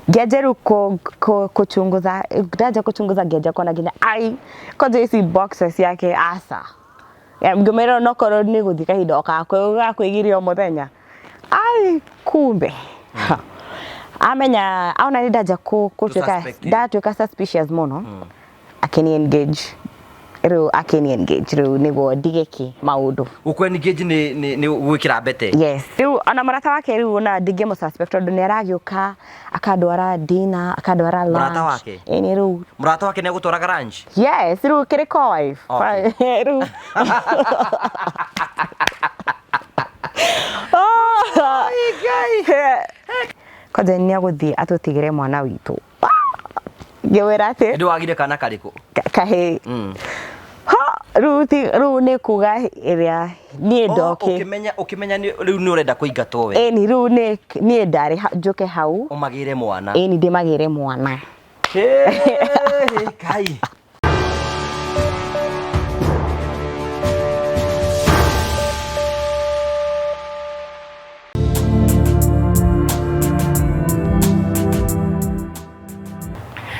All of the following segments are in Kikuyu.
Ngĩanjia rĩu kũchunguza, ndanjia kũchunguza ngĩanjia kuona nginya ai kwanja ici boxes ciake aca. Ngĩmwĩra onokorwo nĩ gũthiĩ kahinda o ga kwĩgiria o mũthenya. Ai kumbe ha. Amenya ona nĩ ndanjia gũtuĩka Suspect. Ndatuĩka suspicious mũno, akĩni engage rĩu, akĩni engage rĩu nĩguo ndige kĩ maũndũ. Gũkũ engage nĩ gwĩkĩra mbete. Yes, rĩu ona mũrata wake rĩu ona ndingĩmũ suspect tondũ nĩ aragĩũka akandwara dinner, akandwara lunch. Mũrata wake? Ĩni rĩu. Mũrata wake nĩ agũtwaraga lunch? Yes, rĩu kĩrĩ co-wife. Rĩu. Oh! Kwanja nĩ agũthiĩ atũtigĩre mwana witũ. Ngĩmwĩra atĩ Ndĩ wagire kana karĩkũ? Kahĩĩ. Ha, rĩu rĩu nĩ kuga ĩrĩa niĩ Oh, ndokĩ. Ũkĩmenya rĩu nĩ ũrenda kũingatwo we. Ĩni rĩu nĩ niĩ ndarĩ njũke hau. Ũmagĩre mwana. Ĩni ndĩmagĩre mwana. Hey, Ngai.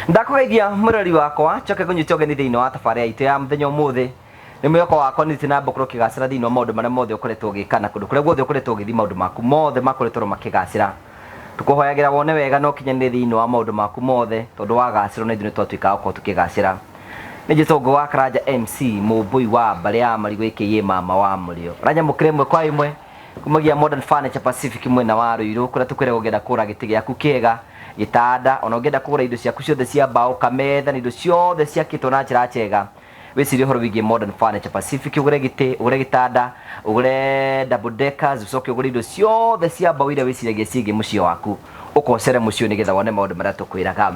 Ndakũgeithia mũrori wakwa, njoke ngũnyite ũgeni thĩinĩ wa tabarĩra itũ ya mũthenya ũmũthĩ. Nĩ mwĩhoko wakwa nĩ na mbũkũrũ ũkĩgacĩra thĩinĩ wa maũndũ marĩa mothe ũkoretwo ũgĩka na kũndũ kũrĩa guothe ũkoretwo ũgĩthiĩ, maũndũ maku mothe makoretwo makĩgacĩra. Tũkũhoyagĩra wone wega na ũkinyanĩre thĩinĩ wa maũndũ maku mothe, tondũ wagacĩra na ithuĩ nĩ twatuĩka a gũkorwo tũkĩgacĩra. Nĩ njĩtwo wa Karanja MC mũmbũi wa mbarĩ ya marigũ aka mama wa mũrĩo. Ũranyamũkĩra ĩmwe kwa ĩmwe kumagia Modern Furniture Pacific mwena wa Ruiru, kũrĩa tũkwĩraga ũngĩenda kũgũra gĩtĩ gĩaku kĩega, gĩtanda, ona ũngĩenda kũgũra indo ciaku ciothe cia mbaũ, kametha na indo ciothe ciakĩtwo na njĩra njega, wĩcirie ũhoro wĩgiĩ Modern Furniture Pacific. Ũgũre gĩtĩ, ũgũre gĩtanda, ũgũre double deckers, ũcoke ũgũre indo ciothe cia mbaũ iria wĩciragia ciĩgiĩ mũciĩ waku, ũkocere mũciĩ nĩgetha wone maũndũ marĩa tũkwĩraga.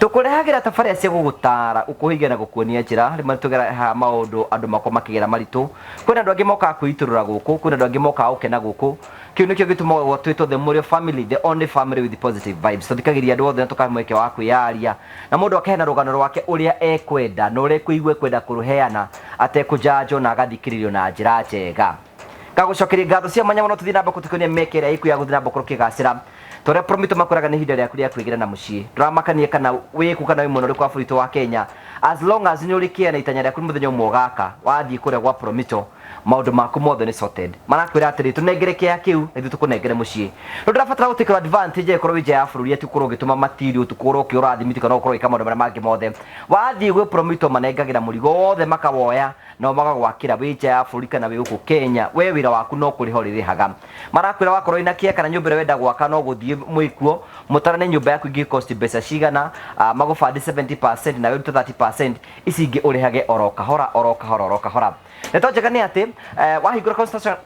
Tũkũrehagĩra tabarĩra cia gũgũtara, gũkũhingia na gũkuonia njĩra. Rĩmwe nĩtũgerehaga maũndũ andũ makwa makĩgera maritũ. Kwĩna andũ angĩ mokaga kwĩitũrũra gũkũ, kwĩna andũ angĩ mokaga gũkena gũkũ. Kĩu nĩkĩo gĩtũmaga twĩtwo The Mũrĩo Family, the only family with positive vibes. Tũthikagĩrĩria andũ othe na tũkahe mweke wa kwĩyaria, na mũndũ akaheana rũgano rwake ũrĩa ekwenda na ũrĩa ekũigua ekwenda kũrũheana atekũjanjwo, na agathikĩrĩrio na njĩra njega. Ngagũcokeria ngatho cia mwanya mũno. Tũthiĩ na mbere gũtuĩkania mĩeke ĩrĩa ĩkuo ya gũthiĩ na mbere gũkorwo ũkĩgacĩra. Torĩa Promito makwĩraga nĩ ihinda rĩaku rĩa kwĩgĩra na mũciĩ. Ndũramakanie kana wĩkũ kana wĩ mwena ũrĩkũ wa bũrũri witũ wa Kenya. As long as nĩ ũrĩ kĩa na itanya rĩaku nĩ mũthenya ũmwe ũgaka, wathiĩ kũrĩa gwa Promito, maũndũ maku mothe nĩ sorted. Marakwĩra atĩrĩ, tũnengere kĩa kĩu na ithuĩ tũkũnengere mũciĩ. Rĩu ndũrabatara gũtĩkĩrwo advantage angĩkorwo wĩ nja ya bũrũri, atĩ ũkorwo ũgĩtũma material, ũkorwo ũkĩũra thimiti kana ũkorwo ũgĩka maũndũ marĩa mangĩ mothe. Wathiĩ gwĩ Promito manengagĩra mũrigo wothe makawoya nao magagwakĩra wĩ nja ya bũrũri kana wĩ gũkũ Kenya. We wĩra waku no kũrĩha ũrĩrĩhaga. Marakwĩra wakorwo wĩna kĩa kana nyũmba ĩrĩa wenda gwaka, no gũthiĩ mwĩkuo mũtarane nyũmba yaku ingĩ cost mbeca cigana, magũbandi 70% nawe ũrute 30%, ici ingĩ ũrĩhage oro kahora oro kahora oro kahora. Ndeto njega nĩ atĩ wahingũra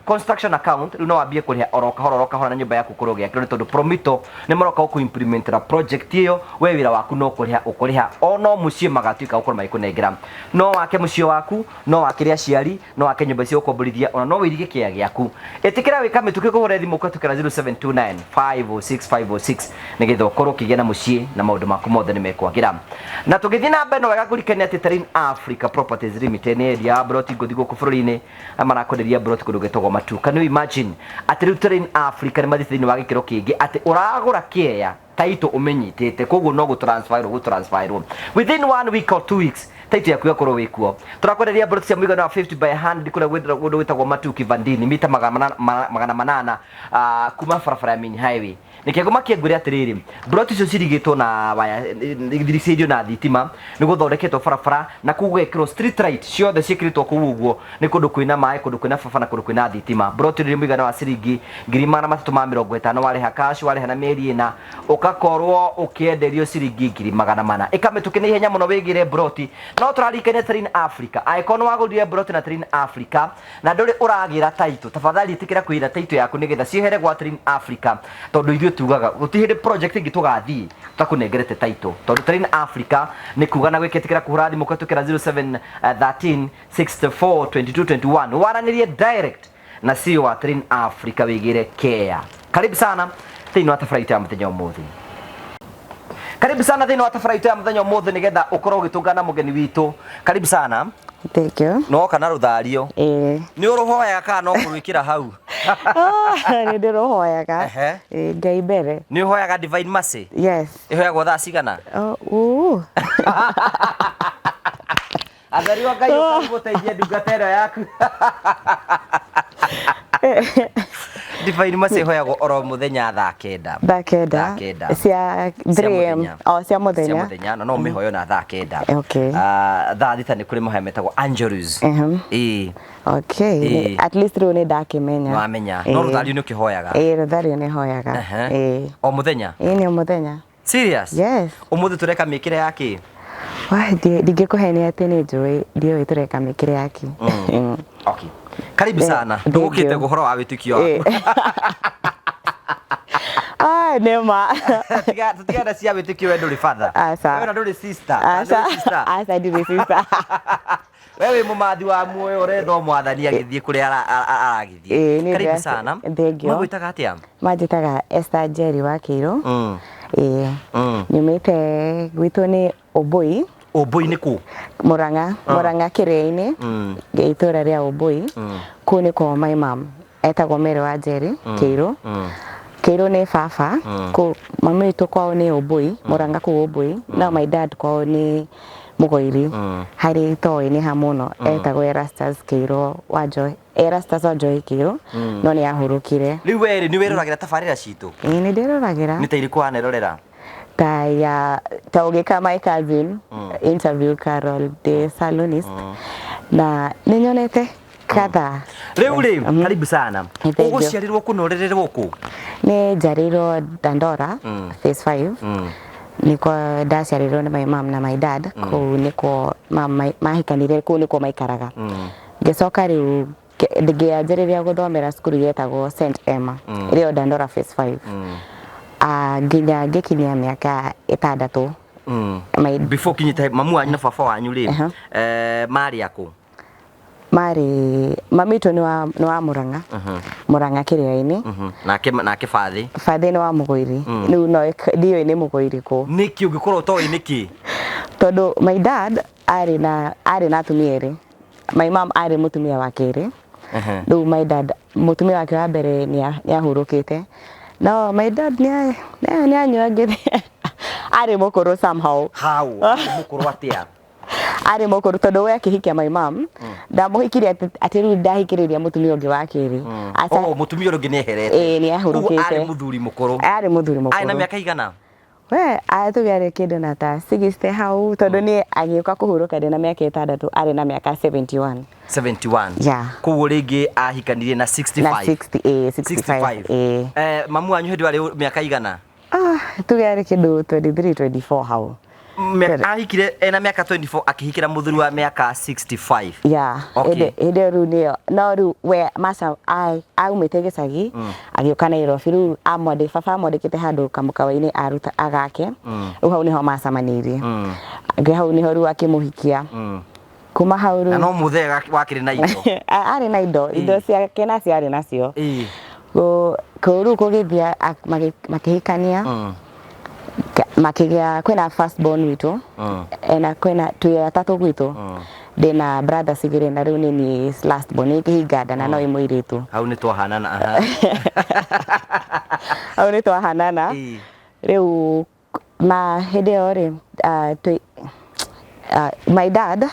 construction account, rĩu no wambie kũrĩha oro kahora oro kahora na nyũmba yaku kũrĩa ũgĩakĩrwo, nĩ tondũ Promito nĩ maroka gũkũ implementera project ĩyo. We wĩra waku no kũrĩha ũkũrĩha, o no mũciĩ magatuĩka gũkorwo magĩkũnengera. No wake mũciĩ waku, no wakĩre aciari, no wake nyũmba cia gũkomborithia, ona no wĩirige kĩea gĩaku. Ĩtĩkĩra wĩka mĩtũkĩ kũhũra thimũ kũhetũkĩra 0729 506 506 nĩgetha ũkorwo ũkĩgĩa na mũciĩ na maũndũ maku mothe nĩ mekwagĩra. Na tũgĩthiĩ na mbere, no wega kũririkania atĩ Terrain Africa Properties Limited nĩ endia wa mburoti ngũthi gũkũ bũrũri-inĩ, arĩa marakwenderia mburoti kũndũ gwĩtagwo Matu. Can you imagine atĩ rĩu Terrain Africa nĩ mathiĩte thĩinĩ wa gĩkĩro kĩngĩ atĩ ũragũra kĩea, title ũmenyitĩte, koguo no gũtransferwo gũtransferwo within one week or 2 weeks, title yaku yakorwo wĩ kuo. Tũrakwenderia mburoti cia mũigana wa 50 by 100 kũrĩa kũndũ gwĩtagwo Matu Kivandini, mita 800 kuma barabara ya main highway. Nĩkĩo makia ngwĩre atĩrĩrĩ, mburoti icio cirigĩtwo na waya, irigicĩirio na thitima, nĩ gũthondeketwo barabara na kũu gũgekĩrwo street light ciothe ciĩkĩrĩtwo kũu ũguo. Nĩ kũndũ kwĩna maĩ, kũndũ kwĩna barabara na kũndũ kwĩna thitima. Mburoti ĩrĩ mũigana wa ciringi 350,000 warĩha cash, warĩha na mĩeri 4 ũgakorwo ũkĩenderio ciringi 400,000. Ĩka mĩtũkĩ nĩ ihenya mũno wĩgĩre mburoti. No tũraririkania Terrain Africa, angĩkorwo nĩ wagũrire mburoti na Terrain Africa na ndũrĩ ũragĩra title, tafadhali ĩtĩkĩra kwĩra title yaku nĩgetha ciehere gwa Terrain Africa, tondũ ithuĩ tugaga gũtirĩ hĩndĩ project ĩngĩ tũgathiĩ tũtakũnengerete title, tondũ Terrain Africa nĩ kuga na gwĩkĩtĩkĩra kũhũra thimũ kũhetũkĩra 07 13 64 22 21 waranĩrie direct na CEO wa Terrain Africa wĩgĩre care. Karibu sana thĩinĩ wa tabarĩra itũ ya mũthenya ũmũthĩ. Karibu sana thĩinĩ wa tabarĩra itũ ya mũthenya ũmũthĩ nĩgetha ũkorwo ũgĩtũngana na mũgeni witũ. Karibu sana. Thank you. Noka na rũthario. Ĩĩ. Nĩ ũrũhoyaga kana no kũrwĩkĩra hau? Nĩ ndĩrũhoyaga. Ehe. Ĩĩ, Ngai mbere. Nĩ ũhoyaga Divine Mercy? Yes. Ĩhoyagwo thaa cigana? Oh, uu. Atheri wa Ngai ũka gũteithia ndungata ĩno yaku. Divine Mercy ĩhoyagwo oro mũthenya thaa 9. Thaa 9. Thaa 9. Cia 3 am. O, cia Cia mũthenya. Mũthenya, na no ũmĩhoyo na thaa 9. Okay. Ah, thaa 6 nĩ kũrĩ mahoya metagwo Angelus. Ĩĩ. Okay. Ĩĩ. At least rĩu nĩ ndakĩmenya. Wamenya. No Ĩĩ. rũthario nĩ ũkĩhoyaga? Ĩĩ, rũthario nĩ hoyaga. Ehe. Ĩĩ. O mũthenya? Ĩĩ, nĩ o mũthenya. Serious? Yes. Ũmũthĩ tũreka mĩkĩre ya kĩ? Wah, ndingĩkũhenia atĩ nĩ njũĩ, ndiũĩ tũreka mĩkĩre ya kĩ. Okay. Karibu Eh, sana. thank Ndũgũkĩte you. ũhoro wa wĩtĩkio waku. Ah, nĩ ma. Tiga tũtigana cia wĩtĩkio, we ndũrĩ father. Aca. We ona ndũrĩ sister. Aca. Ndũrĩ sister. Aca, ndirĩ sister. We wĩ mũmathi wa muoyo, ũretha o mwathani agĩthiĩ kũrĩa aragĩthiĩ. Ĩĩ, nĩ Karibu sana. Thank you. Magwĩtaga atĩa? Manjĩtaga Esther Njeri wa Kĩirũ. Ĩĩ. Nyumĩte gwitũ nĩ Ũmbũi. Ũmbũi nĩ kũ? Mũrang'a, Mũrang'a Kĩrĩa-inĩ, itũũra rĩa Ũmbũi. Kũu nĩkuo my mom etagwo Mary wa Njeri Kĩirũ. Kĩirũ nĩ baba. Kũu mami witũ kwao nĩ Ũmbũi, Mũrang'a kũu Ũmbũi. No my dad kwao nĩ Mũgoiri. Harĩ itoĩ nĩ ha mũno, etagwo Erastus Kĩirũ wa Njohi, Erastus wa Njohi Kĩirũ, no nĩ ahurũkire. Rĩu we rĩ, nĩ wĩroragĩra tabarĩra citũ? Ĩĩ, nĩ ndĩroragĩra. Nĩ ta irĩkũ wanerorera? Ta ya ta ũgĩka my cousin interview, Carol the salonist, na nĩ nyonete kadhaa. Rĩu rĩ, karibu sana. Thank you. Ũgũciarĩrwo kũ na ũrererwo kũ? Nĩ njarĩirwo Dandora Phase 5, nĩkuo ndaciarĩirwo nĩ my mom na my dad. Kũu nĩkuo mahikanire, kũu nĩkuo maikaraga. Ngĩcoka rĩu ngĩanjĩrĩria gũthomera cukuru yetagwo St Emma, ĩrĩ o Dandora Phase 5. Ah, nginya ngĩkinyia mĩaka 6. Before kinyĩte mamu wanyu na baba wanyu rĩ, Aha. marĩ akũ? Marĩ, mami witũ nĩ wa Mũrang'a, Mũrang'a Kĩrĩa-inĩ. Nake bathĩ? Bathĩ nĩ wa Mũgũiri. Rĩu no ndiũĩ nĩ Mũgũiri kũ. Nĩkĩ ũngĩkorwo ũtoĩ nĩkĩ? Tondũ my dad arĩ na atumia erĩ. My mom arĩ mũtumia wa kerĩ. Rĩu my dad, mũtumia wake wa mbere nĩ ahurũkĩte, no my dad nĩ anyuangĩre, arĩ mũkũrũ somehow. How? Mũkũrũ atĩa? Arĩ mũkũrũ tondũ we akĩhikia my mom ndamũhikirie atĩ rĩu ndahikĩrĩria mũtumia ũngĩ wa kerĩ. Aca. Oh, mũtumia ũrĩa ũngĩ nĩ eherete? Ĩĩ, nĩ ahurũkĩte. Koguo arĩ mũthuri mũkũrũ? Arĩ mũthuri Arĩ na mũkũrũ. mĩaka igana? We tuge arĩ kĩndũ na ta 60 hau, tondũ niĩ agĩũka kũhurũka ndĩ na mĩaka 6, arĩ na mĩaka 71. 71? Yeah. Koguo rĩngĩ ahikanirie na 65? Na 60, ĩĩ, 65, ĩĩ. Mamu wanyu hĩndĩ ĩyo arĩ mĩaka igana? Ah, tuge arĩ kĩndũ 23, 24 hau. Ahikire ena mĩaka 24, akĩhikĩra mũthuri wa mĩaka 65? Yeah. Okay. Hĩndĩ ĩyo rĩu nĩyo, no rĩu we maca aumĩte gĩcagi agĩũka Nairobi. Rĩu baba amwandĩkĩte handũ kamũkawa-inĩ aruta agake. Rĩu hau nĩho macemanĩirie. Hau nĩho rĩu akĩmũhikia. Kuma hau Na rĩu no mũthee wakĩrĩ na indo? Arĩ na indo ciake nacio arĩ nacio. Kũu rĩu kũgĩthiĩ makĩhikania, makĩgĩa kwĩna first born witũ. Ena kwĩna twĩ atatũ gwitũ, ndĩna brothers igĩrĩ, na rĩu nĩ niĩ last born, nĩ kĩhinga nda na no ĩ mũirĩtu. Hau nĩ twahanana, aha. Hau nĩ twahanana. Rĩu ma hĩndĩ ĩyo rĩ, my dad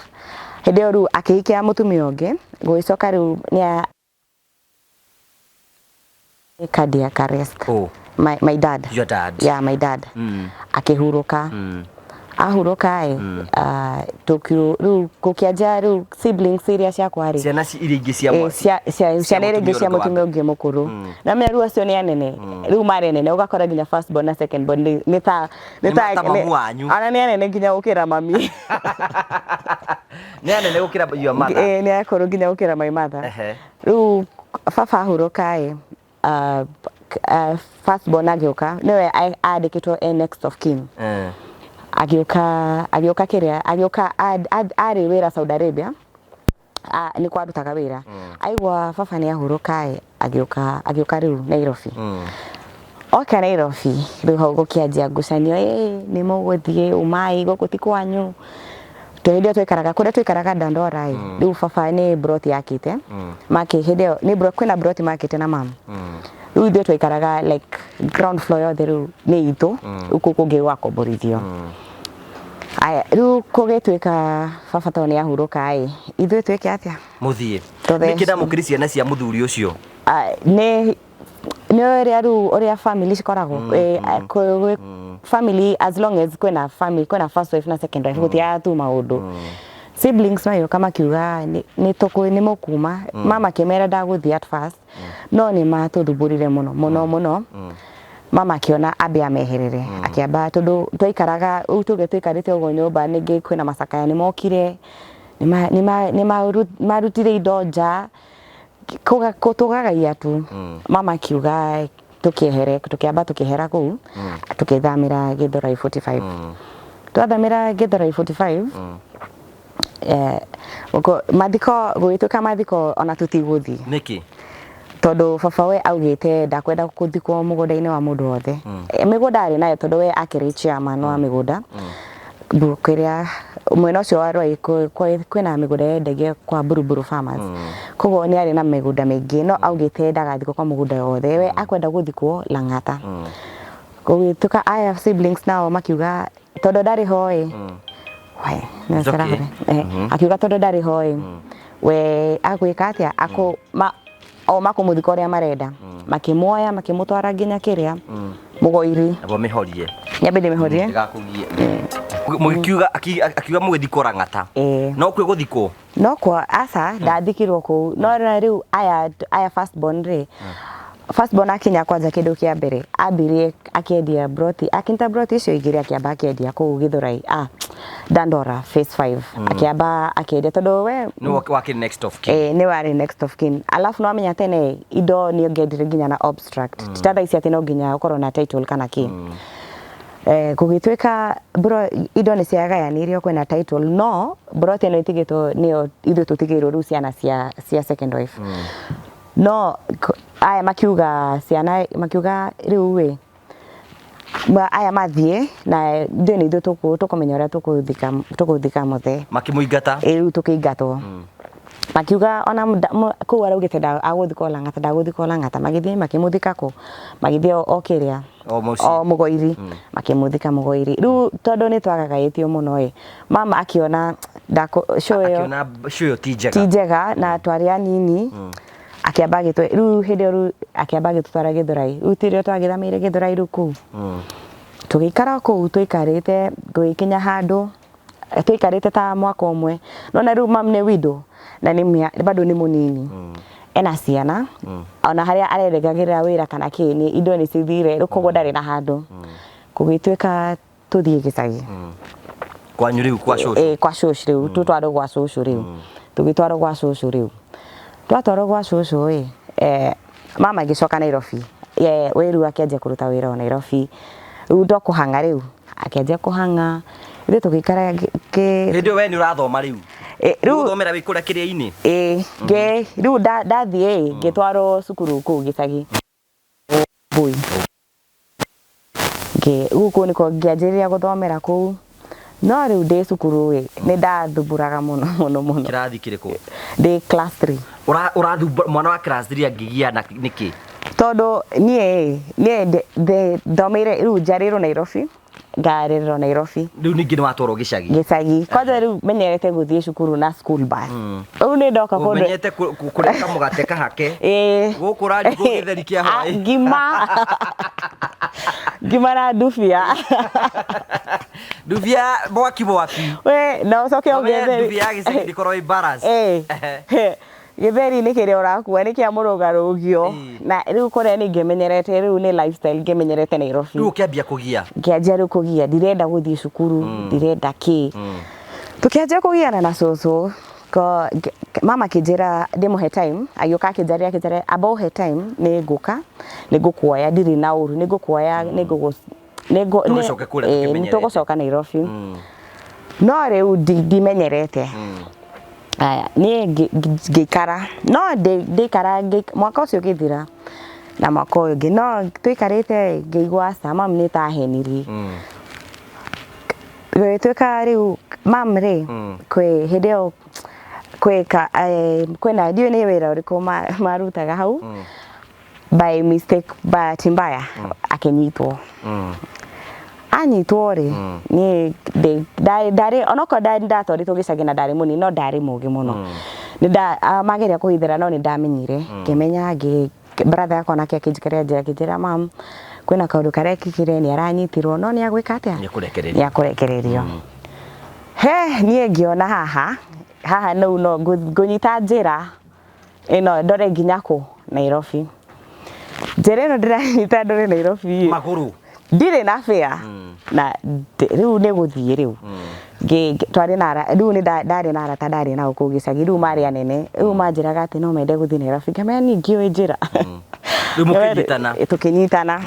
hĩndĩ ĩyo rĩu akĩhikia mũtumia ũngĩ, gũgĩcoka rĩu nĩ cardiac arrest. Oh. My dad. Your dad? Yeah, my dad. Akĩhurũka. Ahurũka ĩ, rĩu gũkĩanjia rĩu siblings iria ciakwa rĩ, Ciana iria ingĩ cia ciana iria ingĩ cia mũtumia ũrĩa mũtumia ũngĩ mũkũrũ, na menya rĩu acio nĩ anene, rĩu marĩ anene, ũgakora nginya first born na second born nĩ ta Nĩ ta mamu wanyu. Ona nĩ anene nginya gũkĩra mami. Nĩ anene gũkĩra your mother? Ĩĩ, nĩ akũrũ nginya gũkĩra my mother. Rĩu baba ahurũka ĩ, first born agĩũka, nĩwe andĩkĩtwo e next of kin. Agĩũka kĩrĩa agĩũka arĩ wĩra Saudi Arabia, nĩ kwarutaga wĩra. Aigua baba nĩ ahurũka ĩ, agĩũka rĩu Nairobi. Oka Nairobi, rĩu hau gũkĩanjia ngucanio, ĩ nĩ mũgũthiĩ ũmai gũkũ ti kwanyu. Hĩndĩ ĩyo twaikaraga kũrĩa twaikaraga Dandora ĩ, rĩu baba nĩ broti yakĩte make hĩndĩ ĩyo nĩ kwĩna broti makĩte na mama. Rĩu ithuĩ twaikaraga like ground floor yothe rĩu nĩ itũ, rĩu kũu kũngĩ gwakomborithio. Aya, rĩu kũgĩtuĩka baba tondũ nĩ ahurũka ĩ, ithuĩ twĩke atĩa? Mũthiĩ. Tũthe- Nĩkĩ ndamũkĩri ciana cia mũthuri ũcio? Ah, nĩ ũrĩa rĩu ũrĩa family cikoragwo. Family, as long as kwĩna family, kwĩna first wife na second wife, gũtiaga tu maũndũ. Siblings magĩũka makiuga nĩ mũkuma. Mama akĩmera ndagũthiĩ at first, no nĩ matũthumbũrire mũno mũno mũno. Mama akĩona ambe ameherere, akĩamba, tondũ twaikaraga rĩu tuge tũikarĩte ũguo nyũmba, ningĩ kwĩna macakaya nĩ mokire, nĩ marutire indo nja. Tũgagaia tu. Mama akiuga tũkĩehere, tũkĩamba tũkĩehera kũu, tũkĩthamĩra Githurai 45. Twathamĩra Githurai 45, mathiko gũgĩtuĩka mathiko ona tũtigũthiĩ. Nĩkĩ? Tondũ baba we augĩte ndakwenda gũthikwo mũgũnda-inĩ wa mũndũ wothe. Mĩgũnda arĩ nayo, tondũ we akĩrĩ chairman wa mĩgũnda. Kĩrĩa mwena ũcio wa Ruai kwĩna mĩgũnda yendagio kwa Buruburu Farmers, koguo nĩ arĩ na mĩgũnda mĩingĩ, no augĩte ndagathikwo kwa mũgũnda wothe, we akwenda gũthikwo Lang'ata. Gũgĩtuĩka aya siblings nao makiuga tondũ ndarĩ ho ĩ, we It's okay. Akiuga tondũ ndarĩ ho ĩ, we agwĩka atĩa? Akũ ma, o makũmũthika ũrĩa marenda. Makĩmuoya makĩmũtwara nginya kĩrĩa Mũgoiri. Nabo mĩhorie. Nyambe ndĩmĩhorie. Ndĩgakũgie. Mũgĩkiuga akiuga mũgĩthikwo Lang'ata. Ĩĩ. No kwĩ gũthikwo? No kwa aca, ndathikirwo kũu. No na rĩu aya first born rĩ, first born akinya kwanja kĩndũ kĩa mbere ambirie akĩendia broti, akinyita broti icio igĩrĩ, akĩamba akĩendia kũu Githurai, Dandora phase 5, akĩamba akĩendia tondũ we Nĩ wakĩrĩ next of kin. Nĩ warĩ next of kin. Alafu no amenya tene indo nĩ ũngĩendire nginya na abstract, ti ta thaa ici atĩ no nginya ũkorwo na title kana kĩ. Gũgĩtuĩka indo nĩ ciagayanirio, kwĩna title, no broti ĩno ĩtigĩtwo nĩyo ithuĩ tũtigĩirwo rĩu ciana cia second wife. No aya makiuga, ciana makiuga rĩu ĩ aya mathiĩ na ithuĩ nĩ ithuĩ tũkũmenya ũrĩa tũkũthika mũthee. Makĩmũingata. Ĩ, rĩu tũkĩingatwo. Makiuga ona kũu araugĩte agũthikwo Lang'ata, ndagũthikwo Lang'ata. Magĩthiĩ makĩmũthika kũ? Magĩthiĩ o kĩrĩa O mũciĩ. O Mũgoiri, makĩmũthika Mũgoiri. Rĩu tondũ nĩ twagagaĩtio mũno ĩ, mama akĩona show ĩyo Akĩona show ĩyo ti njega. Ti njega na twarĩ anini. Akĩamba agĩtũ rĩu hĩndĩ ĩyo rĩu akĩamba agĩtũtwara Gĩthũrai. Rĩu tirĩo twagĩthamĩire Gĩthũrai. Rĩu kũu tũgĩikara kũu tũikarĩte, gũgĩkinya handũ tũikarĩte ta mwaka ũmwe. Nona rĩu mam nĩ widow na nĩ bado nĩ mũnini, ena ciana, ona harĩa areregagĩrĩra wĩra kana kĩ, nĩ indo nĩ cithire rĩu, koguo ndarĩ na handũ. Gũgĩtuĩka tũthiĩ gĩcagi. Kwanyu rĩu, kwa cũcũ. Ĩ, kwa cũcũ rĩu, tũtwarwo gwa cũcũ rĩu. Tũgĩtwarwo gwa cũcũ rĩu, twatwarwo gwa cũcũ ĩ, mama agĩcoka Nairobi. Wĩru akĩanjia kũruta wĩra o Nairobi. Rĩu ndo kũhang'a, rĩu akĩanjia kũhang'a, ithuĩ tũgĩikara hĩndĩ ĩyo we nĩ ũrathoma rĩu? Rĩu ũthomera wĩ kũrĩa kĩrĩa-inĩ? Ĩ, rĩu ndathiĩ ĩ, ngĩtwarwo cukuru kũu gĩcagi Mbui. Rĩu kũu nĩkuo ngĩanjĩrĩria gũthomera kũu. No rĩu ndĩ cukuru ĩ, nĩ ndathumbũraga mũno mũno mũno. Kĩrathi kĩrĩkũ? Ndĩ class 3. Ũrathumbũra mwana wa class 3 angĩgia na nĩkĩ? Tondũ niĩ thomeire rĩu, njiarĩirwo Nairobi, ngarererwo Nairobi. Rĩu ningĩ nĩ watwarwo gĩcagi. Gĩcagi kwanja. Rĩu menyerete gũthiĩ cukuru na school bus, rĩu nĩ ndoka kũndũ ũmenyete kũrĩa kamũgate kahake. Ĩĩ. Gũkũ ũrarigwo gĩtheri kĩa hwaĩ. Ngima, ngima na ndubia. Ndubia mwaki mwaki. We na ũcoke Ũmenye ũgetheri. Ndubia ya gĩcagi ndĩkorwo ĩ balance. Ĩĩ. Gĩtheri nĩ kĩrĩa ũrakua nĩ kĩa mũrũgarũgio. Na rĩu kũrĩa nĩ ngĩmenyerete, rĩu nĩ lifestyle ngĩmenyerete Nairobi. Rĩu ũkĩambia kũgia. Ngĩanjia rĩu kũgia, ndirenda gũthiĩ cukuru, ndirenda kĩ. Tũkĩanjia kũgiana na cũcũ ko mama akĩnjĩra ndĩmũhe time. Agĩũka akĩnjarĩria, akĩnjĩra amba ũhe time, nĩ ngũka, nĩ ngũkuoya, ndirĩ na ũru, nĩ ngũkuoya, nĩ ngũgũ nĩ ngũ Tũgĩcoke kũrĩa ĩĩ, tũkĩmenyerete. Tũgũcoka Nairobi, no rĩu ndimenyerete. Aya, niĩ ngĩikara, no ndĩikara mwaka ũcio ũgĩthira na mwaka ũyũ ũngĩ, no tũikarĩte ngĩigua aca, mami nĩ ta ahenirie. Gũgĩtuĩka rĩu mam rĩ, kwĩ hĩndĩ ĩyo kwĩ ka kwĩna ndiũĩ nĩ wĩra ũrĩkũ marutaga hau, by mistake, bahati mbaya akĩnyitwo. Anyitwo rĩ, niĩ ndarĩ onokorwo ndatwarĩtwo gĩcagi na ndarĩ mũnini, no ndarĩ mũgĩ mũno. Mageria kũhithĩra, no nĩ ndamenyire, ngĩmenya ngĩ brother yakwa nake akĩnjikarĩra njĩra, akĩnjĩra, "Mam, kwĩna kaũndũ karekĩkire, nĩ aranyitirwo, no nĩ agwĩka atĩa?" Nĩekũrekererio. Nĩ akũrekererio. He niĩ ngĩona haha haha nĩu no ngũnyita njĩra ĩno ndore nginya kũ Nairobi. Njĩra ĩno ndĩranyita ndore Nairobi ĩ, Magũrũ. Ndirĩ na fare na rĩu nĩ gũthiĩ rĩu. Twarĩ na rĩu nĩ ndarĩ na arata ndarĩ nao kũu gĩcagi, rĩu marĩ anene, rĩu manjĩraga atĩ no mende gũthiĩ Nairobi, ngamera niĩ ngĩũĩ njĩra. Rĩu mũkĩnyitana. Tũkĩnyitana.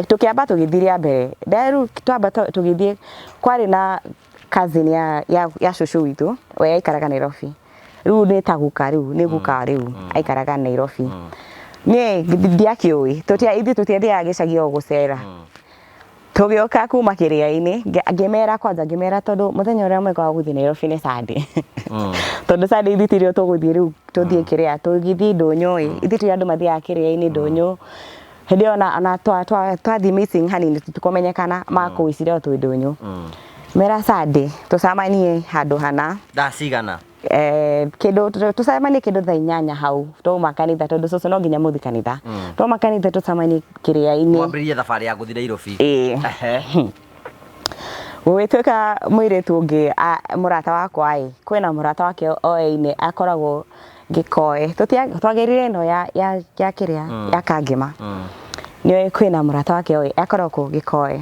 Tũkĩamba tũgĩthiĩ rĩa mbere. Rĩu twamba tũgĩthiĩ, kwarĩ na cousin ya cũcũ witũ, we aikaraga Nairobi. Rĩu nĩ ta guka, rĩu nĩ guka, rĩu aikaraga Nairobi. Niĩ ndiakĩũĩ, ithuĩ tũtiathiaga gĩcagi o gũcera. Tũgĩũka kuma kĩrĩa-inĩ, ngĩmera kwanja, ngĩmera tondũ mũthenya ũrĩa mwega wa gũthiĩ Nairobi nĩ Sunday. Tondũ Sunday ithuĩ tirĩo tũgũthiĩ, rĩu tũthiĩ kĩrĩa, tũgĩthiĩ ndũnyũ ĩ, ithuĩ tũrĩ andũ mathiaga kĩrĩa-inĩ ndũnyũ. Hĩndĩ ĩyo ona twathiĩ meeting hanini tũtikũmenyekana, makũicire o twĩ ndũnyũ. Mera Sunday tũcemanie handũ hana. Thaa cigana? Kĩndũ tũcemanie kĩndũ thaa 8 hau twauma kanitha, tondũ cũcũ no nginya mũthiĩ kanitha. Twauma kanitha tũcemanie kĩrĩa-inĩ. Mwambĩrĩrie thabarĩ ya gũthiĩ Nairobi. Ĩĩ. Gũgĩtuĩka mũirĩtu ũngĩ, mũrata wakwa ĩ, kwĩna mũrata wake oeine akoragwo Gĩkoe. Twagerire ĩno ya kĩrĩa ya Kangema. Nĩoĩ kwĩna mũrata wake oĩ akoragwo Gĩkoe.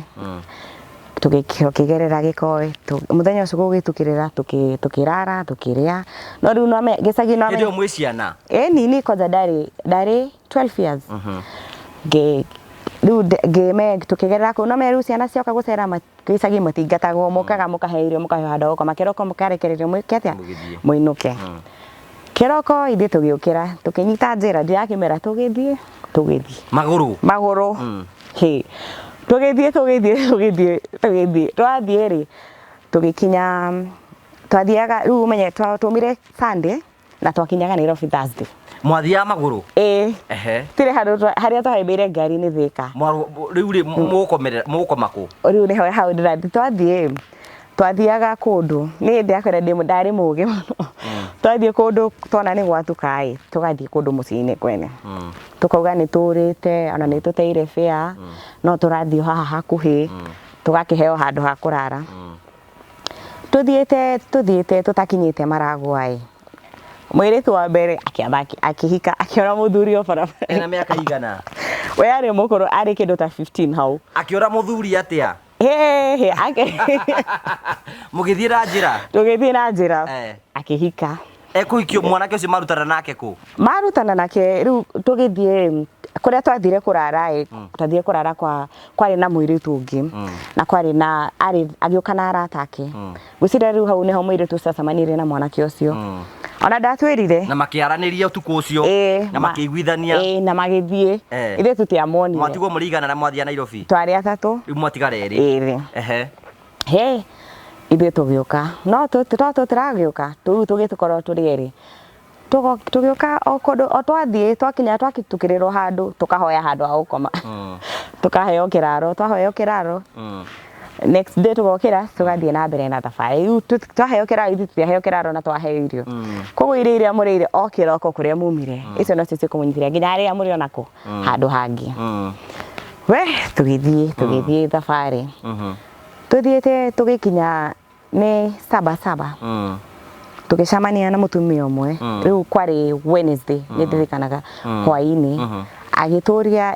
Tũkĩgerera Gĩkoe, mũthenya ũcio gũgĩtukĩrĩra, tũkĩrara, tũkĩrĩa, no rĩu no gĩcagi no Hĩndĩ ĩyo mwĩ ciana? Ĩni niĩ kwanja ndarĩ 12 years. Rĩu ngĩme tũkĩgerera kũu, no me rĩu ciana cioka gũcera gĩcagi mũtingatagwo, mũkaga mũkaheo irio, mũkaheo handũ ha gũkoma, kĩroko mũkarekererio mwĩke atĩa? Mũgĩthiĩ. Mũinũke. Kĩroko ithuĩ tũgĩũkĩra, tũkĩnyita njĩra, ndirakĩmera, tũgĩthiĩ tũgĩthiĩ. Magũrũ. Magũrũ. Hĩ, tũgĩthiĩ tũgĩthiĩ tũgĩthiĩ tũgĩthiĩ, twathiĩ rĩ, tũgĩkinya, twathiaga rĩu ũmenye twaumire Sunday na twakinyaga Nairobi Thursday. Mwathiaga magũrũ? Ĩĩ. Ehe. Tirĩ handũ harĩa twahĩmbĩire ngari nĩ Thĩka. Rĩu rĩ, mũgũkomerera, mũgũkoma kũ? Rĩu nĩho hau ndĩrathiĩ. Twathiĩ, twathiaga kũndũ, niĩ ndĩrakwĩra ndarĩ mũgĩ mũno. Twathiĩ kũndũ twona nĩ gwatuka ĩ, tũgathiĩ kũndũ mũciĩ-inĩ kwene. Tũkauga nĩ tũrĩte, ona nĩ tũteire fare, no tũrathiĩ o haha hakuhĩ, tũgakĩheo handũ ha kũrara. Tũthiĩte tũthiĩte tũtakinyĩte Maragwa ĩ, mũirĩtu wa mbere akĩamba akĩhika, akĩona mũthuri o barabara. Ena mĩaka igana? We arĩ mũkũrũ, arĩ kĩndũ ta 15 hau. Akĩũra mũthuri atĩa? Hĩ hĩ. Mũgĩthiĩ na njĩra? Tũgĩthiĩ na njĩra. Akĩhika. Ekũhikio mwanake ũcio marutana nake kũ? Marutana nake rĩu tũgĩthiĩ kũrĩa twathire kũrara ĩ, twathire kũrara kwa kwarĩ na mũirĩtu ũngĩ, na kwarĩ na arĩ agĩũka na arata ake. Ngwĩciria rĩu hau nĩho mũirĩtu ũcio acemanirie na mwanake ũcio. Ona ndatwĩrire. Na makĩaranĩria ũtukũ ũcio. Ĩĩ. Na makĩiguithania. Ĩĩ, na magĩthiĩ. Ithuĩ tũtiamonire. Mwatigwo mũrĩ igana na mwathiĩ Nairobi? Twarĩ atatũ. Rĩu mwatigara erĩ. Ĩrĩ. He ithuĩ tũgĩũka, no tũtiragĩũka rĩu, tũgĩkorwo tũrĩ erĩ. Tũgĩũka o kũndũ o twathiĩ, twakinya twakĩtukĩrĩrwo handũ, tũkahoya handũ ha gũkoma, tũkaheo kĩraro, twaheo kĩraro, next day tũgokĩra tũgathiĩ na mbere na thabarĩ. Rĩu twaheo kĩraro, ithuĩ tũtiaheo kĩraro na twaheo irio. Koguo irio iria mũrĩire o kĩroko kũrĩa mumire, icio nocio cikũmũnyitĩrĩra nginya harĩa mũrĩ ona kũ handũ hangĩ. We tũgĩthiĩ tũgĩthiĩ thabarĩ, tũthiĩte tũgĩkinya nĩ Saba Saba, tũgĩcemania na mũtumia ũmwe. Rĩu kwarĩ Wednesday, nĩ ndirikanaga, hwaĩ-inĩ, agĩtũria,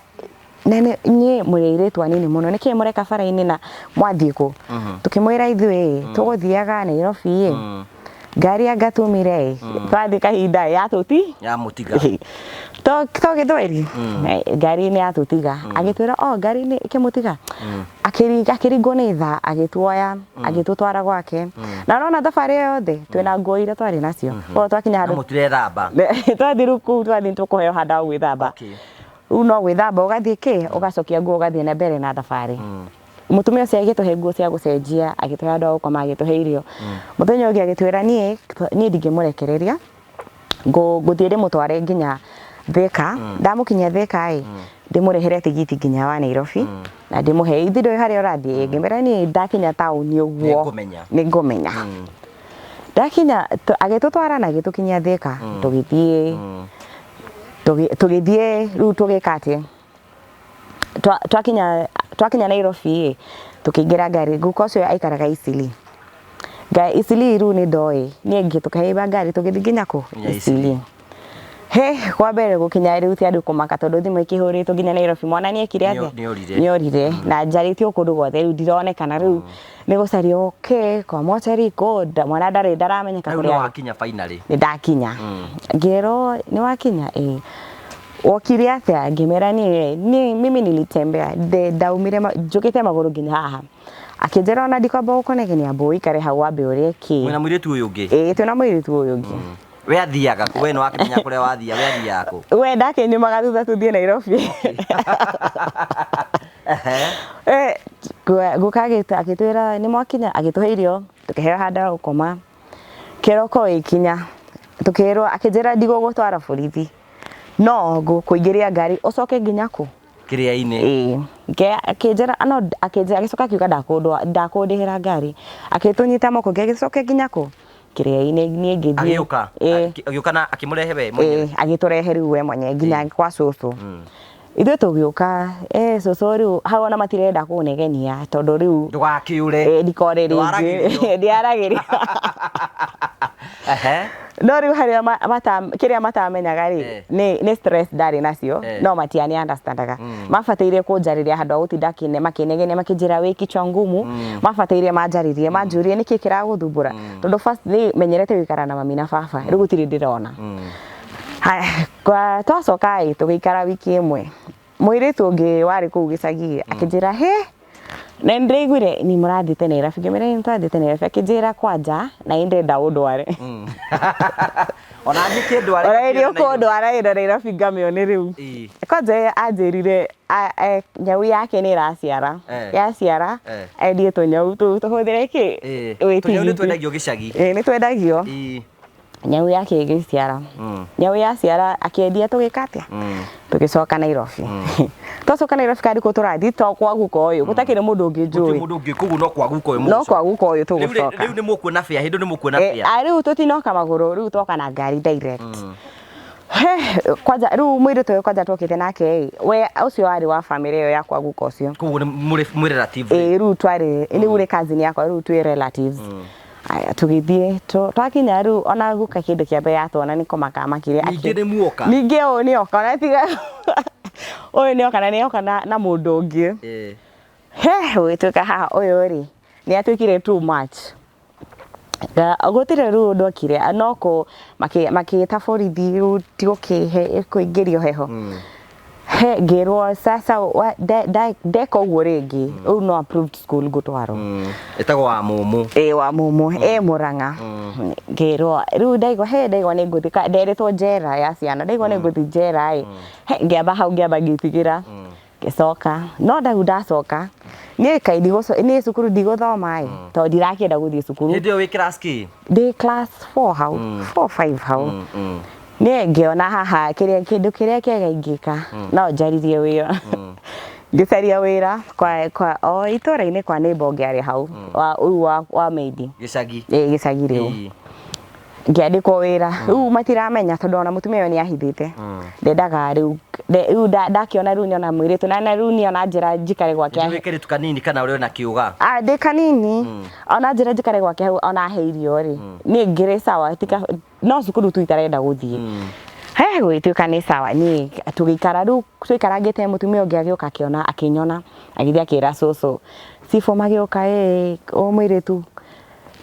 "Nene inyuĩ mũrĩ airĩtu anini mũno, nĩkĩ mũreka bara-inĩ na mwathiĩ kũ?" Tũkĩmwĩra ithuĩ tũgũthiaga Nairobi ĩ, ngari anga tumire ĩ, twathiĩ kahinda yatũti Ya mũtiga. To gĩthweri, ngari nĩ yatũtiga. Agĩtwĩra o ngari nĩ ĩkĩmũtiga, akĩringwo nĩ tha, agĩtuoya agĩtũtwara gwake. Na ũrona thabarĩ ĩyo yothe twĩna nguo iria twarĩ nacio. Koguo twakinya Na handũ mũtirethamba? Twathiĩ rĩu kũu, twathiĩ tũkũheo handũ ha gwĩthamba. Rĩu no gwĩthamba, ũgathiĩ kĩ ũgacokia nguo, ũgathiĩ na mbere na thabarĩ. Mũtumia ũcio agĩtũhe nguo cia gũcenjia, agĩtũhe handũ ha gũkoma, agĩtũhe irio. Mũthenya ũngĩ agĩtwĩra niĩ ndingĩmũrekereria, ngũthiĩ ndĩmũtware nginya Thika. Ndamũkinyia Thika ĩ, ndĩmũrĩhĩre tigiti nginya wa Nairobi na ndĩmũhe ithuĩ ndũĩ harĩa ũrathiĩ. Ngĩmwĩra niĩ ndakinya taũni ũguo Nĩngũmenya. Nĩngũmenya. Ndakinya agĩtũtwara na agĩtũkinyia Thika, tũgĩthiĩ tũgĩthiĩ rĩu tũgĩka atĩ twakinya Nairobi ĩ, tũkĩingĩra ngari. Guka ũcio aikaraga Eastleigh. Eastleigh rĩu nĩ ndoĩ niĩ ngĩ tũkĩhaimba ngari tũgĩthiĩ nginya kũ? Nginya Eastleigh. He kwa mbere gũkinya rĩu ti andũ kũmaka tondũ thimũ ĩkĩhũrĩtwo nginya Nairobi mwana nĩekire atĩa? Nĩorire. Nĩorire na njarĩtio kũndũ gwothe rĩu ndironekana rĩu nĩ gũcario kĩ kwa mochari kũ mwana ndarĩ ndaramenyeka Rĩu kũrĩa nĩ arĩ. wakinya finally. Nĩ ndakinya. Ngĩrwo nĩ wakinya ĩĩ. Wokire atĩa? Ngĩmera niĩ mimi nilitembea ndaumire njũkĩte magũrũ nginya haha. Akĩnjĩra ona ndikwamba gũkũnegenia mbu ũikare hau wambe ũrĩe kĩ. Mwĩna mũirĩtu ũyũ ũngĩ? Ĩĩ twĩna mũirĩtu ũyũ ũngĩ. We athiaga kũ? We nĩ wakĩmenya kũrĩa wathia, we athiaga kũ? We ndakĩnyumaga thutha tũthiĩ Nairobi. Guka agĩtwĩra nĩ mwakinya, agĩtũhe irio, tũkĩheo handũ ha gũkoma. Kĩroko gĩkinya, tũkĩrwo, akĩnjĩra ndigũgũtwara borithi, no ngũkũingĩria ngari ũcoke nginya kũ? Kĩrĩa-inĩ. Ĩĩ. Akĩnjĩra no akĩnjĩra agĩcoka akiuga ndakũndĩhĩra ngari. Agĩtũnyita moko ngĩgĩcoke nginya kũ? Kĩrĩa-inĩ niĩ ngĩthiĩ. Agĩũka. Ĩĩ. Agĩũka na akĩmũrehe we mwenyewe. Ĩĩ, agĩtũrehe rĩu we mwenyewe nginya kwa cũcũ. Ithuĩ tũgĩũka, cũcũ rĩu hau ona matirenda kũnegenia tondũ rĩu Ndũgakĩũre. Ĩĩ, ndikore rĩngĩ. Ndwaragĩrio. Ndiaragĩrio. No rĩu harĩa kĩrĩa matamenyaga rĩ, nĩ stress ndarĩ nacio, no matiani understandaga. Mabataire kũnjarĩria handũ ha gũtinda makĩnegenia makĩnjĩra wĩ kichwa ngumu, mabataire manjarĩrie, manjũrie nĩkĩ kĩragũthumbũra. Tondũ first nĩ menyerete gũikara na mami na baba, rĩu gũtirĩ ndĩrona. Haya, twacoka ĩ, tũgĩikara wiki ĩmwe. Mũirĩtu ũngĩ warĩ kũu gĩcagi akĩnjĩra he, na nĩ ndĩraiguire nĩ mũrathiĩte Nairobi, ngĩmwĩra nĩ twathiĩte Nairobi, akĩnjĩra kwanja na nĩ ndĩrenda ũndware. Ona niĩ kĩndware. Ona nĩ ũkũndwara ĩno Nairobi ngamĩone rĩu. Kwanja ye anjĩrire nyau yake nĩ ĩraciara. Yaciara endie tũnyau tũu tũhũthĩre kĩ? Tũnyau nĩ twendagio gĩcagi. Ĩĩ nĩ twendagio. Nyau yake ĩgĩciara. Nyau yaciara akĩendia tũgĩka atĩa? Tũgĩcoka Nairobi. Twacoka Nairobi karĩ kũ tũrathiĩ to kwa guka ũyũ gũtakĩrĩ mũndũ ũngĩ njũĩ. Gũtirĩ mũndũ ũngĩ koguo no kwa guka ũyũ. No kwa guka ũyũ tũgũcoka. Rĩu nĩ mũkuona bĩa, hĩndĩ nĩ mũkuona bĩa. Rĩu tũtinoka magũrũ, rĩu twoka na ngari direct. Kwanja rĩu mũirĩtu ũyũ kwanja twokĩte nake ĩ, we ũcio warĩ wa bamĩrĩ ĩyo ya kwa guka ũcio. Koguo nĩ mwĩ relative. Ĩĩ rĩu twarĩ, rĩu nĩ cousin yakwa, rĩu twĩ relatives. Aya tũgĩthiĩ twakinya rĩu ona guka kĩndũ kĩa mbere yatuona nĩ kũmaka amakire. Ningĩ nĩ muoka. Ningĩ ũyũ nĩ oka ona tiga ũyũ nĩ oka na nĩ oka na mũndũ ũngĩ. He ũgĩtuĩka haha ũyũ rĩ nĩ atuĩkire too much. Gũtirĩ rĩu ũndũ okire no kũ makĩĩta borithi rĩu ti gũkĩhe kũingĩrio heho. He ngĩrwo sasa ndeka ũguo rĩngĩ rĩu no approved school ngũtwarwo. Ĩtagwo wa mũmũ. Ĩĩ wa mũmũ ĩ Mũrang'a. Ngĩrwo rĩu ndaigua he ndaigua nĩ ngũthiĩ nderĩtwo njera ya ciana ndaigua nĩ ngũthiĩ njera ĩ he ngĩamba hau ngĩamba ngĩtigĩra ngĩcoka no ndau ndacoka niĩ kaĩ niĩ cukuru ndigũthoma ĩ tondũ ndirakĩenda gũthiĩ cukuru. Hĩndĩ ĩyo wĩ class kĩ? Ndĩ class 4 hau 4 5 hau. Niĩ ngĩona haha kĩrĩa kĩndũ kĩrĩa kĩega ingĩka no njaririe wĩra. Ngĩcaria wĩra kwa o itũra-inĩ kwa neighbor ũngĩ arĩ hau wa ũyũ wa maid. Gĩcagi. Ĩĩ gĩcagi rĩu. Ngĩandĩkwo wĩra rĩu matiramenya tondũ ona mũtumia ũyũ nĩ ahithĩte. Ndendaga rĩu rĩu ndakĩona rĩu nĩona mũirĩtu na rĩu niĩ ona njĩra njikare gwake. Wĩ kairĩtu kanini kana ũrĩ ona kĩũga? Ndĩ kanini. Ona njĩra njikare gwake hau ona ahe irio rĩ niĩ ngĩrĩ sawa tika no cukuru tu itarenda gũthiĩ. He gũgĩtuĩka nĩ sawa niĩ tũgĩikara rĩu tũikarangĩte mũtumia ũngĩ agĩũka akĩona akĩnyona agĩthiĩ akĩra cũcũ cibũ magĩũka ĩ ũyũ mũirĩtu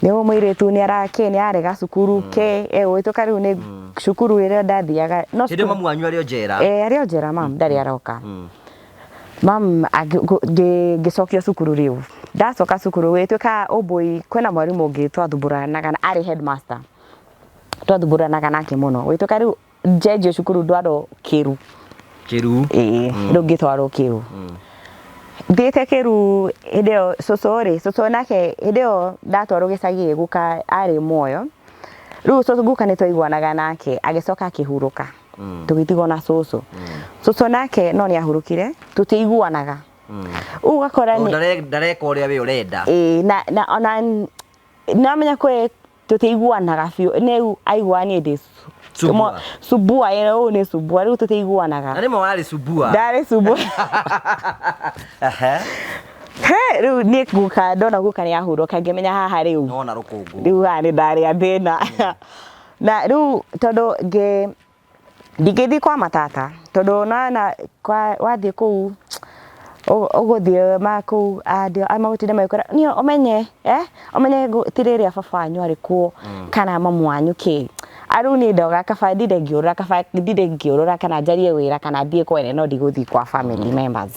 nĩ ũyũ mũirĩtu nĩ arakĩ nĩ ararega cukuru kĩ gũgĩtuĩka rĩu nĩ cukuru ĩrĩa ndathiaga no Hĩndĩ ĩyo mamu wanyu arĩ o njera? Ĩĩ arĩ o njera mam ndarĩ aroka. Mam ngĩcokio cukuru rĩu ndacoka cukuru gũgĩtuĩka ũmbũi kwĩna mwarimũ ũngĩ twathumbũranaga arĩ headmaster twathumbũranaga nake mũno gũgĩtuĩka rĩu njenjio cukuru ndwarwo Kĩru. Kĩru. Ĩĩ rĩu ngĩtwarwo Kĩru. Thiĩte kĩru hĩndĩ ĩyo cũcũ rĩ, cũcũ nake hĩndĩ ĩyo ndatwarwo gĩcagi rĩ, guka arĩ muoyo. Rĩu cũcũ guka nĩ twaiguanaga nake agĩcoka akĩhurũka. Tũgĩtigwo na cũcũ. Cũcũ nake no nĩ ahurũkire, tũtiaiguanaga. Rĩu ũgakora O nĩ ndareka ũrĩa we ũrenda. Ĩĩ, na ona namenya kwĩ tũtiiguanaga biũ nĩ rĩu aiguaga niĩ ndĩ Subua. Subua, ĩĩ ũyũ nĩ subua, rĩu tũtiiguanaga. Na rĩmwe warĩ subua. Ndarĩ subua. Ehe. He, rĩu niĩ guka ndona guka nĩ ahurũka ngĩmenya haha rĩu. Nona rũkũngũ. Rĩu haha nĩ ndarĩa thĩna. Na rĩu tondũ ngĩ ndingĩthiĩ kwa matata tondũ nona kwa wathiĩ kũu ũgũthiĩ ma kũu magũtinda magĩkwĩra nĩ ũmenye eh ũmenye ti rĩrĩa baba wanyu arĩ kuo kana mamu wanyu kĩ. Rĩu niĩ ndoga kaba ndinde ngĩũrũra, kaba ndinde ngĩũrũra kana njarie wĩra kana thiĩ kwene no ndigũthiĩ kwa family members.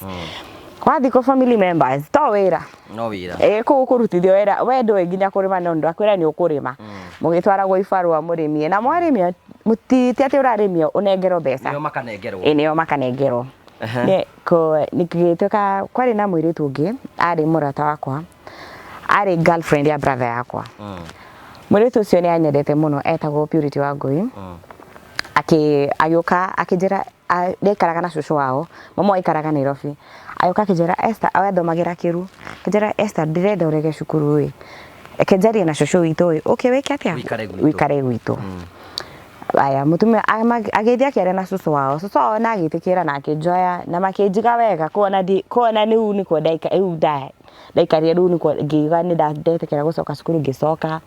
Wathiĩ kwa family members to wĩra. No wĩra. Ĩĩ kũu ũkũrutithio wĩra we ndũĩ nginya kũrĩma no ndakwĩra nĩ ũkũrĩma. Mũgĩtwaragwo ibarũa mũrĩmie na mwarĩmia ti atĩ ũrarĩmia ũnengerwo mbeca. Nĩo makanengerwo. Ĩĩ nĩo makanengerwo. Ehe. Gĩgĩtuĩka kwarĩ na mũirĩtu ũngĩ arĩ mũrata wakwa, arĩ girlfriend ya brother yakwa. Mũirĩtu ũcio nĩ anyendete mũno etagwo Purity Wangũi. Agĩũka akĩnjĩra ndaikaraga na cũcũ wao, mama wao aikaraga Nairobi. Agĩũka akĩnjĩra Esther, athomagĩra Kĩru, akĩnjĩra Esther ndĩrenda ũrege cukuru ĩ, reke njarie na cũcũ witũ ĩ, ũke wĩke atĩa? Ũikare gwitũ. Ũikare gwitũ. Aya mũtumia agĩthiĩ akĩaria na cũcũ wao, cũcũ wao na agĩtĩkĩra na akĩnjoya na makĩnjiga wega kuona kuona rĩu nĩkuo rĩu ndaikarire rĩu nĩkuo ngiuga nĩ ndetĩkĩra gũcoka cukuru ngĩcoka.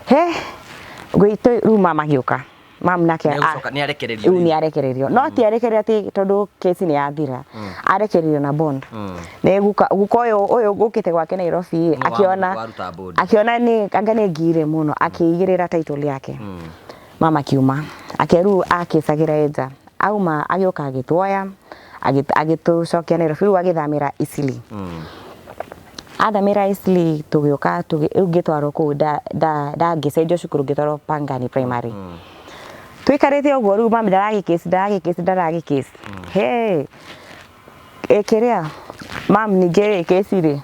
He gwitũ rĩu mama agĩũka, mam nake Nĩegũcoka, nĩarekererio rĩu rĩu. nĩarekererio no ti arekererio atĩ tondũ kesi nĩ yathira, arekererio na bond. Nĩ guka guka ũyũ ũyũ ngũkĩte gwake Nairobi Nĩ akiona waruta bond. akiona nĩ anga nĩ ngire mũno akĩigĩrĩra title yake. Mama akiuma akĩrĩu akĩcagĩra enja auma agĩũka agĩtuoya agĩtũcokia Nairobi rĩu agĩthamĩra Eastleigh. Athamĩra Eastleigh tũgĩũka rĩu ngĩtwarwo kũu ndangĩcenjio cukuru ngĩtwarwo Pangani Primary. Tũikarĩte ũguo rĩu mami ndaragĩkĩci ndaragĩkĩci ndaragĩkĩci. He kĩrĩa mam ningĩ rĩ kĩci rĩ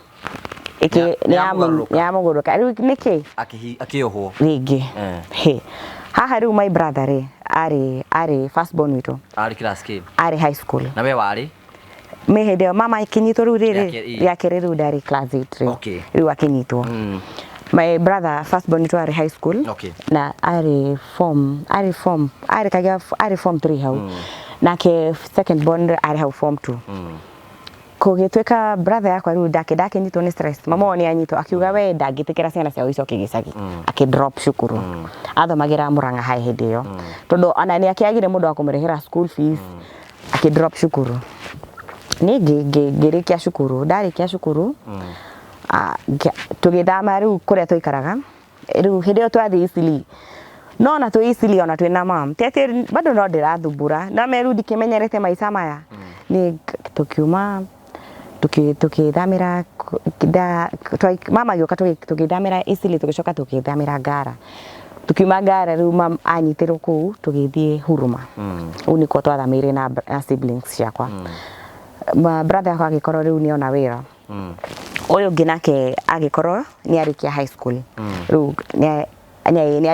Nĩ yamũgarũrũka. nĩ yamũgũrũka rĩu nĩkĩ Akĩohwo. rĩngĩ. Eh. He haha rĩu my brother rĩ arĩ first born witũ Arĩ class K. arĩ high school. Na we warĩ? Me hĩndĩ ĩyo mama akĩnyitwo rĩu rĩrĩ Rĩa kerĩ. rĩa kerĩ rĩu ndarĩ class 8 rĩ. Okay. Rĩu akĩnyitwo. My brother first born witũ arĩ high school. Okay. Na arĩ form arĩ form arĩ kagĩa arĩ form 3 hau. Nake second born arĩ hau form 2. Kũgĩtuĩka brother yakwa rĩu ndake ndakĩnyitwo nĩ stress, mama wao nĩ anyitwo akiuga we ndangĩtĩkĩra ciana ciao icoke gĩcagi, akĩ drop cukuru. Athomagĩra Murang'a High hĩndĩ ĩyo tondũ ona nĩ akĩagire mũndũ wa kũmũrĩhĩra school fees, akĩ drop cukuru. Niĩ ngĩrĩkia cukuru, ndarĩkia cukuru tũgĩthama rĩu kũrĩa twaikaraga rĩu hĩndĩ ĩyo twathiĩ Eastleigh no ona twĩ Eastleigh ona twĩna mam ti atĩ bado no ndĩrathumbũra no me rĩu ndikĩmenyerete maica maya. Niĩ tũkiuma tũkĩthamĩra mama agĩũka tũgĩthamĩra Eastleigh tũgĩcoka tũgĩthamĩra Ngara. Tukiuma Ngara rĩu mam anyitĩrwo kũu tũgĩthiĩ Huruma. Rĩu nĩkuo twathamĩire na siblings ciakwa. Ma brother yakwa agĩkorwo rĩu nĩona wĩra. Ũyũ ũngĩ nake agĩkorwo nĩ arĩkia high school. Rĩu nĩ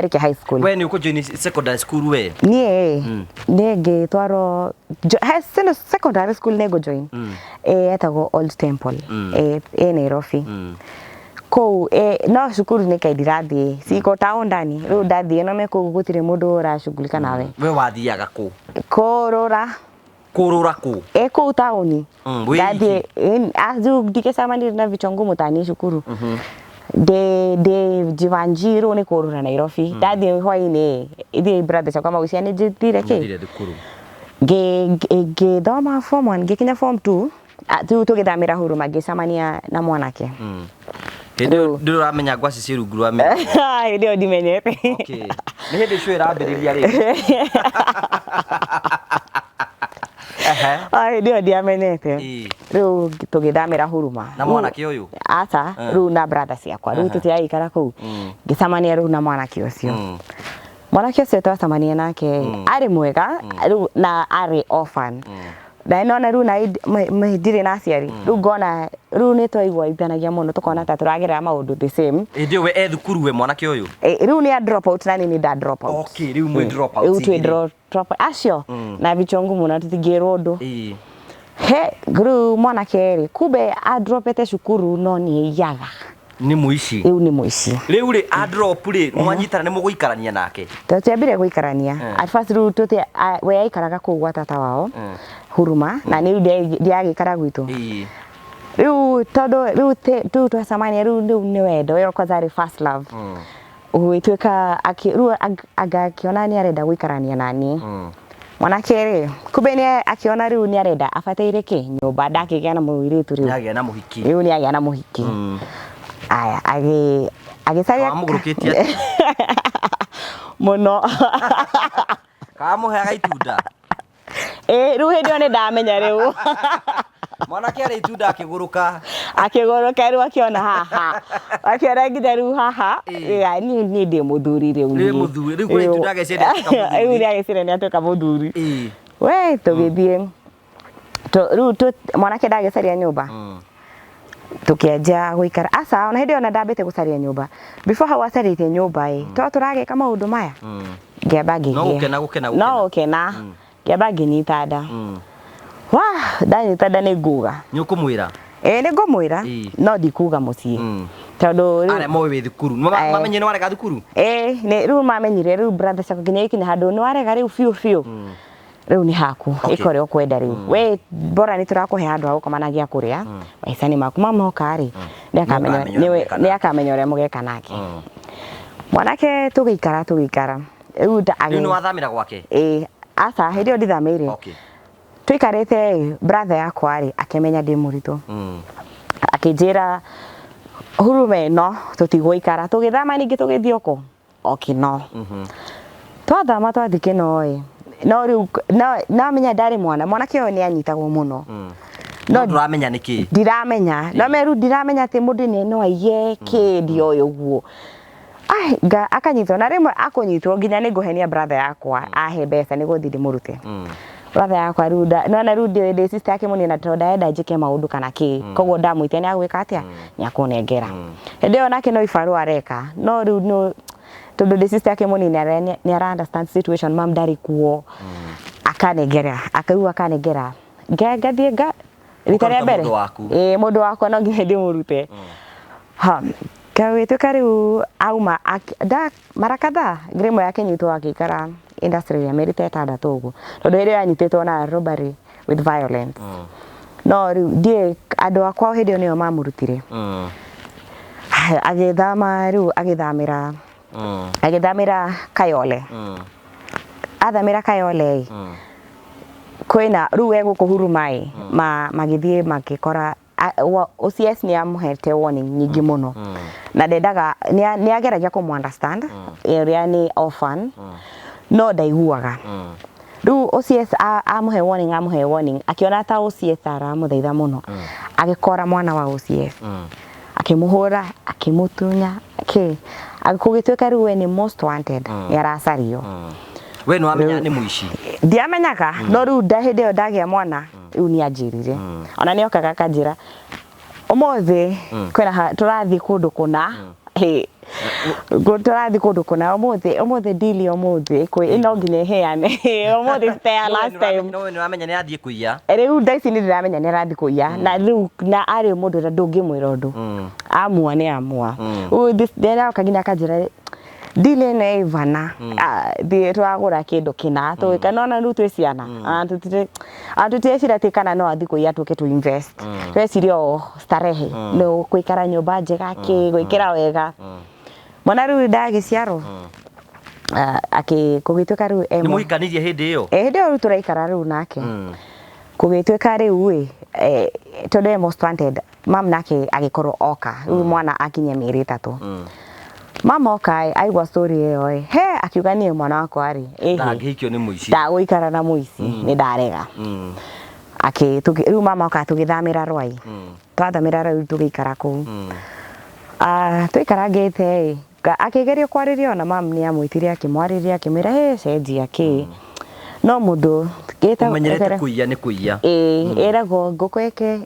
arĩkia high school. We nĩ ũkũ join secondary school we? Niĩ niĩ ngĩtwarwo secondary school nĩ ngũ join. Ĩtagwo Old Temple. Ĩ Nairobi. Kũu no cukuru nĩ kaĩ ndirathiĩ ciko town ndani rĩu ndathiĩ no me kũu gũtirĩ mũndũ ũracugulika nawe. We wathiaga kũ? Kũrũra. Kũrũra kũ? Kũu taũni. Wĩ Ndathiĩ rĩu ndingĩcemanirie na vichwa ngumu ta niĩ cukuru. Ndĩ Jivanjii rĩu nĩ kũrũra Nairobi. Ndathiĩ hwainĩ ithiĩ brother ciakwa magucia nĩ njĩtire kĩ? Ũthire thukuru. Ngĩthoma form 1 ngĩkinya form 2 rĩu tũgĩthamĩra Huruma ngĩcemania na mwanake. Hĩndĩ ĩyo ndũrĩ ũramenya ngwacĩ ciĩ rungu rwa mĩrango. Hĩndĩ ĩyo ndimenyete. Okay. Nĩ hĩndĩ show ĩrambĩrĩria rĩ. Ehe. Hĩndĩ ĩyo ndiamenyete. Ĩĩ. Rĩu tũgĩthamĩra Huruma. Na mwanake ũyũ? Aca, rĩu na brother ciakwa. Rĩu tũtiraikara kũu. Ngĩcemania rĩu na mwanake ũcio. Mwanake ũcio twacemania nake arĩ mwega rĩu na arĩ orphan. Na nona rĩu na ndirĩ na aciari, rĩu ngona rĩu nĩ twaiguithanagia mũno, tũkona ta tũragerera maũndũ the same. Hĩndĩ ĩyo we e thukuru, we mwanake ũyũ? Rĩu nĩ a drop out na niĩ nĩ nda drop out. Okay, rĩu mwĩ drop out Rĩu twĩ igĩrĩ. drop acio na vichwa ngumu na tũtingĩrwo ũndũ. He rĩu mwanake rĩ, kumbe adropete cukuru no nĩ aiyaga. Nĩ mũici. Rĩu nĩ mũici. Rĩu rĩ, a drop rĩ, mwanyitana nĩ mũgũikarania nake? Tũtiambire gũikarania at first. Rĩu we aikaraga kũu gwa tata wao Huruma, na nĩ rĩu ndiagĩikara gwitũ. Rĩu tondũ rĩu rĩu twacemania, rĩu nĩ wendo ĩyo, kwanza arĩ first love. Gũgĩtuĩka rĩu anga akĩona nĩ arenda gũikarania na niĩ. Mwanake rĩ, kumbe nĩ akĩona rĩu nĩ arenda abataire kĩ nyũmba, ndakĩgĩa na mũirĩtu rĩu. Nĩagĩa na mũhiki. Rĩu nĩ agĩa na mũhiki. Aya, agĩcaria. Wamũgũrũkĩtie atĩa? Mũno. Kamũheaga itunda? Ĩ, rĩu hĩndĩ ĩyo nĩ ndamenya rĩu. Mwanake arĩ itunda akĩgũrũka. Akĩgũrũka, rĩu akĩona haha, akĩona nginya rĩu haha. Ya, niĩ ndĩ mũthuri rĩu. Rĩu niĩ. Mũthuri. Rĩu kũrĩ itunda ageciria nĩ atuĩka Rĩu mũthuri. nĩ ageciria nĩ atuĩka mũthuri. We tũgĩthiĩ rĩu mwanake ndagĩcaria nyũmba, tũkĩanjia gũikara. Aca, ona hĩndĩ ĩyo ona ndambĩte gũcaria nyũmba, before hau acarĩtie nyũmba ĩ, to tũragĩka maũndũ maya, ngĩamba ngĩgĩa. No gũkena, gũkena, No gũkena. gũkena, ngĩamba ngĩnyita nda. Wa ndanyita nda nĩ nguga. Nĩ ũkũmwĩra? Ĩ, nĩ ngũmwĩra. No ndikuga mũciĩ tondũ Arĩa moĩ wĩ thukuru. Mamenye nĩ warega thukuru? Ĩ, nĩ rĩu mamenyire. Rĩu brother ciakwa nginya ikinya handũ nĩ warega rĩu biũ biũ, rĩu nĩ haku. Ĩka ũrĩa ũkwenda rĩu we, bora nĩ tũrakũhe handũ ha gũkoma na gĩa kũrĩa. Maica nĩ maku, mamoka rĩ, nĩ akamenya. Nĩũkamenya ũrĩa mũgeka. Nĩ akamenya ũrĩa mũgeka nake. Mwanake tũgĩikara, tũgĩikara rĩu Rĩu nĩ wathamĩra gwake? Ĩ, aca, hĩndĩ ĩyo ndithamĩire. Tũikarĩte ĩ, brother yakwa rĩ akĩmenya ndĩ mũritũ. Akĩnjĩra hurume ĩno tũtigũikara. Tũgĩthama ningĩ, tũgĩthiĩ ũkũ o Kĩno. Twathama twathiĩ Kĩno ĩ, no rĩu no menya ndarĩ mwana, mwanake ũyũ nĩ anyitagwo mũno. No ndũramenya nĩkĩ? Ndiramenya, no me rĩu ndiramenya atĩ mũndũ nĩ no aiye kĩ, ndioĩ ũguo. Ai, akanyitwo na rĩmwe akũnyitwo nginya nĩ ngũhenia brother yakwa ahe mbeca nĩguo thiĩ ndĩmũrute. Brother yakwa rĩu nona rĩu ndĩ sister yake mũnini, na tondũ ndarenda njĩke maũndũ kana kĩ, koguo ndamwĩtia nĩ agwĩka atĩa, nĩ akũnengera. Hĩndĩ ĩyo nake no ibarũa areka, no rĩu no tondũ ndĩ sister yake mũnini, nĩ ara understand situation, mam ndarĩ kuo, akanengera, akau akanengera. Ngathiĩ nga rita rĩa Ũkaruta mbere. Mũndũ waku. Ĩĩ, mũndũ wakwa no nginya ndĩmũrute. Ha gagĩtuĩka rĩu auma nda mara kadhaa rĩmwe akĩnyitwo, akĩikara industry ya mĩeri ta 6 ũguo, tondũ hĩndĩ ĩyo anyitĩtwo na robbery with violence. No rĩu ndiĩ andũ akwa hĩndĩ ĩyo nĩo mamũrutire. Agĩthama rĩu, agĩthamĩra agĩthamĩra Kayole. Athamĩra Kayole ĩ, kwĩna rĩu we gũkũ Huruma ĩ, magĩthiĩ magĩkora OCS nĩ amũhete warning nyingĩ mũno, na ndendaga, nĩ ageragia kũmũ understand ũrĩa nĩ orphan, no ndaiguaga. Rĩu OCS amũhe warning, amũhe warning, akĩona ta OCS aramũthaitha mũno, agĩkora mwana wa OCS, akĩmũhũra, akĩmũtunya kĩ, gũgĩtuĩka rĩu we nĩ most wanted, nĩ aracario. We nĩ wamenya nĩ mũici? Ndiamenyaga, no rĩu hĩndĩ ĩyo ndagĩa mwana rĩu nĩ anjĩrire. Ona nĩ okaga akanjĩra ũmũthĩ kwĩna tũrathiĩ kũndũ kũna. Hĩ, tũrathiĩ kũndũ kũna ũmũthĩ, ũmũthĩ deal, ũmũthĩ kwĩ no nginya ĩheane ũmũthĩ ta last time. No we nĩ wamenya nĩ athiĩ kũiya? Rĩu thaa ici nĩ ndĩramenya nĩ arathiĩ kũiya, na rĩu na arĩ mũndũ ũrĩa ndũngĩmwĩra ũndũ, amua nĩ amua. Rĩu ndĩroka nginya akanjĩra deal ĩno ĩvana thiĩ twagũra kĩndũ kĩna tũgĩka, nona rĩu twĩ ciana. Ah, tũtireciria atĩ kana no athiĩ kũiya tũke tũ invest, tweciria o starehe, no gũikara nyũmba njega, kĩ gwĩkĩra wega. Mwana rĩu ndagĩciarwo, akĩ kũgĩtuĩka rĩu Nĩ mũhikanirie hĩndĩ ĩyo? Hĩndĩ ĩyo rĩu tũraikara rĩu nake. Kũgĩtuĩka rĩu ĩ, tondũ e most wanted, mam nake agĩkorwo oka rĩu mwana akinyia mĩeri 3. Mama oka ĩ, aigua story ĩyo ĩ, he akiuga niĩ mwana wakwa rĩ, ĩhĩ, Ndangĩhikio nĩ mũici. Ndagũikara na mũici, nĩ ndarega. Rĩu mama oka tũgĩthamĩra Rwai. Twathamĩra rĩu tũgĩikara kũu. Tũikarangĩte ĩ, akĩgeria kwarĩria, ona mam nĩ amwĩtire akĩmwarĩria, akĩmwĩra he cenjia kĩ. No mũndũ Ũmenyerete kũiya nĩ kũiya. Ĩĩ, ĩragwo ngũkũ ĩke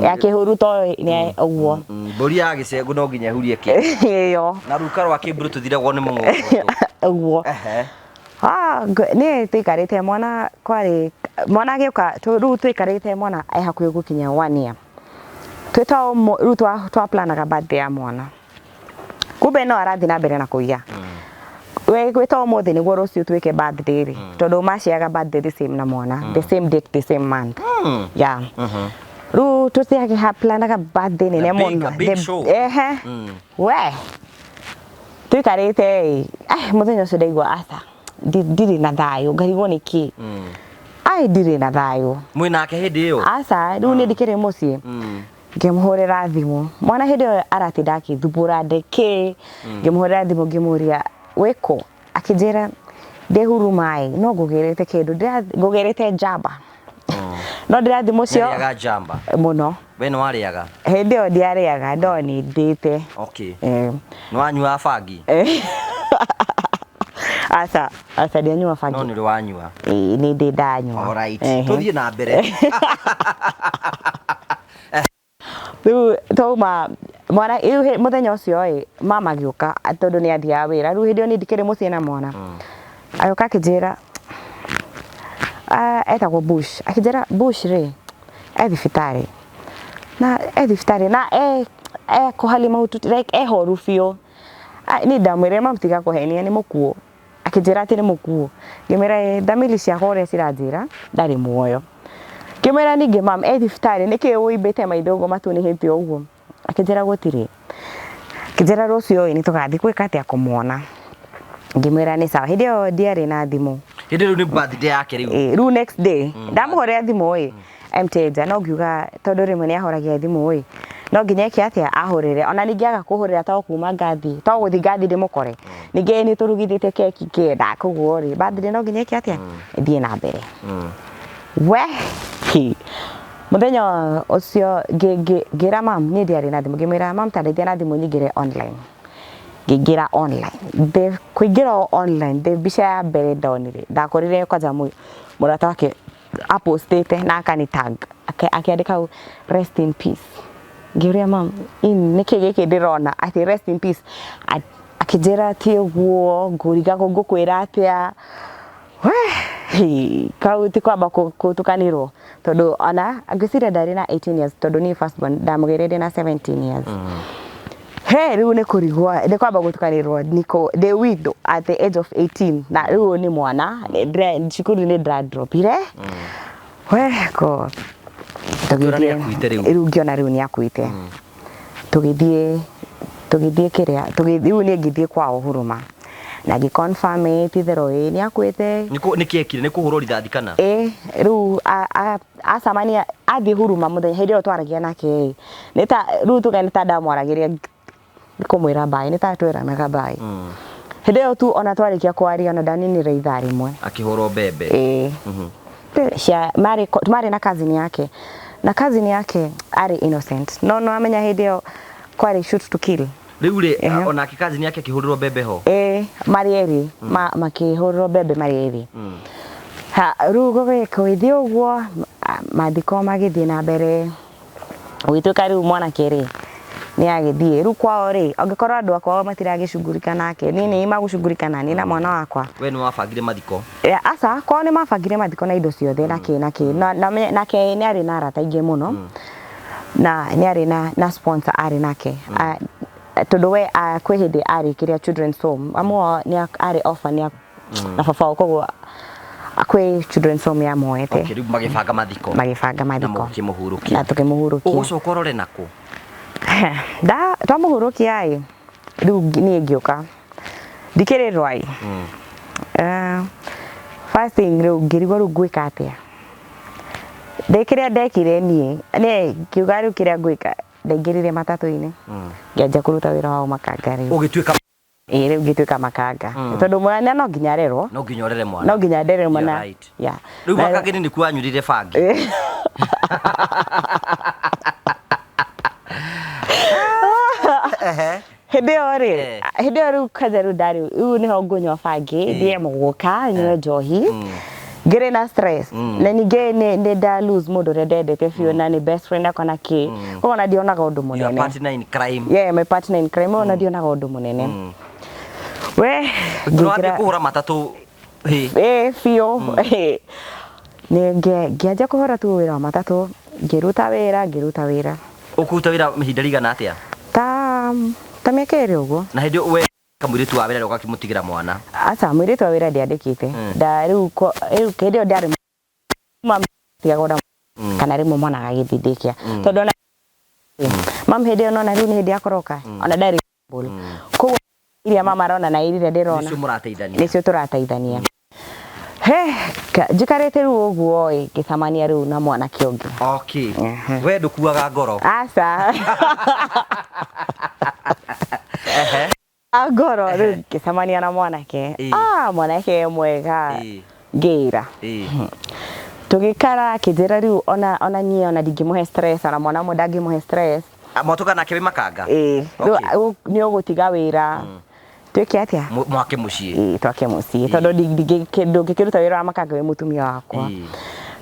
ya kĩhuruto nĩ ũguo. Mbũri ya gĩcegũ no nginya ĩhurie kĩ. Ĩyo. Na ruka rwa kĩmbũrũ tũthiragwo nĩ mũng'ũng'ũ. Ũguo. Ehe. Ah, niĩ tũikarĩte mwana kwarĩ mwana agĩũka rĩu tũikarĩte mwana e hakuhĩ gũkinya one year. Twĩ ta rĩu twa planaga birthday ya mwana. Kumbe no arathiĩ na mbere na kũiya. We gwĩ ta ũmũthĩ nĩguo rũciũ twĩke birthday rĩ, tondũ maciaga birthday the same na mwana, the same date, the same month. Yeah. Rĩu tũtiakĩ planaga birthday nene A big- mũno. a big show. Ehe. We tũikarĩte ĩ, eh, mũthenya ũcio ndaigua aca ndirĩ na thayũ, ngarigwo nĩ kĩ. Ai, ndirĩ na thayũ. Mwĩ nake hĩndĩ ĩyo? Aca, rĩu nĩ ndikĩrĩ mũciĩ. Ngĩmũhũrĩra thimũ mwana hĩndĩ ĩyo aratinda akĩthumbũra ndĩkĩ. Ngĩmũhũrĩra thimũ ngĩmũria wĩkũ, akĩnjĩra ndĩ Huruma ĩ, no ngũgĩrĩte kĩndũ, ngũgĩrĩte njamba. No ndĩrathiĩ mũciĩ. Nĩarĩaga njamba? Mũno. We nĩ warĩaga? Hĩndĩ ĩyo ndiarĩaga, no nĩ ndĩte. Okay. Eh. Nĩ wanyuaga bangi? Eh. Aca, aca, ndianyua bangi. No nĩ ũrĩ wanyua? Ĩĩ, nĩ ndĩ ndanyua. Alright. Ehe. Tũthiĩ na mbere. Rĩu twauma mwana rĩu mũthenya ũcio ĩ, mama agĩũka tondũ nĩ athiaga wĩra. Rĩu hĩndĩ ĩyo niĩ ndikĩrĩ mũciĩ na mwana. Agĩũka akĩnjĩra, ah, etagwo Bush. Akĩnjĩra Bush rĩ, e thibitarĩ. Na e thibitarĩ na e kũhali mahututi, like e horu biũ. Ah, niĩ ndamwĩrire mam tiga kũhenia nĩ mũkuũ. Akĩnjĩra atĩ nĩ mũkuũ. Ngĩmwĩra ĩ, thamiri ciakwa ũrĩa ciranjĩra ndarĩ muoyo. Ngĩmwĩra ningĩ mam e thibitarĩ nĩkĩ ũimbĩte maitho ũguo matunĩhĩte ũguo? Akĩnjĩra gũtirĩ. Akĩnjĩra rũciũ ĩ nĩ tũgathiĩ gwĩka atĩa kũmuona. Ngĩmwĩra nĩ sawa. Hĩndĩ ĩyo ndiarĩ na thimũ. Hĩndĩ rĩu nĩ birthday yake rĩu. Ĩ, rĩu next day ndamũhũrĩra thimũ ĩ, mteja no ngiuga tondũ rĩmwe nĩ ahoragia thimũ ĩ, no nginya eke atĩa ahũrĩre. Ona ningĩ aga kũhũrĩra to kuma ngathi, to gũthiĩ ngathi ndĩmũkore. Ningĩ nĩ tũrugithĩtie keki kenda, koguo rĩ birthday no nginya eke atĩa ĩthiĩ na mbere. We hi mũthenya ũcio ngĩra mam, niĩ ndiarĩ na thimũ, ngĩmwĩra mam ta ndeithia na thimũ nyingĩre online. Ngĩingĩra online, the kũingĩra online, the mbica ya mbere ndonire, ndakorire kwanja mũrata wake apostĩte na akani tag, akĩandĩka hau rest in peace. Ngĩũria mam, nĩkĩ gĩkĩ ndĩrona atĩ rest in peace? Akĩnjĩra ti ũguo, ngũrigagwo ngũkwĩra atĩa. We, hi, kau ti kwamba kũtukanĩrwo tondũ ona ngwĩciria ndarĩ na 18 years, tondũ niĩ first born ndamũgĩrire ndĩ na 17 years. He rĩu nĩ kũrigwo nĩ kwamba gũtukanĩrwo niko ndĩ widow at the age of 18, na rĩu ũyũ nĩ mwana cukuru nĩ ndradropire. We ko Ũkĩona nĩ akuĩte rĩu? Rĩu ngĩona rĩu nĩ akuĩte. Tũgĩthiĩ kĩrĩa, rĩu niĩ ngĩthiĩ kwao Huruma na ngĩ confirm ĩ ti itherũ ĩ nĩ akuĩte. Nĩ kĩ ekire? Nĩ kũhũrwo rithathi kana? Ĩ rĩu acamania athiĩ Huruma mũthenya hĩndĩ ĩyo twaragia nake ĩ, nĩ ta rĩu tuge nĩ ta ndamwaragĩria kũmwĩra bye, nĩ ta tweranaga bye. Hĩndĩ ĩyo tu ona twarĩkia kwaria ona ndaninire ithaa rĩmwe. Akĩhũrwo mbembe. Ĩ. Cia, marĩ na cousin yake. Na cousin yake arĩ innocent. No no amenya hĩndĩ ĩyo kwarĩ shoot to kill. Rĩu rĩ, onake cousin yake akĩhũrĩrwo mbembe ho? Ĩ, marĩ erĩ, makĩhũrĩrwo mbembe marĩ erĩ. Ha, rĩu gũgĩthiĩ ũguo, mathiko magĩthiĩ na mbere. Gũgĩtuĩka rĩu mwanake rĩ, nĩ agĩthiĩ. Rĩu kwao rĩ, angĩkorwo andũ a kwao matiragĩcugurika nake, niĩ nĩ magũcugurika na niĩ na mwana wakwa. We nĩ wabangire mathiko? Aca, kwao nĩ mabangire mathiko na indo ciothe na kĩ na kĩ. Nake nĩ arĩ na arata aingĩ mũno. Na nĩ arĩ na sponsor arĩ nake. Tondũ we, kwĩ hĩndĩ arĩ kĩrĩa children's home. Amwe ao nĩ arĩ orphan ya na baba wao, koguo kwĩ children's home ya muoete. Okay, rĩu magĩbanga mathiko. Magĩbanga Na mathiko. mũkĩmũhurũkia. Na tũkĩmũhurũkia. Ũgũcoka ũrore nakũ? Da, twamũhurũkia ĩ, rĩu niĩ ngĩũka. Ndikĩrĩ Rwai. First thing rĩu ngĩrigwo rĩu ngwĩka atĩa. Ndĩ kĩrĩa ndekire niĩ, niĩ ngiuga rĩu kĩrĩa ngwĩka, ndaingĩrire matatũ-inĩ. Ngĩanjia kũruta wĩra wa ũmakanga rĩu. Ũgĩtuĩka Ĩĩ, rĩu ngĩtuĩka makanga. Tondũ mwana no nginya arerwo. No nginya ũrere mwana. No nginya ndere mwana. You're right. Yeah. Rĩu Na- makanga-inĩ nĩkuo wanyurire bangi. Ehe. Hĩndĩ ĩyo rĩ, hĩndĩ ĩyo rĩu kwanza rĩu ndarĩ, rĩu nĩho ngũnyua bangi, thiĩ mũgũka, nyue njohi. Ngĩrĩ na stress na ningĩ nĩ nda lose mũndũ ũrĩa ndendete biũ na nĩ best friend akwa na kĩ, koguo ona ndionaga ũndũ Your mũnene. partner in crime. Yeah, my partner in crime, ona ndionaga ũndũ mũnene we. Nĩ wathiĩ kũhũra matatũ hĩ? Ĩ biũ. Nĩ ngĩanjia kũhũra tu wĩra wa matatũ, ngĩruta wĩra, ngĩruta wĩra. Ũkũruta wĩra ihinda rĩigana atĩa? Ta mĩaka 2 ũguo. Na hĩndĩ ĩyo we kamũirĩtu wa wĩra ũgakĩmũtigĩra mwana? Aca, mũirĩtu wa wĩra ndiandĩkĩte. Nda rĩu rĩu hĩndĩ ĩyo ndarĩ tigagwo na kana rĩmwe mwana agagĩthiĩ daycare, tondũ ona mam hĩndĩ ĩyo nona rĩu nĩ hĩndĩ ya kũroka, ona ndarĩ stable. Koguo iria mama arona na iria ndĩrona Nĩcio mũrateithania. Nĩcio tũrateithania. He njikarĩte rĩu ũguo ĩ, ngĩcemania rĩu na mwanake ũngĩ. Okay. We ndũkuaga ngoro. Aca. Ngoro rĩu, ngĩcemania na mwanake. Ah, mwanake mwega. Ngĩira. Tũgĩikara, akĩnjĩra rĩu ona niĩ ona ndingĩmũhe stress, ona mwana ũmwe ndangĩmũhe stress. Ah, mwatũka nake wĩ makanga? Ĩĩ. Rĩu nĩ ũgũtiga wĩra, twĩke atĩa? Mwake mũciĩ. Ĩĩ, twake mũciĩ, tondũ ndũngĩkĩruta wĩra wa makanga wĩ mũtumia wakwa.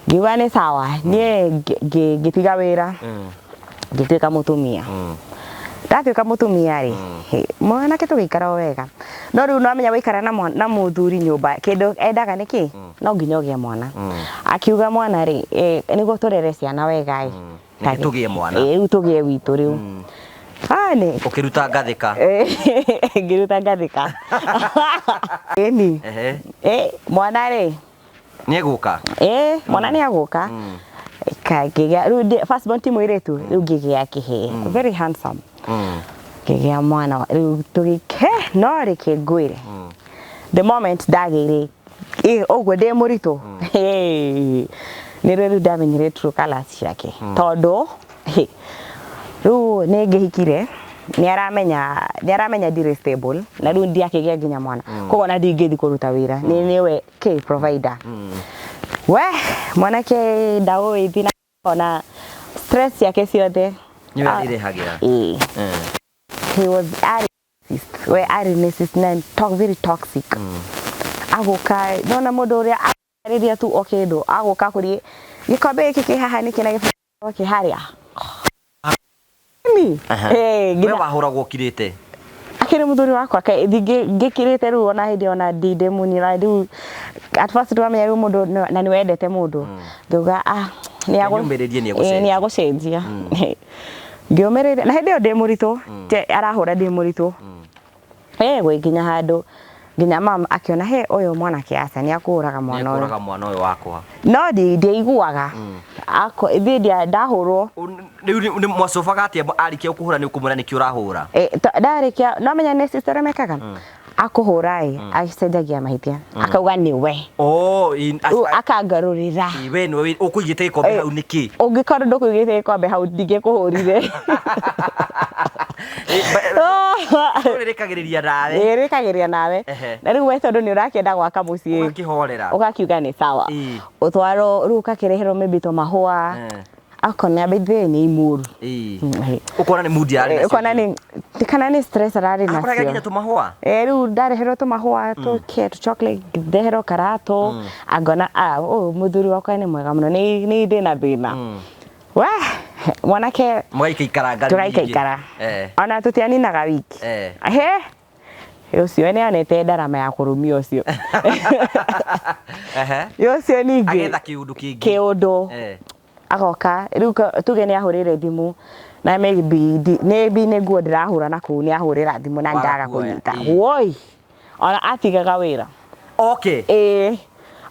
Ngiuga nĩ sawa. Niĩ ngĩtiga wĩra, ngĩtuĩka mũtumia. Ndatuĩka mũtumia rĩ, mwanake tũgĩikara o wega, no rĩu nwamenya waikara na mũthuri nyũmba, kĩndũ endaga nĩ kĩ no nginya ũgĩe mwana. Akiuga mwana rĩ, nĩguo tũrere ciana wega ĩ. Reke tũgĩe mwana. Ĩ, rĩu tũgĩe witũ rĩu. Ah, nĩ Ũkĩruta ngathĩka. Ngĩruta ngathĩka ĩni. Mwana rĩ, Nĩ egũka. Ĩ, mwana nĩ agũka. Ngĩgĩa rĩu first born ti mũirĩtu, rĩu ngĩgĩa kĩhĩĩ, very handsome. Ngĩgĩa mwana rĩu tũgĩke, no reke ngwĩre, the moment ndagĩire ĩ ũguo ndĩ mũritũ, nĩrĩo rĩu ndamenyire true colours ciake, tondũ rĩu nĩ ngĩhikire, nĩ aramenya ndirĩ stable, na rĩu ndiakĩgĩa nginya mwana, koguo ona ndingĩthiĩ kũruta wĩra, nĩ nĩwe kĩ provider. We mwanake ndaũĩ thina ona stress ciake ciothe. Nĩwe arĩrehagĩra. Ĩĩ. He was arĩ narcissist. We arĩ narcissist na very toxic. Agũka nona mũndũ ũrĩa arĩria tu o kĩndũ, agũka kũri gĩkombe gĩkĩ kĩ haha nĩkĩ na gĩkombe kĩ harĩa. Ni. We wahũragwo ũkirĩte? Akĩrĩ mũthuri wakwa ngĩkirĩte rĩu, ona hĩndĩ ona ndĩ mũnini, na rĩu at first ndwamenya rĩu mũndũ na nĩ wendete mũndũ, ngĩuga ah nĩ Nyũmĩrĩrie, nĩ egũcenjia. Nĩ agũcenjia. Ngĩũmĩrĩria, na hĩndĩ ĩyo ndĩ mũritũ, arahũra ndĩ mũritũ. Gwĩkinya handũ nginya mam akĩona he ũyũ mwanake aca nĩ akũraga mwana ũyũ. Nĩekũraga mwana ũyũ wakwa. No ndiaiguaga. Ithuĩ ndahũrwo. Rĩu nĩ mwacobaga atĩa? Arĩkia gũkũhũra, nĩ ũkũmwĩra nĩkĩ ũrahũra? Ndarĩkia no menya nĩ sister ũrĩa mekaga, akũhũra ĩ, acenjagia mahĩtia, akauga nĩ we. Oh, Rĩu akangarũrĩra. We nĩwe ũkũigĩte gĩkombe hau nĩkĩ? Ũngĩkorwo ndũkũigĩte gĩkombe hau, ndingĩkũhũrire. Rĩkagĩrĩria nawe. Ĩrĩkagĩrĩria nawe. Na rĩu we tondũ nĩ ũrakĩenda gwaka mũciĩ, Ũgakĩhorera. Ũgakiuga nĩ sawa. Ũtwarwo rĩu, ũgakĩreherwo maybe tũmahũa, akona bethe nĩ imũru. Ũkona nĩ mood yarĩ nacio. Ũkona nĩ kana nĩ stress ararĩ Akũrehagĩra nginya nacio. tũmahũa? Rĩu ndareherwo tũmahũa, tũke tũ chocolate, ndeherwo karatũ, angona ah, ũyũ mũthuri wakwa nĩ mwega mũno, nĩ ndĩ na thĩna we mwanake. Mũgaikaikaranga rĩu ningĩ. Tũgaikaikara. Ona tũtianinaga wiki. He ũcio nĩ anete ndarama ya kũrumia ũcio. Ũcio ningĩ Agetha kĩũndũ kĩngĩ. Kĩũndũ. Agoka rĩu tuge nĩ ahũrĩre thimũ, na maybe maybe nĩ nguo ndĩrahũra na kũu, nĩ ahũrĩra thimũ na Waga ndaga kuoya, kũnyita, woi, ona atigaga wĩra. Ĩĩ,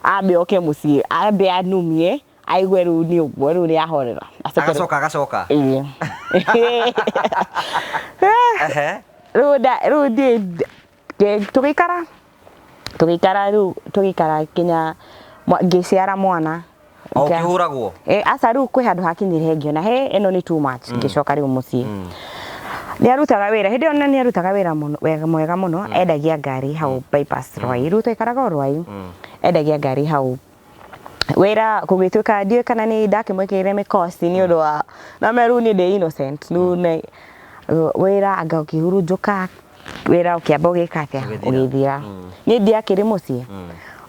ambe oke mũciĩ, ambe anumie, aigue rĩu nĩ ũguo, rĩu nĩ ahorera. Agacoka agacoka. Ĩĩ. Rĩu rĩu ndiĩ tũgĩikara rĩu tũgĩikara nginya ngĩciara mwana. O ũkĩhũragwo? Aca, rĩu kwĩ handũ hakinyire ngĩona he ĩno nĩ too much, ngĩcoka rĩu mũciĩ. Nĩ arutaga wĩra hĩndĩ ĩyo, na nĩ arutaga wĩra mũno wega mwega mũno, endagia ngari hau bypass Rwai. Rĩu twaikaraga o Rwai, endagia ngari hau. Wĩra kũgĩtuĩka ndiũĩ kana nĩ ndakĩmwĩkĩrĩire mĩkosi nĩ ũndũ wa na me rĩu niĩ ndĩ innocent, rĩu nĩ wĩra anga ũkĩhurunjũka, wĩra ũkĩamba ũgĩka atĩa? Ũgĩthira. Ũgĩthira. Niĩ ndiakĩrĩ mũciĩ,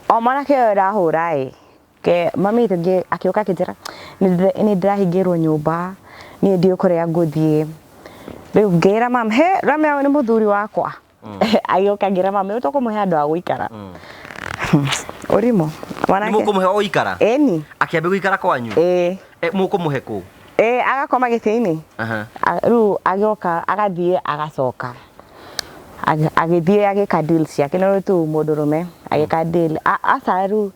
o mwanake ũyũ ndahũra ĩ. Ke mami witũ akĩũka akĩnjĩra nĩ ndĩrahingĩrwo nyũmba, niĩ ndiũĩ kũrĩa ngũthiĩ. Rĩu ngĩra mami, he Rameo nĩ mũthuri wakwa. Agĩũka ngĩra mami, rĩu tũkũmũhe handũ ha gũikara. Ũrimũ. Nĩ Mwanake. mũkũmũhe wa gũikara? Ĩni. Akĩambia gũikara kwanyu? Ĩĩ. Eh, mũkũmũhe kũ? Ĩĩ, agakoma gĩtĩ-inĩ. Rĩu agĩoka agathiĩ agacoka. Agĩthiĩ agĩka deal ciake, no rĩu tu mũndũrũme agĩka deal. Aca rĩu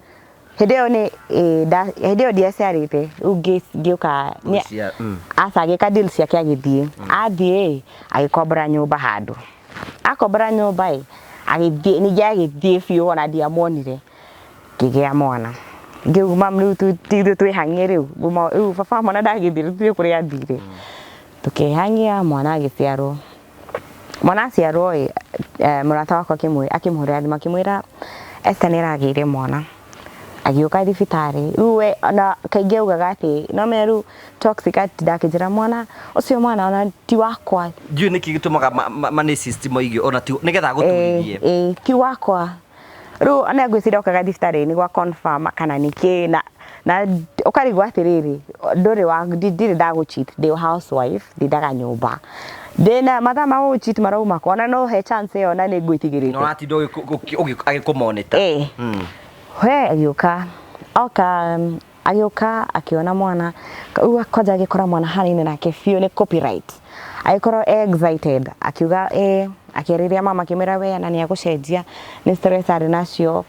hĩndĩ ĩyo nĩ hĩndĩ ĩyo ndiaciarĩte, rĩu ngĩũka aca agĩka deal ciake agĩthiĩ. Athiĩ agĩkombora nyũmba handũ. Akombora nyũmba ĩ, agĩthiĩ ningĩ agĩthiĩ biũ ona ndiamuonire. Ngĩgĩa mwana. Ngĩuga mum rĩu ti ithuĩ twĩhang'ie rĩu, rĩu baba wa mwana ndagĩthiĩ rĩu tũthiĩ kũrĩa athire. Tũkĩhang'ia mwana agĩciarwo. Mwana aciarwo ĩ, mũrata wakwa akĩmũhũrĩra thimũ akĩmwĩra Esther nĩ aragĩire mwana. Agĩũka thibitarĩ, rĩu we ona kaingĩ augaga atĩ no ũmenye rĩu toxic atindaga akĩnjĩra mwana ũcio mwana ona ti wakwa. Ndiũĩ nĩkĩ gĩtũmaga ma narcissist moige ona ti nĩgetha agũturithie. Ĩĩ, ti wakwa. Rĩu ona ngwĩciria okaga thibitarĩ nĩguo a confirm kana nĩkĩ na na ũkarigwo atĩrĩrĩ, ndũrĩ wa ndirĩ ndagũ cheat, ndĩ housewife, ndindaga nyũmba. Ndĩna mathaa ma gũgũ cheat marauma kũ? Ona no ũhe chance ĩyo na nĩ ngwĩtigĩrĩte. Na ũratinda agĩkũ monitor. Ĩĩ. We agĩũka, oka agĩũka akĩona mwana, rĩu kwanja agĩkora mwana hanaine nake biũ nĩ copyright. Agĩkorwo e excited, akiuga ĩ, akĩarĩria mama akĩmwĩra we ona nĩ egũcenjia, nĩ stress arĩ nacio,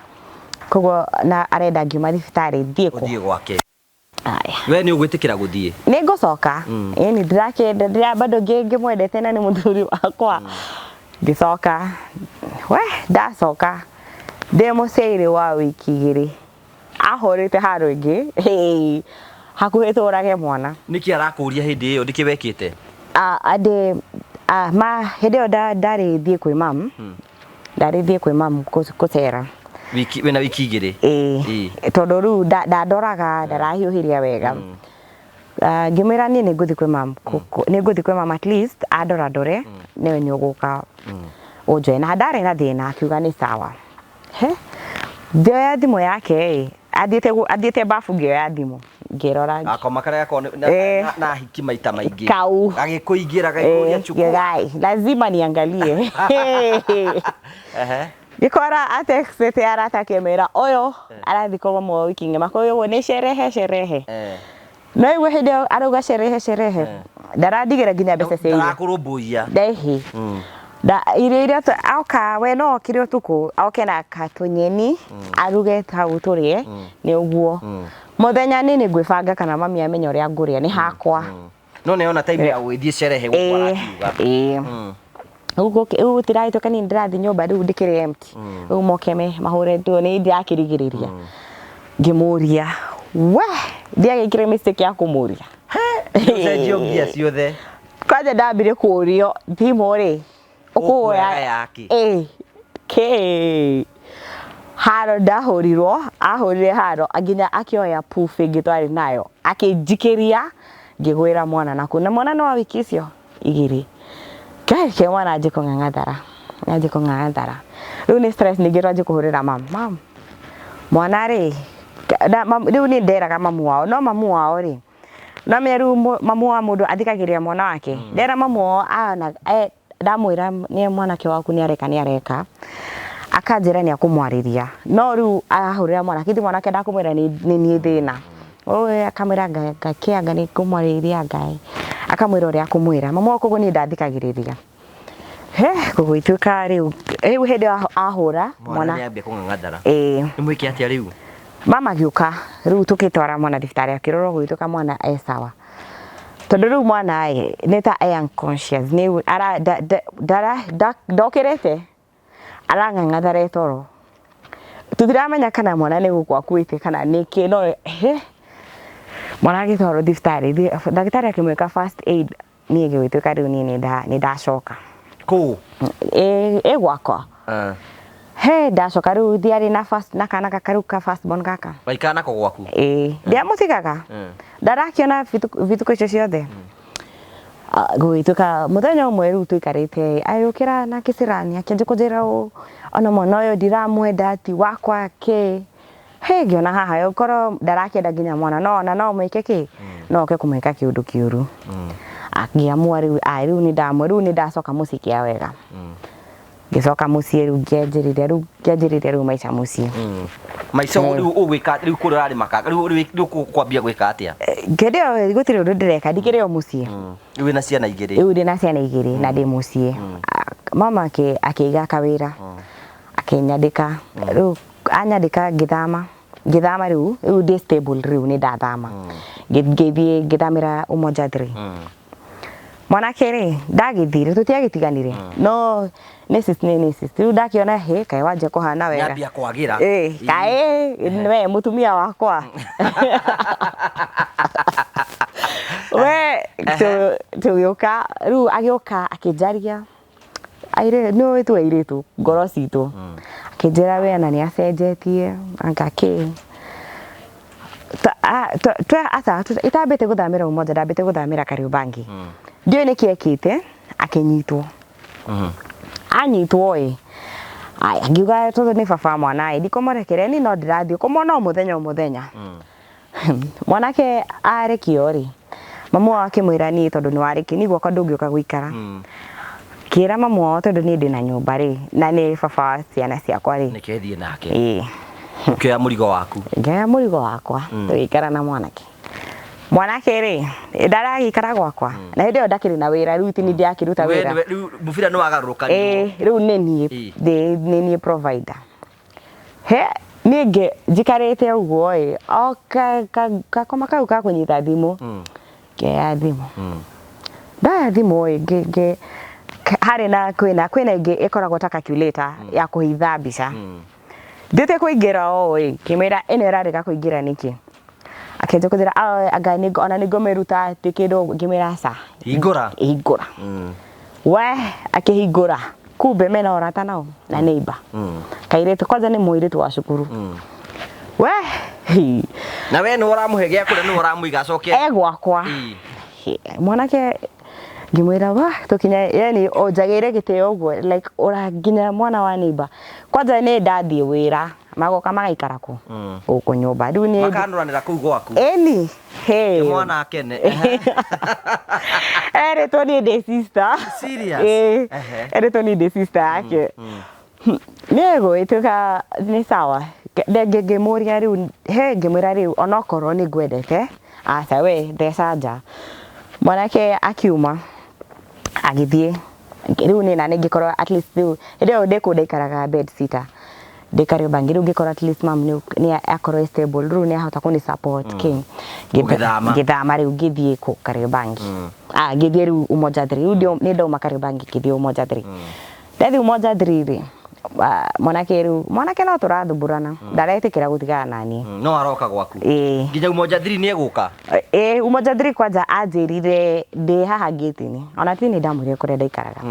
koguo na arenda ngiuma thibitarĩ thiĩ kũ? Ũthiĩ gwake. Aya. We nĩ ũgwĩtĩkĩra gũthiĩ? Nĩ ngũcoka. Ĩni ndĩrakĩenda, ndĩra bado ngĩmwendete na nĩ mũthuri wakwa. Ngĩcoka, we ndacoka ndĩ mũciĩ wa wiki igĩrĩ. Ahũrĩte haro ĩngĩ, hey, hakuhĩ tũrage mwana. Nĩkĩ arakũria hĩndĩ ĩyo? Nĩkĩ wekĩte? Andĩ, ma hĩndĩ ĩyo ndarĩ thiĩ kwĩ mam, ndarĩ thiĩ kwĩ mam gũcera. Wiki, wĩna wiki igĩrĩ? Ĩĩ. Tondũ rĩu ndandoraga, ndarahiũhĩria wega. Ngĩmwĩra niĩ nĩ ngũthiĩ kwĩ mam, nĩ ngũthiĩ kwĩ mam at least andora ndore, nĩwe nĩ ũgũka ũnjoe. Na ndarĩ na thĩna, akiuga nĩ sawa. He, ngĩoya thimũ yake ĩ, athiĩte bafu ngĩoya thimũ, ngĩrora. Gakoma karĩa gakoragwo na hiki maita maingĩ. Kau. Gagĩkũingĩra gagĩkũria chukua. Gĩgai, lazima niangalie. Ngĩkora atextĩte arata akĩmera ũyũ arathiĩ kwa mama wao wiki ng'ima, koguo nĩ sherehe sherehe. No igua hĩndĩ ĩyo arauga sherehe sherehe, ndarandigĩra nginya mbeca cia irio. Ndarakũrũmbũiya. Ndehi. Da, irio iria oka we no okire ũtukũ oke na katũnyeni aruge hau tũrĩe nĩ ũguo. Mũthenya nĩ nĩ ngwĩbanga kana mami amenya ũrĩa ngũrĩa nĩ hakwa. No nĩ ona time ya gũgĩthiĩ sherehe gũkũ arakiuga. Ĩĩ. Rĩu gũtirahĩtũka niĩ ndĩrathiĩ nyũmba rĩu ndĩkĩrĩ empty. Rĩu moke mahũre nguo nĩ ndĩrakĩrigĩrĩria. Ngĩmũria, we ndiagĩkire mistake ya kũmũria. Ũcenjio ngia ciothe. Kwanja ndambire kũrio thimũ rĩ, ũkũoya Ũkuoyaga yakĩ? Ĩĩ. Kĩ? Haro ndahũrirwo, ahũrire haro nginya akĩoya puff ĩngĩ twarĩ nayo akĩnjikĩria ngĩgwĩra mwana nakũu. Na mwana nĩ wa wiki icio igĩrĩ. Ngai ke mwana anjie kũng'ang'athara, anjie kũng'ang'athara. Rĩu nĩ stress ningĩ twanjie kũhũrĩra mum, mum mwana rĩ, rĩu niĩ nderaga mamu wao, no mamu wao rĩ, no ũmenye rĩu mamu wa mũndũ athikagĩrĩria mwana wake. Ndera mamu wao ndamwĩra nĩ mwanake waku nĩ areka nĩ areka, akanjĩra nĩ ekũmwarĩria. No rĩu arahũrĩra mwanake, githĩ mwanake ndakũmwĩra nĩ niĩ thĩna. Ũĩ akamwĩra anga kĩ anga nĩ ngũmwarĩria anga ĩ, akamwĩra ũrĩa akũmwĩra. Mamu wao koguo niĩ ndathikagĩrĩria. He gũgĩtuĩka rĩu, rĩu hĩndĩ ĩyo ahũra Mwana nĩ ambia kũng'ang'athara. Ĩĩ. Nĩ mwĩke atĩa rĩu? Mama agĩũka, rĩu tũgĩtwara mwana thibitarĩ akĩrorwo gũgĩtuĩka mwana e sawa. Tondũ rĩu mwana ĩ, nĩ ta e unconscious, nĩ ara ndokĩrĩte, arang'ang'athara e toro. Tũtiramenya kana mwana nĩ gũkua akuĩte kana nĩkĩ no he, mwana agĩtwarwo thibitarĩ, ndagĩtarĩ akĩmwĩka first aid niĩ gĩgĩtuĩka rĩu niĩ nĩ ndacoka. Kũ? Ĩ gwakwa. He ndacoka rĩu ndiarĩ na first na kana gaka rĩu ka first born gaka. Waikara nako gwaku? Ĩĩ, ndiamũtigaga. Ndarakĩona bituko icio ciothe. Gũgĩtuĩka mũthenya ũmwe rĩu tũikarĩte agĩũkĩra na kĩcirani akĩanjia kũnjĩra ũũ ona mwana ũyũ ndiramwenda ti wakwa kĩ. He ngĩona haha ũkorwo ndarakĩenda nginya mwana no ona no mwĩke kĩ no oke kũmwĩka kĩũndũ kĩũru. Ngĩamua rĩu a rĩu nĩ ndamua rĩu nĩ ndacoka mũciĩ kĩa wega. Ngĩcoka mũciĩ rĩu ngĩanjĩrĩria rĩu ngĩanjĩrĩria rĩu maica mũciĩ. Maica rĩu ũgwĩka rĩu kũrĩa ũrarĩma ka rĩu rĩu ũkwambia gwĩka atĩa? Hĩndĩ ĩyo gũtirĩ ũndũ ndĩreka ndikĩrĩ o mũciĩ. Rĩu wĩna ciana igĩrĩ. Rĩu ndĩna ciana igĩrĩ na ndĩ mũciĩ. Mama akĩiga kawĩra akĩnyandĩka rĩu anyandĩka ngĩthama ngĩthama rĩu rĩu ndĩ stable rĩu nĩ ndathama. Ngĩthiĩ ngĩthamĩra Umoja 3. Mwanake rĩ ndagĩthire tũtiagĩtiganire no nĩ sis nĩ nĩ sis rĩu ndakĩona hĩ kaĩ wanjia kũhana wega. Nyambia kwagĩra. Ĩ kaĩ we mũtumia wakwa we tũgĩũka rĩu agĩũka akĩnjaria airĩ nĩ ũĩ tu airĩtu ngoro citũ akĩnjĩra we ona nĩ acenjetie anga kĩ aca itambĩte gũthamĩra Umoja ndambĩte gũthamĩra Kariobangi. Ndiũĩ nĩkĩ ekĩte akĩnyitwo. Anyitwo ĩ aya ngiuga tondũ nĩ baba wa mwana ĩ ndikũmũrekereria niĩ no ndĩrathiĩ kũmwona o mũthenya o mũthenya. Mwanake arekio rĩ mamu wao akĩmwĩra niĩ tondũ nĩ warekio niĩ gwakwa ndũngĩũka gũikara. Kĩra mamu wao tondũ niĩ ndĩna nyũmba rĩ na nĩ baba wa ciana ciakwa rĩ. Nĩkĩ thiĩ nake. Ĩĩ. Ũkĩoya mũrigo waku. Ngĩoya mũrigo wakwa tũgĩikara na mwanake. Mwanake rĩ ndaragĩikara gwakwa na hĩndĩ ĩyo ndakĩrĩ na wĩra rĩu ti niĩ ndĩrakĩruta wĩra. Rĩu mũbira nĩ wagarũrũkanirwo. Ĩĩ rĩu nĩ niĩ nĩ niĩ provider. He niĩ njikarĩte ũguo ĩ o gakoma kau ka kũnyita thimũ ngĩoya thimũ. Ndoya thimũ ĩ harĩ na kwĩna kwĩna ĩngĩ ĩkoragwo ta calculator ya kũhitha mbica. Thiĩte kũingĩra ũũ ĩ ngĩmwĩra ĩno ĩrarega kũingĩra nĩkĩ? Akĩanjia kũnjĩra anga ona nĩ ngũmĩruta ti kĩndũ ngĩmwĩra aca. Hingũra. Hingũra. We akĩhingũra kumbe mena ũrata nao na neighbor. Kairĩtu kwanza nĩ mũirĩtu wa cukuru. We Na we nĩ ũramũhe gĩa kũrĩa nĩ ũramũiga acoke. E gwakwa. Mwanake ngĩmwĩra wa tũkinya yani ũnjagĩire gĩtĩo ũguo like ũra nginya mwana wa neighbor. Kwanza nĩ ndathiĩ wĩra magoka magaikara kũ gũkũ nyũmba rĩu nĩ Makanũranĩra kũu gwaku. Ĩni he Mwana akene. Erĩtwo niĩ ndĩ sister. Serious? Ĩĩ. Erĩtwo niĩ ndĩ sister yake. Niĩ gũgĩtuĩka nĩ sawa ngĩmũria rĩu he ngĩmwĩra rĩu onokorwo nĩ ngwendete aca we theca nja. Mwanake akiuma agĩthiĩ rĩu niĩ nani ngĩkorwo at least rĩu hĩndĩ ĩyo ndĩ kũu ndaikaraga bed sitter ndĩ Kariobangi rĩu ngĩkorwo at least mam nĩ akorwo e stable rĩu nĩ ahota kũni support kĩ. Ũgĩthama. Ngĩthama rĩu ngĩthiĩ kũ Kariobangi. Ngĩthiĩ rĩu Umoja 3 rĩu nĩ ndauma Kariobangi ngĩthiĩ Umoja 3. Ndathiĩ Umoja 3 rĩ mwanake rĩu mwanake no tũrathumburana ndaretĩkĩra gũtigana na niĩ. No aroka gwaku. Ĩĩ. Nginya Umoja 3 nĩ egũka? Ĩĩ Umoja 3 kwanja anjĩrire ndĩ haha gate-inĩ ona ti nĩ ndamwĩrire kũrĩa ndaikaraga.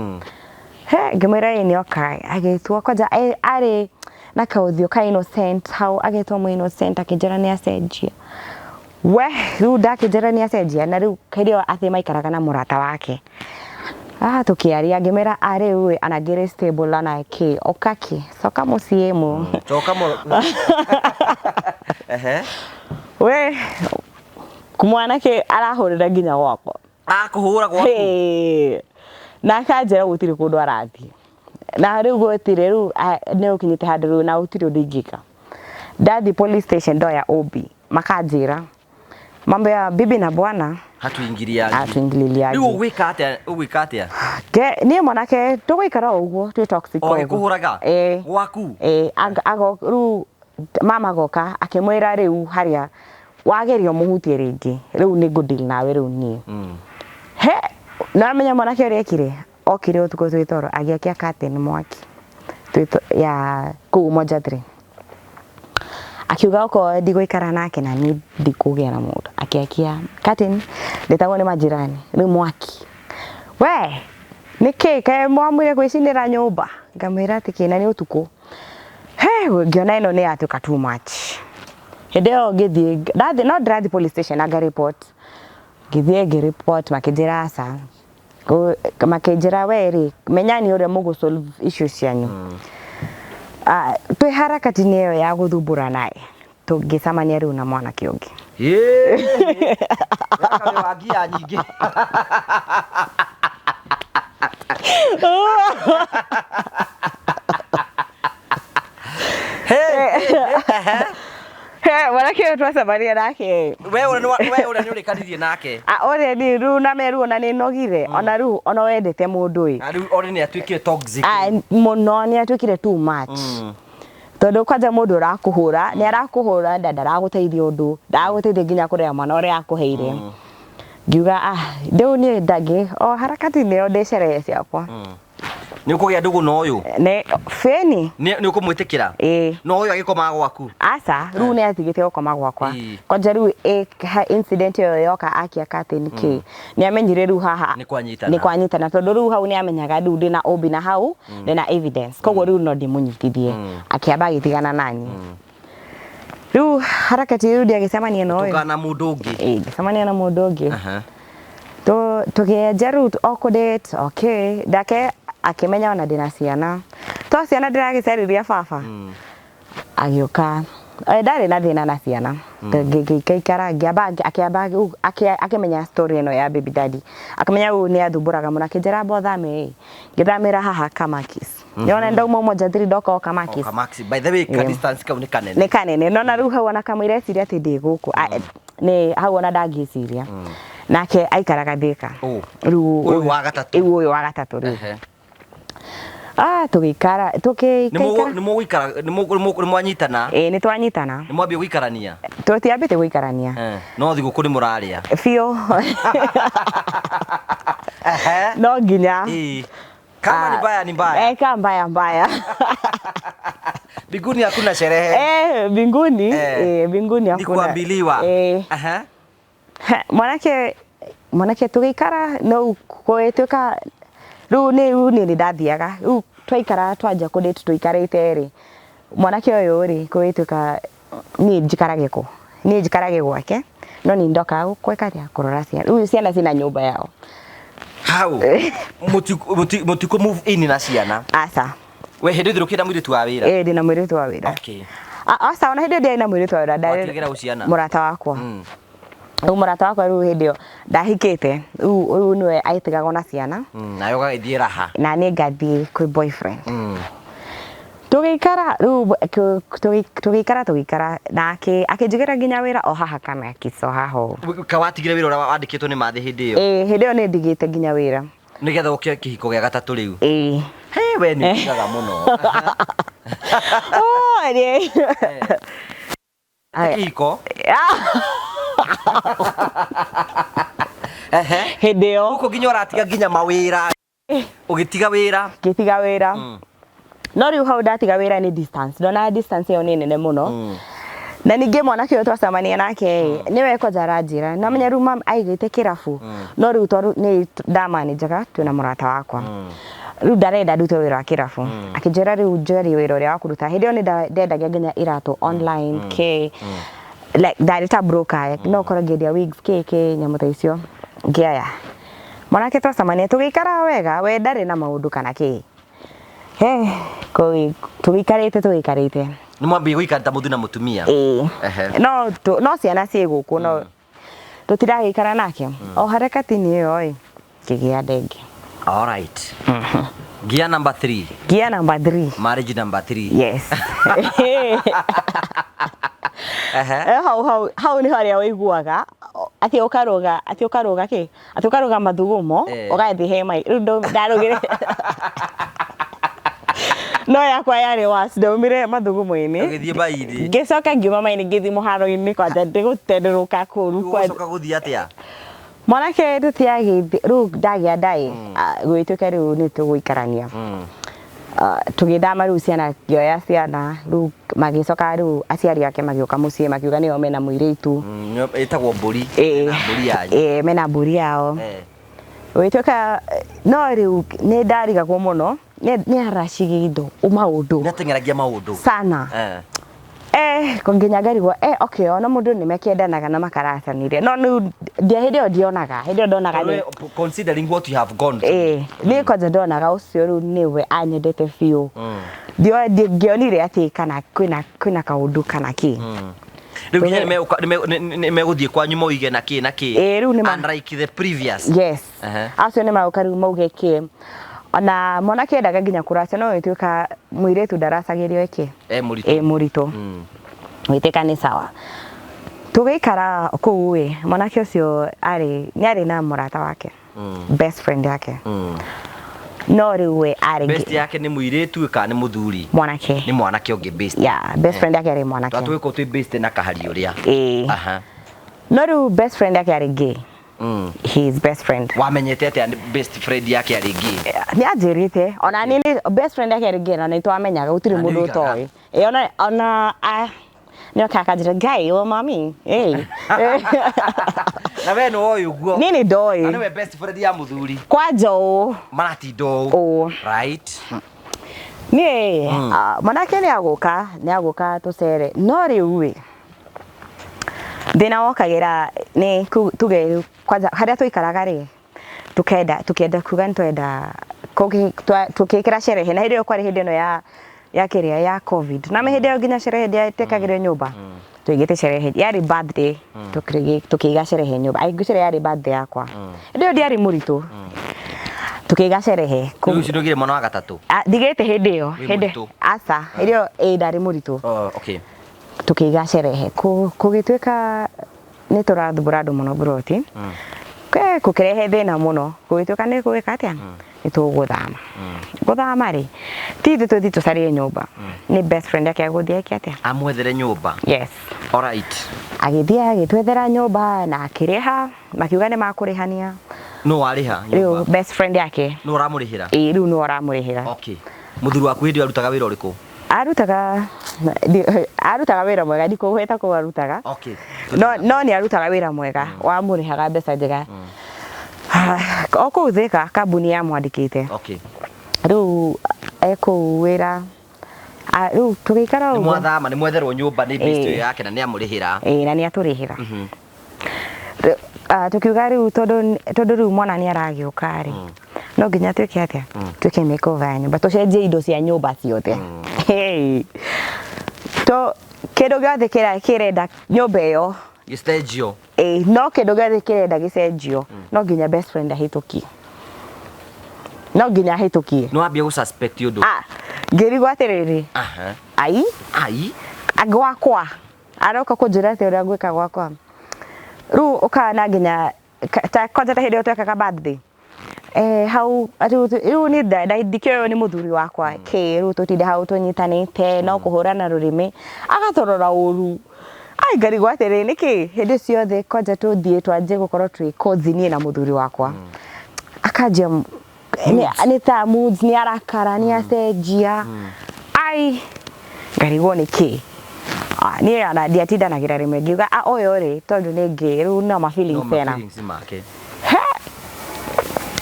He ngĩmwĩra ĩĩ nĩ oka agĩtua kwanja arĩ na kaũthiũ ka innocent hau agĩtwo mũ innocent akĩnjĩra nĩ acenjia. We rĩu ndakĩnjĩra nĩ acenjia na rĩu hĩndĩ ĩyo atĩ maikaraga na mũrata wake. Tũkĩaria ngĩmwĩra a rĩu ĩ ona ngĩrĩ stable ona kĩ ũka kĩ coka mũciĩ mũ. Coka mũ. Ehe. We mwanake arahũrĩra nginya gwakwa. Akũhũra gwaku? Ĩĩ. Na akanjĩra gũtirĩ kũndũ arathiĩ. Na rĩu gũtirĩ rĩu nĩ ũkinyĩte handũ rĩu na gũtirĩ ũndũ ingĩka. Ndathiĩ police station ndoya OB makanjĩra mambo ya bibi na bwana hatuingiliangi. Hatuingiliangi. Rĩu ũgwĩka atĩa? Ũgwĩka atĩa? Niĩ mwanake tũgũikara o ũguo twĩ toxic O ũguo. agĩkũhũraga? Ĩĩ. Gwaku? Ĩĩ, rĩu mama agoka akĩmwĩra rĩu harĩa wageria ũmũhutie rĩngĩ rĩu nĩ ngũ deal nawe rĩu niĩ. He, nĩwamenya mwanake ũrĩa ekire? Okire ũtukũ twĩ toro agĩakia curtain mwaki ya kũu Umoja 3. Akiuga okorwo ndigũikara nake na niĩ ndikũgĩa na mũndũ. Akĩakia curtain ndetagwo nĩ majirani rĩu mwaki. We nĩkĩ kaĩ mwamwĩre gwĩcinĩra nyũmba? Ngamwĩra atĩ kĩ na nĩ ũtukũ. He ngĩona ĩno nĩ yatuĩka too much. Hĩndĩ ĩyo ngĩthiĩ ndathiĩ no ndĩrathiĩ police station na nga report. Ngĩthiĩ ngĩ report makĩnjĩra aca. Makĩnjĩra we rĩ menyani ũrĩa mũgũ solve issues cianyu. Twĩ harakati-inĩ ĩyo ya gũthumbũrana ĩ Tũngĩcemania rĩu na mwanake ũngĩ. Ĩĩ. Weka wa ngia nyingĩ. Hey. He, mwanake ũyũ twacemania nake. We ũrĩa we ũrĩa nĩ ũrĩkanirie nake. Ah, ũrĩa ni rĩu na meru ona nĩ nogire, ona rĩu ona wendete mũndũ ĩ. Na rĩu ũrĩa nĩ atuĩkire toxic. Ah, mũno, nĩ atuĩkire too much, tondũ kwanja mũndũ ũrakũhũra, nĩ arakũhũra na ndaragũteithia ũndũ, ndaragũteithia nginya kũrera mwana ũrĩa akũheire. Ngiuga, ah, rĩu niĩ ndangĩ o harakati-inĩ ĩyo ndĩ sherehe ciakwa. Nĩ ũkũgĩa ndũgũ na ũyũ? Nĩ bĩni. Nĩ ũkũmwĩtĩkĩra? Ĩĩ. No ũyũ agĩkomaga gwaku? Aca, rĩu nĩ atigĩte gũkoma gwakwa. Kwanja rĩu incident ĩyo yoka akia curtain kĩ, nĩ amenyire rĩu haha Nĩ kwanyitana. Nĩ kwanyitana, tondũ rĩu hau nĩ amenyaga rĩu ndĩna ũmbi na hau ndĩna evidence, koguo rĩu no ndĩmũnyitithie. Akĩamba agĩtigana nani. Rĩu harakati rĩu ndiagĩcemania na ũyũ. Tũngana na mũndũ ũngĩ. Ĩĩ, ngĩcemania na mũndũ ũngĩ. Tũkĩenja rĩu o kũ-date, okay, ndake akĩmenya ona ndĩna ciana, to ciana ndĩragĩcariria baba. Agĩũka. Eh, ndarĩ na thĩna na ciana. Ngĩikara, ngĩamba akĩamba akĩmenya story ĩno ya baby daddy, akĩmenya ũyũ nĩ athumbũraga mũno, akĩnjĩra amba ũthame ĩ. Ngĩthamĩra haha Kamakis. Nĩwona ndauma Umoja 3 ndoka o Kamakis. O Kamakis. By the way, ka distance kau nĩ kanene. Nĩ kanene. No na rĩu hau ona kamũira eciria atĩ ndĩ gũkũ. Ah, nĩ hau ona ndangĩciria. Nake aikaraga Thika. Ũ. Rĩu Ũyũ wa gatatũ. Rĩu ũyũ wa gatatũ rĩu. Ah, tũgĩikara, tũgĩikara. Nĩ mũgũikara, nĩ mwanyitana? Ĩĩ, nĩ twanyitana. Nĩ mwambia gũikarania? Tũtiambĩte gũikarania. No thigũkũ nĩ mũrarĩa? Biũ. No nginya. Ĩĩ. Kama ni mbaya ni mbaya. Eh, kama mbaya mbaya. Mbinguni hakuna sherehe. Eh, mbinguni, eh, mbinguni Ni hakuna. kuambiliwa. Eh. Mwanake tũgĩikara no kũhĩtũka rĩu nĩ rĩu niĩ nĩ ndathiaga rĩu twaikara twanja kũ-date tũikarĩte rĩ, mwanake ũyũ rĩ, kũhĩtũka niĩ njikarage kũ, niĩ njikarage gwake, no nĩ ndokaga gwĩka atĩa, kũrora ciana. Rĩu ciana ciĩna nyũmba yao. Hau mũtikũ move in na ciana? Aca. We hĩndĩ ĩyo ũkĩenda mũirĩtu wa wĩra? Ĩĩ, ndĩna mũirĩtu wa wĩra. Aca, ona hĩndĩ ĩyo ndiarĩ na mũirĩtu wa wĩra, ndarĩ Watigĩra ũ ciana? Mũrata wakwa. Rĩu mũrata wakwa rĩu hĩndĩ ĩyo ndahikĩte, rĩu nĩwe aitigagwo na ciana. Nawe ũgagĩthiĩ raha. Na niĩ ngathiĩ kwĩ boyfriend. Tũgĩikara rĩu tũgĩikara tũgĩikara na akĩnjigĩra nginya wĩra o haha Kamakis o haha ũũ. Ka watigire wĩra ũrĩa wandĩkĩtwo nĩ Mathĩ hĩndĩ ĩyo? Ĩĩ, hĩndĩ ĩyo nĩ ndigĩte nginya wĩra. Nĩgetha ũke kĩhiko gĩa gatatũ rĩu? Ĩĩ. He, we nĩ ũtigaga mũno. Oh, nĩ. Kĩhiko? Hĩndĩ ĩyo. Gũkũ nginya ũratiga nginya mawĩra. Ũgĩtiga wĩra? Ngĩtiga wĩra. No rĩu hau ndatiga wĩra nĩ distance. Ndona distance ĩyo nĩ nene mũno. Na ningĩ mwanake ũyũ twacemania nake ĩ, nĩwe kwanja aranjĩra. Na menya rĩu mam aigĩte kĩrabu. No rĩu tondũ nĩ ndamanĩnjaga twĩna mũrata wakwa. Rĩu ndarenda ndute wĩra wa kĩrabu. Akĩnjĩra rĩu njarie wĩra ũrĩa wa kũruta. Hĩndĩ ĩyo nĩ ndendagia nginya iratũ online kĩ. Like ndarĩ ta broker, no ũkorwo ngĩendia wigs kĩ kĩ nyamũ ta icio. Ngĩaya. Mwanake twacemania tũgĩikara wega, we ndarĩ na maũndũ kana kĩ. He, tũgĩikarĩte tũgĩikarĩte. Nĩ mwambie gũikara ta mũthuri na mũtumia? Ĩĩ. No no ciana ciĩ gũkũ, no tũtiragĩikara nake. O harakati-inĩ ĩyo ĩ, ngĩgĩa ndenge. All right. Gear number 3. Gear number 3. Marriage number 3. Yes. Hau hau hau nĩ harĩa ũiguaga atĩ ũkarũga, atĩ ũkarũga kĩ? Atĩ ũkarũga mathugumo, ũgathiĩ he mai. Rĩu ndarũgire. No yakwa yarĩ worse, ndaumire mathugumo-inĩ. Ũgĩthiĩ mai-inĩ. Ngĩcoka ngiuma mai-inĩ ngĩthiĩ mũharo-inĩ kwanja ndĩgũtenderũka kũũru kwanja. Ũgũcoka gũthiĩ atĩa? Mwanake tũtiagĩthiĩ, rĩu ndagĩa ndaĩ, gũgĩtuĩka rĩu nĩ tũgũikarania. Tũgĩthama rĩu ciana, ngĩoya ciana, rĩu magĩcoka rĩu aciari ake magĩũka mũciĩ makiuga nĩo mena mũirĩtu. Ĩtagwo mbũri. Ĩĩ. Mena mbũri yanyu. Ĩĩ, mena mbũri yao. Gũgĩtuĩka, no rĩu nĩ ndarigagwo mũno, nĩ aracigia indo, maũndũ. Nĩ ateng'eragia maũndũ. Sana. Nginya ngarigwo, okay, ona mũndũ nĩ mekĩendanaga na makaratanire. No rĩu hĩndĩ ĩyo ndionaga, hĩndĩ ĩyo ndonaga nĩ Considering what you have gone through. Niĩ kwanja ndonaga ũcio rĩu nĩwe anyendete biũ. Ngĩonire atĩ kana kwĩna kaũndũ kana kĩ. Rĩu nginya nĩ megũthiĩ kwanyu moige na kĩ na kĩ. Ĩĩ, rĩu nĩ Unlike the previous. Yes. Ehe. Acio nĩ magũka rĩu mauge kĩ. Ona mwanake endaga nginya kũracia no ĩtuĩka mũirĩtu ndaracagĩrio ĩkĩ. E mũritũ. Ĩ mũritũ. Gwĩtĩka nĩ sawa. Tũgĩikara kũu ĩ, mwanake ũcio arĩ nĩ arĩ na mũrata wake. Best friend yake. No rĩu we arĩ Best yake nĩ mũirĩtu kana nĩ mũthuri? Mwanake. Nĩ mwanake ũngĩ best. Yeah, best friend yake arĩ mwanake. Twatũgĩkorwo twĩ best na kahari ũrĩa. Ĩĩ. Aha. No rĩu best friend yake arĩ gay. His best friend. Wamenyete atĩa nĩ best friend yake arĩ gay? Nĩ anjĩrĩte ona niĩ nĩ best friend yake arĩ gay na nĩ twamenyaga gũtirĩ Na nĩ mũndũ oigaga. ũtoĩ. Ĩĩ ona ona nĩ oka akanjĩra Ngai wa mami. Ĩĩ. Na we nĩ woĩ ũguo. Niĩ nĩ Na ndoĩ. nĩwe best friend ya mũthuri. Kwanja ũũ. Maratinda ũũ. Ũũ. Right. Niĩ mwanake nĩ agũka tũcere no rĩu ĩ thĩna wokagĩra nĩ tuge rĩu kwanza harĩa tũikaraga rĩ tukenda tukenda kuga nĩ twenda tũkĩkĩra sherehe na hĩndĩ ĩyo kwarĩ hĩndĩ ĩno ya kĩrĩa ya COVID na hĩndĩ ĩyo nginya sherehe ndĩatekagĩrwo nyũmba tũigĩte sherehe yarĩ birthday tũkĩiga sherehe nyũmba ngwĩciria yarĩ birthday yakwa hĩndĩ ĩyo ndiarĩ mũritũ tũkĩiga sherehe. Rĩu ũcio ndũgire mwana wa gatatũ. Ah, ndigĩte hĩndĩ ĩyo. Wĩ Hĩndĩ mũritũ. aca hĩndĩ ĩyo ĩĩ ndarĩ mũritũ. Oh, okay. Tũkĩiga sherehe kũgĩtuĩka nĩ tũrathumbũra andũ mũno buroti kũkĩrehe thĩna mũno gũgĩtuĩka nĩ gũgĩka atĩa nĩ tũgũthama gũthama rĩ ti ithuĩ tũthiĩ tũcarie nyũmba nĩ best friend yake agũthiĩ eke atĩa. Amwethere nyũmba. Yes. Alright. Agĩthiĩ agĩtwethera nyũmba na akĩrĩha makiuga nĩ makũrĩhania. Nũ warĩha rĩu nyũmba? Best friend yake. Nũ ũramũrĩhĩra? Ĩĩ rĩu nĩ ũramũrĩhĩra. Okay. Mũthuri waku hĩndĩ ĩyo arutaga wĩra ũrĩkũ? Arutaga wĩra mwega ndikũgweta kũu arutaga. No nĩ arutaga wĩra mwega wamũrĩhaga mbeca njega o kũu Thika kambuni yamwandĩkĩte. Rĩu ekũu wĩra rĩu tũgĩikara Nĩ ũguo. Mwathama nĩ mwetherwo nyũmba nĩ best Ĩĩ. ĩyo yake na nĩ amũrĩhĩra. Ĩĩ na nĩ atũrĩhĩra. Tukiuga rĩu tondũ rĩu mwana nĩ aragĩũka rĩ no nginya twĩke atĩa twĩke makeover ya nyũmba tũcenjie indo cia nyũmba ciothe. Hey. To kĩndũ gĩothe kĩrĩa kĩrenda nyũmba ĩyo Gĩcenjio. Ĩĩ no kĩndũ gĩothe kĩrenda gĩcenjio no nginya best friend ahĩtũkie no nginya ahĩtũkie. Nĩ wambia gũ suspect ũndũ. Ah, ngĩrigwo atĩrĩrĩ. Ai. Ai. Gwakwa aroka kũnjĩra atĩ ũrĩa ngwĩka gwakwa rĩu ũkana nginya ta kwanja ta hĩndĩ ĩyo twekaga birthday hau rĩu niĩ ndikĩũĩ nĩ mũthuri wakwa kĩ rĩu tũtinde hau tũnyitanĩte no kũhũrana rũrĩmĩ agatũrora ũru ai ngarigwo atĩrĩ nĩkĩ hĩndĩ ciothe kwanja tũthiĩ twanjie gũkorwo twĩ cozy niĩ na mũthuri wakwa akanjia nĩ ta moods nĩ arakara nĩ acenjia ai ngarigwo nĩ kĩ. Ah, niĩ ona ndiatindanagĩra rĩmwe ngiuga ah ũyũ rĩ tondũ nĩ ngĩ rĩu no ma No feelings ma ena. feelings make. He!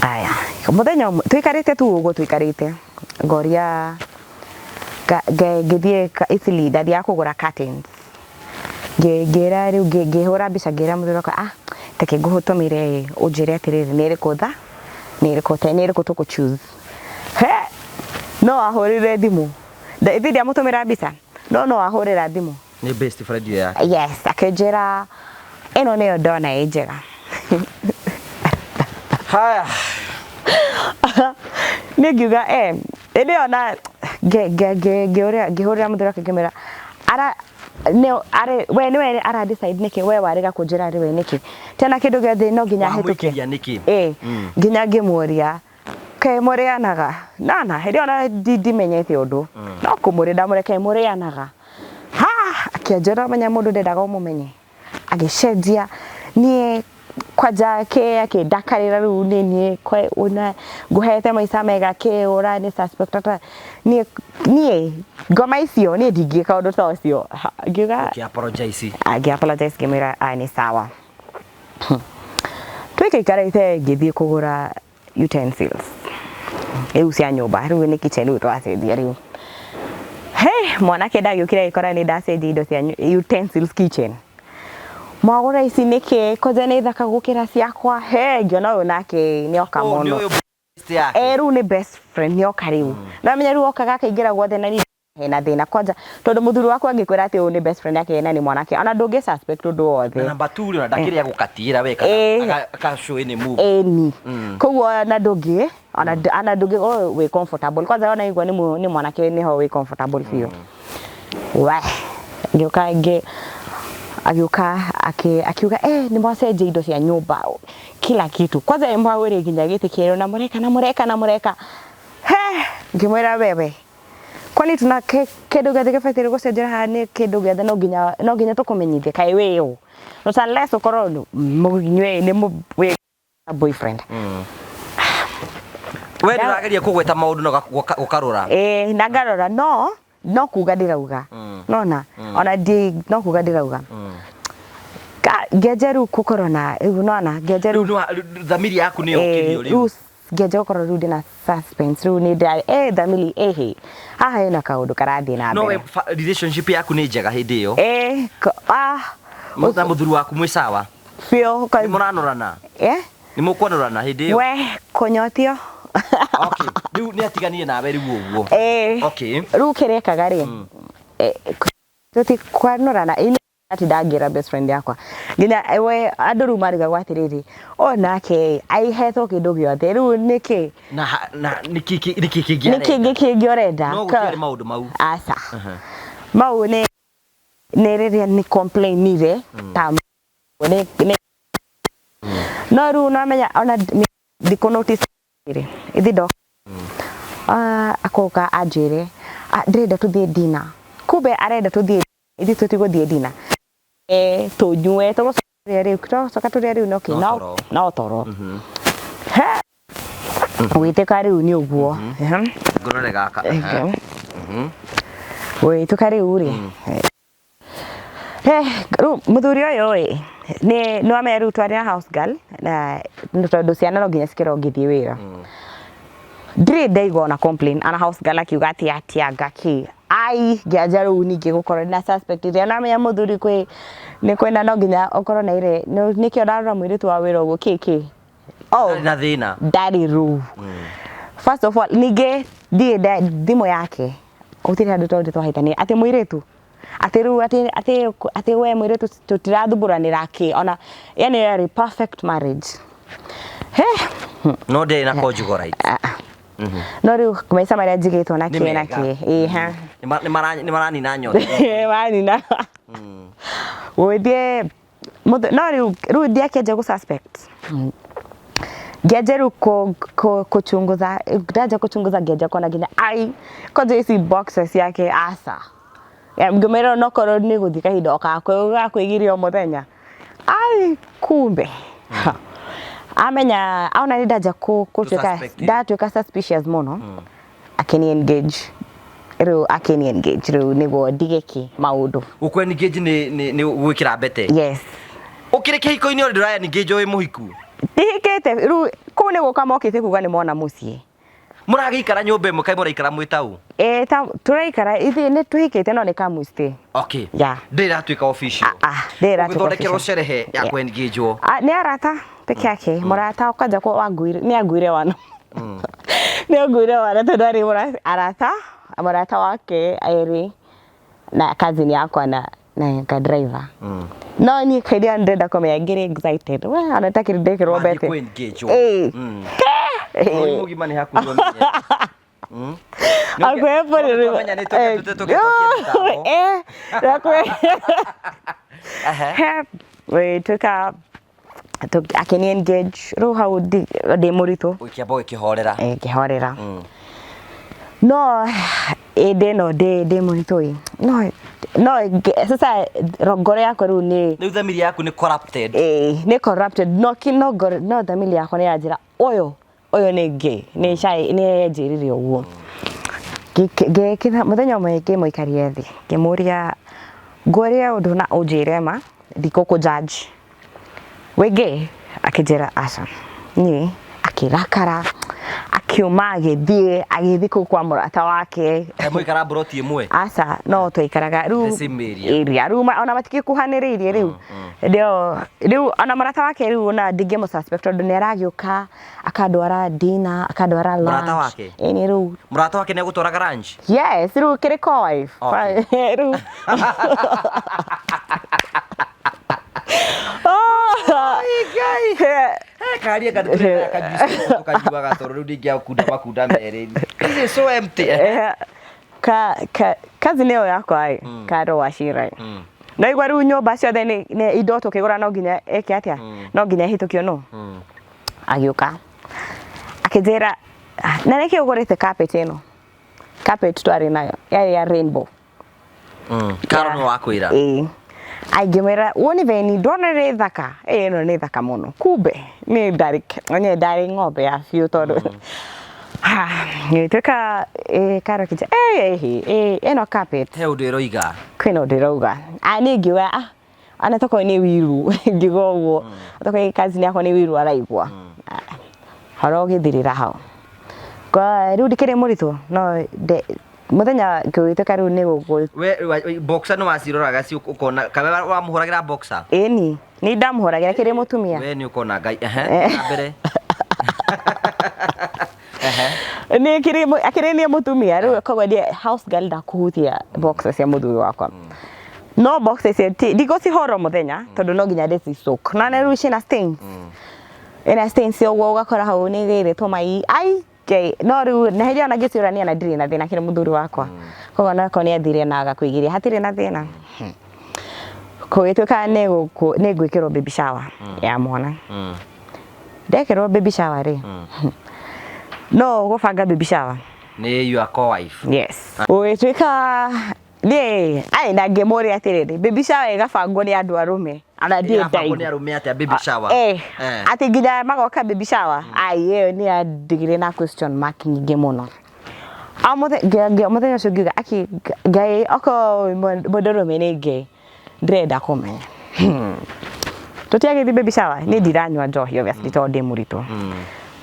Aya mũthenya ũmwe tũikarĩte tu ũguo tũikarĩte ngoria ngĩthiĩ Italy ndathiaga kũgũra curtains ngĩra rĩu ngĩhũra mbica ngĩra mũthuri wakwa ah reke ngũtũmĩre ũnjĩre atĩrĩrĩ nĩ ĩrĩkũ tha nĩ ĩrĩkũ te nĩ ĩrĩkũ tũkũ choose. He! No ahũrĩre thimũ ithe ndiamũtũmĩra mbica no ahũrĩra thimũ. Nĩ best friend ĩyo yake. Yes, akĩnjĩra ĩno nĩyo ndona ĩ njega. Haya. Niĩ ngiuga hĩndĩ ĩyo na ngĩhũrĩra mũthuri wake ngĩmwĩra ara nĩ arĩ we nĩwe ara decide nĩkĩ we warega kũnjĩra arĩ we nĩkĩ tena kĩndũ gĩothe no nginya ahĩtũke. Wamũikĩria nĩkĩ? Ĩĩ nginya ngĩmũria kaĩ mũrĩanaga nana hĩndĩ ĩyo ona ndimenyete ũndũ no kũmũrĩa ndamũrĩa kaĩ mũrĩanaga ha akĩanjĩra menya mũndũ ndendaga ũmũmenye agĩcenjia niĩ kwanja kĩ akĩndakarĩra rĩu nĩ niĩ una ngũhete maica mega kĩ ũra nĩ suspect ata niĩ ngoma icio niĩ ndingĩka ũndũ ta ũcio ngiuga Ũkĩ apologize. Ngĩ apologize ngĩmwĩra ah nĩ sawa twĩkĩikarĩte ngĩthiĩ kũgũra utensils rĩu cia nyũmba rĩu nĩ kitchen rĩu twacenjia rĩu he mwanake ndagĩũkire agĩkora nĩ ndacenjia indo cia utensils kitchen mwagũra ici nĩkĩ kwanja nĩ thaka gũkĩra ciakwa he ngĩona ũyũ nake nĩoka Oh, nĩ mũno. ũyũ best yake. Rĩu nĩ best friend nĩoka rĩu namenya rĩu okaga akaingĩra gwothe na niĩ Hena thĩna kwanja tondũ mũthuri waku angĩkwĩra atĩ ũyũ nĩ best friend yake na nĩ mwanake, ona ndũngĩ suspect ũndũ wothe. Na namba 2 rĩ, ona ndakĩrĩ agũkatiĩra we kana aka show any move. Ĩni, koguo ona ndũngĩ ona ndũngĩ wĩ comfortable kwanza, ona igua nĩ mwanake nĩho wĩ comfortable biũ. We ngĩũka ngĩ agĩũka akiuga nĩ mwacenjia indo cia nyũmba, kila kitu, kwanza nĩ mwagũrire nginya gĩtĩ kĩerũ na mũreka na mũreka na mũreka. He ngĩmwĩra, "Wewe, kwani tuna kĩndũ gĩothe gĩbataire gũcenjera haha? Nĩ kĩndũ gĩothe no nginya tũkũmenyithie? Kaĩ wĩ ũ?" Not unless ũkorwo mũnyue nĩ wĩ boyfriend. We ndũrageria kũgweta maũndũ na ũkarora. Ĩĩ, na ngarora, no kuga ndĩrauga nona ona ndi no kuga ndĩrauga. Ngĩanjia rĩu gũkorwo na rĩu nona ngĩanjia rĩu thamiri yaku nĩ yokĩrio rĩu. Rĩu ngĩanjia gũkorwo rĩu ndĩna suspense, rĩu nĩ ndĩra thamiri ĩhĩ haha hena kaũndũ karathiĩ na No we mbere. Relationship yaku nĩ njega hĩndĩ ĩyo? Ĩĩ, Na mũthuri waku mwĩ sawa? Biũ. Nĩ mũranorana? Eh. Nĩ mũkwanorana hĩndĩ ĩyo? We kũnyotio. Okay, rĩu nĩ atiganire nawe rĩu ũguo? Ĩĩ. Rĩu kĩrekaga rĩ, tũtikwanorana ĩ ati ndangĩra best friend yakwa nginya we andũ rĩu marigagwo atĩrĩrĩ, o nake aihetwo kĩndũ gĩothe, rĩu nĩkĩ? Na nĩkĩ nĩkĩ kĩngĩ nĩ kĩngĩ kĩngĩ ũrenda? No gũtiarĩ maũndũ mau. Aca, mau nĩ rĩrĩa nĩ complainire ta nĩ no rĩu nomenya ona ndikũ notice rĩ ithi ndo akoka anjĩre, "Ah, ndĩrenda tũthiĩ dinner." Kumbe arenda tũthiĩ, ithuĩ tũtigũthiĩ dinner, tũnyue, tũgũcoka tũrĩe rĩu, tũgũcoka tũrĩe rĩu no kĩ No no toro. No toro. He gwĩtĩka rĩu nĩ ũguo. Ngũrore gaka. Gwĩtĩka rĩu rĩ, rĩu mũthuri ũyũ ĩ nĩ nĩwamenya rĩu twarĩ na house girl, na nĩ tondũ ciana no nginya cikĩrwo ngĩthiĩ wĩra, ndirĩ ndaigua ona complain ana house girl akiuga atĩ atianga kĩ ai. Ngĩanja rĩu ningĩ gũkorwo na suspect ĩrĩa namenya mũthuri kwĩ nĩ kwĩna no nginya ũkorwo na ire nĩkĩo ndarora mũirĩtu wa wĩra ũguo kĩ kĩ oh. Ndarĩ na thĩna. Ndarĩ rũu. First of all, ningĩ ndirĩ thimũ yake gũtirĩ handũ tondũ twahĩtania atĩ mũirĩtu atĩ rĩu atĩ we mũirĩtu tũtirathumbũranĩra kĩ ona, yani yarĩ perfect marriage he. No ndĩrĩ na conjugal right. Ah, ah. No rĩu maica marĩa njigĩtwo na Nĩ kĩ na mega. kĩ ĩ ha. Nĩ maranina nyota. Wanina gũgĩthiĩ no rĩu ndiakĩanjia gũ suspect, ngĩanjia rĩu kũchunguza, ndanjia kũchunguza ngĩanjia kuona nginya ai kwanja ici boxes ciake aca ngĩmwĩra no korwo nĩ gũthiĩ kahinda o gakwĩgiria o mũthenya, ai kumbe Ha. Amenya aona nĩ ndanjia gũtuĩka Suspect. Ndatuĩka suspicious mũno, akĩni engage rĩu, akĩni engage rĩu nĩguo ndige kĩ maũndũ. Gũkũ engage nĩ gwĩkĩra mbete? Yes. Ũkĩrĩ kĩhiko-inĩ ũrĩ ndũra engage wĩ mũhiku? Ndihikĩte rĩu, kũu nĩ gũka mokĩte kuga nĩ mona mũciĩ. Mũragĩikara nyũmba ĩmwe kaĩ mũraikara mwĩ tau? Ĩ ta tũraikara ithuĩ nĩ tũhikĩte no nĩ kamũstay. Yeah. Ndĩrĩ ĩratuĩka official. Ah, ah, ndĩrĩ ĩratuĩka Ũgĩthondekerwo official. sherehe ya kũ-engage-wo. Ah, nĩ arata peke yake, mũrata kwanja kwa wanguire nĩ anguire wana, nĩ anguire wana tondũ arĩ arata mũrata wake erĩ na cousin yakwa na ka driver. No niĩ kĩrĩa ndĩrenda kũmenya, ngĩrĩ excited we ona itakĩrĩ ndekĩrwo Wathiĩ mbete. kũ-engage-wo. Ĩĩ. Bũrũri mũgima nĩ hakuhĩ ũmenye. Hakuhĩ bũrũri. Twamenya nĩ tũke tũke twakie mĩtambo. Hakuhĩ. Ehe. Tuka akĩni engage rĩu hau ndĩ mũritũ. Ũkĩamba ũgĩkĩhorera. Ngĩhorera no ĩndĩ ĩno ndĩ mũritũ ĩ no sasa ngoro yakwa rĩu nĩ Rĩu thamiri yaku nĩ corrupted. Ĩ, nĩ corrupted no ki no ngoro no thamiri yakwa nĩ yanjĩra ũyũ nĩ gay, nĩ shy, nĩ enjĩrire ũguo. Ngĩkĩra mũthenya ũmwe ngĩmũikaria thĩ ngĩmũria, "Ngũrie ũndũ na ũnjĩre ma, ndikũkũ judge, wĩ gay?" Akĩnjĩra aca. Niĩ akĩrakara. Akiuma agĩthiĩ kũu kwa mũrata wake. Mũikara mburoti ĩmwe? Aca, no twaikaraga rĩu The same area. Area rĩu ona matikĩkuhanĩrĩirie rĩu. Ndio rĩu ona mũrata wake rĩu ona ndingĩmũ suspect tondũ nĩ aragĩũka akandwara dinner, akandwara lunch. Mũrata wake? Ĩni rĩu. Mũrata wake nĩ agũtwaraga lunch? Yes, rĩu kĩrĩ co-wife. Okay. Rĩu. Oh. Karia kajuice tukanyuaga tondũ rĩu ndingĩakunda makunda merĩ. This is so empty. Ka kazi nĩyo yakwa ĩ karo wacira ĩ no igua rĩu nyũmba ciothe nĩ indo tũkĩgũra no nginya ĩke atĩa, no nginya ĩhĩtũkio no agĩũka akĩnjĩra, "Ah, na nĩkĩ ũgũrĩte carpet ĩno?" Carpet twarĩ nayo yarĩ ya rainbow. Karo nĩ wakwĩra? Ĩĩ, aingĩmwĩra woni veni ndona nĩ thaka. Ĩ ĩno nĩ thaka mũno, kumbe nĩ ndarĩ nĩ ndarĩ ng'ombe ya biũ tondũ ha ngĩtuĩka karo kĩnja ĩ ĩno carpet. He ũndũ ĩroiga. Kwĩna ũndũ ĩrauga. Ah, niĩ ngiuga, ah, ana tokorwo nĩ wiru, ngiuga ũguo tokorwo cousin yakwa nĩ wiru araigua. Ah, horo ũgĩthirĩra hau. Kwa rĩu ndikĩrĩ mũritũ no mũthenya ngĩgĩtuĩka rĩu nĩ gũkũ. We boxer nĩ waciroraga ci ũkona kana wamũhũragĩra boxer? Ĩni nĩ ndamũhũragĩra kĩrĩ mũtumia. We nĩ ũkona Ngai ehe na mbere ehe. Nĩ kĩrĩ akĩrĩ niĩ mũtumia rĩu, koguo ndiĩ house girl ndakũhutia boxer cia mũthuri wakwa, no boxer icio ndigũcihũra o mũthenya tondũ no nginya ndĩci soak na nĩ rĩu ciĩna stains, ĩna stains ũguo ũgakora hau nĩ ĩgĩrĩtwo mai ai Ngai. No rĩu na hĩndĩ ĩyo ona ngĩciũrania na ndirĩ na thĩna kĩrĩ mũthuri wakwa, koguo onako nĩ athire na agakũigĩria hatirĩ na thĩna. Kũgĩtuĩka nĩ ngwĩkĩrwo baby shower ya mwana. Ndekĩrwo baby shower rĩ, no gũbanga baby shower Nĩ your co-wife? Yes. Gũgĩtuĩka niĩ ai na ngĩmũria atĩrĩrĩ, baby shower ĩgabangwo nĩ andũ arũme ona ndiĩ Ĩrabangwo nĩ ndaigua arũme atĩa baby shower? Atĩ nginya magoka baby shower, ai ĩyo nĩ yandigire na question mark nyingĩ mũno. O mũthenya ũcio ngiuga aki Ngai okorwo mũndũrũme nĩ Ngai, ndĩrenda kũmenya. Tũtiagĩthiĩ baby shower, niĩ ndiranyua njohi obviously tondũ ndĩ mũritũ.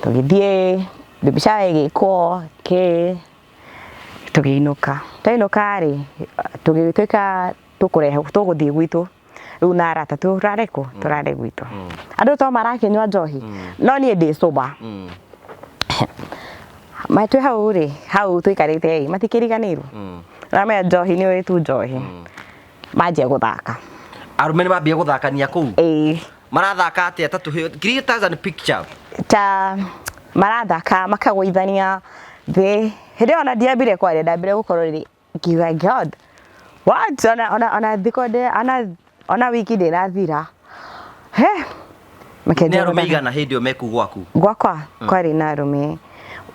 Tũgĩthiĩ baby shower ĩgĩkwo kĩ tũgĩinũka. Twainũka rĩ, tũgĩtuĩka tũkũrehe tũgũthiĩ gwitũ rĩu na arata tũrare kũ tũrare gwitũ. Andũ to marakĩnyua njohi no niĩ ndĩ sober. Ma twĩ hau rĩ, hau tũikarĩte ĩ matikĩriganĩirwo ramenya njohi nĩ ũĩ tu njohi manjia gũthaka. Arũme nĩ mambia gũthakania kũu? Ĩĩ. Marathaka atĩa? Ta tũhe, create us a picture. Ta marathaka makagũithania thĩ. Hĩndĩ ĩyo ona ndiambire kwaria, ndambire gũkorwo rĩ ngiuga, "God, what?" Ona thikũ ona wiki ndĩnathira he Nĩ makĩanjia arũme gũthaka. Igana hĩndĩ ĩyo meku gwaku? Gwakwa kwarĩ na arũme,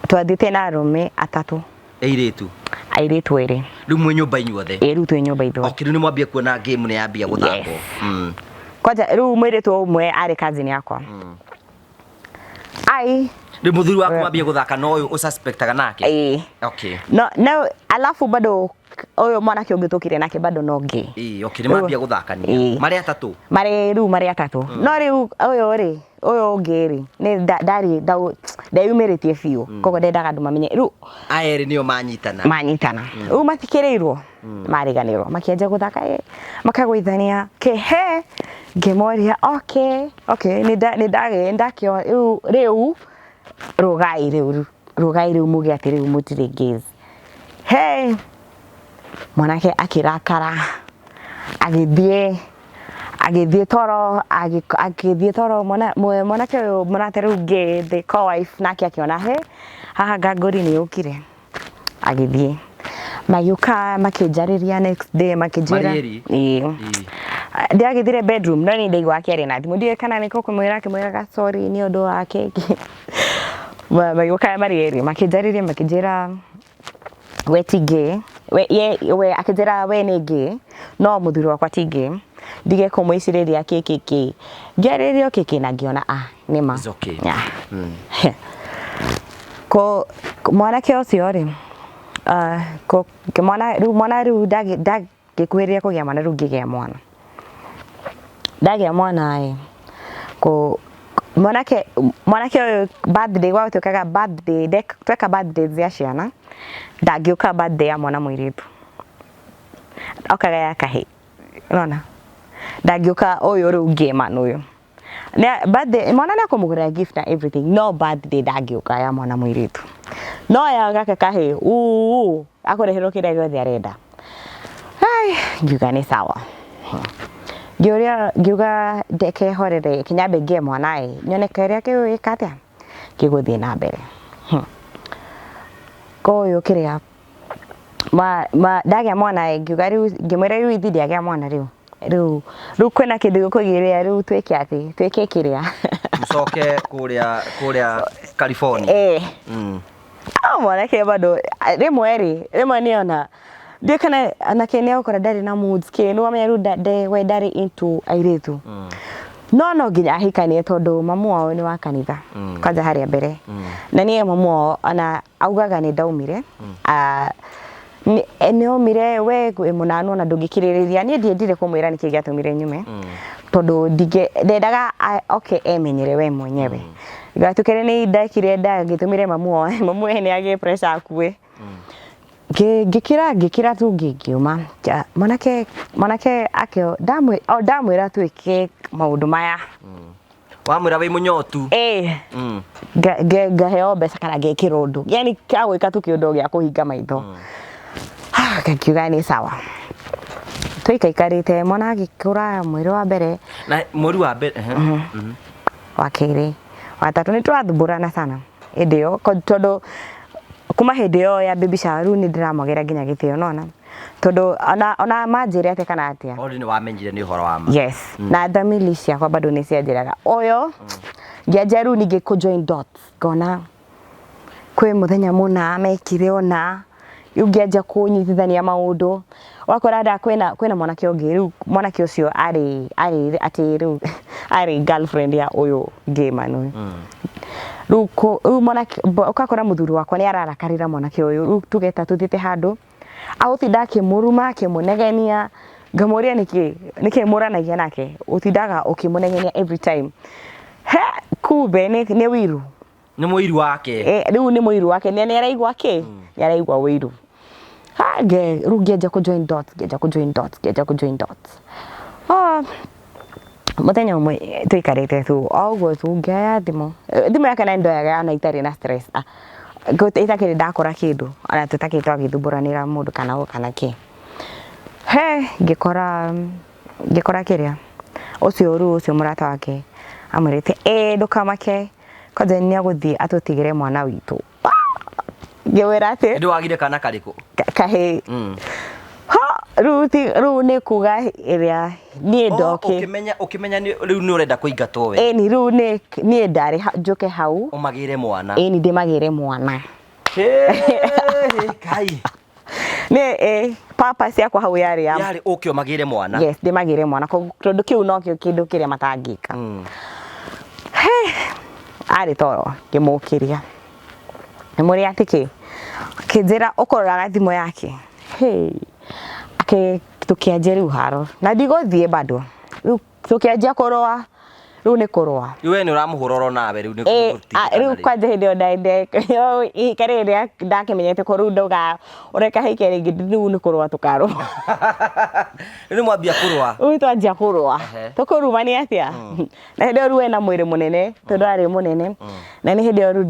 twathiĩte na arũme atatũ. Airĩtu? Airĩtu erĩ. Rĩu mwĩ nyũmba inyuothe? Ĩ rĩu twĩ nyũmba ithuothe. Okay, rĩu nĩ mwambia kuona game nĩ yambia gũthakwo. Yes. Kwanja rĩu mũirĩtu ũmwe arĩ cousin yakwa ai. Rĩu mũthuri waku wambia gũthaka na ũyũ ũsuspectaga nake? Ĩ. Okay. No alafu bado ũyũ mwanake ũngĩ tũkire nake bado no gay. Ĩĩ, okay, nĩ mambia gũthakania. Ĩĩ. Marĩ atatũ? Marĩ rĩu marĩ atatũ, no rĩu ũyũ rĩ, ũyũ ũngĩ rĩ nĩ ndarĩ ndeyumĩrĩtie biũ, koguo ndendaga andũ mamenye rĩu. Aya erĩ nĩo manyitana. Manyitana rĩu matikĩrĩirwo mariganĩrwo makĩanjia gũthaka ĩ makagũithania kĩhe ngĩmoria, okay, nĩ ndakĩo rĩu rũgai rĩu rũgai rĩu muge atĩ rĩu mũtirĩ gays. Hey, mwanake akĩrakara agĩthiĩ toro mwanake ũyũ mũrata rĩu ngĩ the co-wife nake akĩona he haha ngangũri nĩ yũkire, agĩthiĩ magĩũka makĩnjarĩria next day makĩnjĩra. Marĩ erĩ? Ĩĩ. Ndiagĩthire bedroom no nĩ ndaigua akĩaria na thimũ, ndiũĩ kana nĩkũ kũmwĩra akĩmwĩraga sorry nĩ ũndũ wake. Magĩũka marĩ erĩ makĩnjarĩria makĩnjĩra we ti gay, we akĩnjĩra we nĩ gay no mũthuri wakwa ti gay, ndige kũmwĩcirĩria kĩ kĩ kĩ ngĩarĩrio kĩ kĩ na ngĩona ah nĩ ma. It's okay. Yeah. Ko mwanake ũcio rĩ, ko mwana rĩu mwana rĩu ndagĩkuhĩrĩria kũgĩa mwana, rĩu ngĩgĩa mwana, ndagĩa mwana ĩ ko Mwanake ũyũ birthday gwatuĩkaga birthday tweka birthday cia ciana ndangĩũka birthday ya mwana mũirĩtu, okaga ya kahĩ, ũrona ndangĩũka ũyũ rĩu ngĩman ũyũ. Birthday mwana nĩ akũmũgũrĩra gift na everything, no birthday ndangĩũka ya mwana mũirĩtu, no ya gaka kahĩ uu akũreherwo kĩrĩa gĩothe arenda. Ai, ngiuga nĩ sawa, ngĩũria ngiuga ndeke horere kinyambe ngĩe mwana ĩ nyone kĩrĩa kĩu gĩka atĩa gĩgũthiĩ na mbere. Koyũ kĩrĩa ma ndagĩa mwana ĩ ngiuga rĩu ngĩmwĩra rĩu ithi ndiagĩa mwana rĩu rĩu rĩu kwĩna kĩndũ gĩkũgĩrĩra rĩu twĩke atĩ twĩke kĩrĩa Mũcoke kũrĩa California. Eh. Ah, mwanake bado rĩmwe rĩ rĩmwe nĩona ndiũ kana anake nĩ agũkora ndarĩ na moods kĩ nĩ wamenya rĩu we ndarĩ into airĩtu. No nginya ahikanie tondũ mamu wao nĩ wa kanitha. Kwanza harĩa mbere. Na niĩ mamu wao ona augaga nĩ ndaumire. Nĩ aumire we wĩ mũnanu ona ndũngĩkirĩrĩria. Niĩ ndiendire kũmwĩra nĩkĩ gĩatũmire nyume. Tondũ ndendaga oke emenyere we mwenyewe. Gatuĩkire nĩ ndekire ndagĩtũmire mamu wao mamu we nĩ agĩe pressure akue. Ngĩkira tu ngiuma. Mwanake akĩo o ndamwĩra twĩke maũndũ maya. Wamwĩra wĩ mũnyotu. Ĩĩ. Ngaheo mbeca kana ngekĩrwo ũndũ. Yaani kĩagwĩka tu kĩũndũ gĩa kũhinga maitho. Ngiuga nĩ sawa. Tũikaikarĩte mwana agĩkũra mweri wa mbere. Na mweri wa mbere. Wa kerĩ, wa gatatũ nĩ tũrathumbũrana sana hĩndĩ ĩyo tondũ kuma hĩndĩ ĩyo ya baby shower rĩu nĩ ndĩramwagĩra nginya gĩtĩo nona tondũ ona manjĩre atĩa kana atĩa. Already nĩ wamenyire nĩ ũhoro wa ma. Yes. Na thamiri ciakwa bado nĩ cianjĩraga ũyũ ngĩanjia rĩu ningĩ kũ join dots ngona kwĩ mũthenya mũna mekire ũna rĩu ngĩanjia kũnyitithania maũndũ wakora nda kwĩna mwanake ũngĩ rĩu mwanake ũcio arĩ atĩ rĩu arĩ girlfriend ya ũyũ gay man ũyũ. Rĩu mwanake ũgakora mũthuri wakwa nĩ ararakarĩra mwanake ũyũ rĩu tuge ta tũthiĩte handũ agũtinda akĩmũruma akĩmũnegenia ngamũria nĩkĩ mũranagia nake ũtindaga ũkĩmũnegenia every time. He kumbe nĩ ũiru. Nĩ mũiru wake. Rĩu nĩ mũiru wake nĩ araigua kĩ? Nĩ araigua ũiru. Rĩu ngĩanjia kũ join dots, ngĩanjia kũ join dots, ngĩanjia kũ join dots. Mũthenya ũmwe tũikarĩte tu o ũguo tu ngĩoya thimũ. Thimũ yake na ndoyaga ona itarĩ na stress. Itakĩrĩ ndakora kĩndũ ona tũtakĩrĩ twagĩthumbũranĩra mũndũ kana ũ kana kĩ. He ngĩkora kĩrĩa ũcio rĩu ũcio mũrata wake amwĩrĩte ĩ ndũkamake kwanja nĩ agũthiĩ atũtigĩre mwana witũ. Ngĩmwĩra atĩ Ndĩ wagire kana karĩkũ? Kahĩ. Ha rĩu nĩ kuga ĩrĩa niĩ ndoke. Ũkĩmenya rĩu nĩ ũrenda kũingatwo we. Ĩni rĩu niĩ ndarĩ njũke hau. Ũmagĩre mwana. Ĩni ndĩmagĩre mwana. Kai. Nĩ purpose yakwa hau yarĩ ya Yarĩ ũke ũmagĩre mwana. Yes, ndĩmagĩre mwana tondũ kĩu nokĩo kĩndũ kĩrĩa matangĩka. He arĩ toro ngĩmũkĩria. Ngĩmũria atĩ kĩ? Akĩnjĩra ũkũroraga thimũ yake. Hey. Tũkĩanjia rĩu haro na ndigũthiĩ bado. Rĩu tũkĩanjia kũrũa rĩu nĩ kũrũa. Rĩu we nĩ ũramũhũra oro nawe rĩu nĩ gũtigithana Rĩu kwanja hĩndĩ ĩyo ihinda rĩrĩa ndakĩmenyete ko rĩu ndauga ũreka hike rĩngĩ rĩu nĩ kũrũa tũkarũa. Rĩu nĩ mwambia kũrũa. Rĩu twanjia kũrũa. Tũkũrumania atĩa? Na hĩndĩ ĩyo rĩu ena mwĩrĩ mũnene tondũ arĩ mũnene. Na nĩ hĩndĩ ĩyo rĩu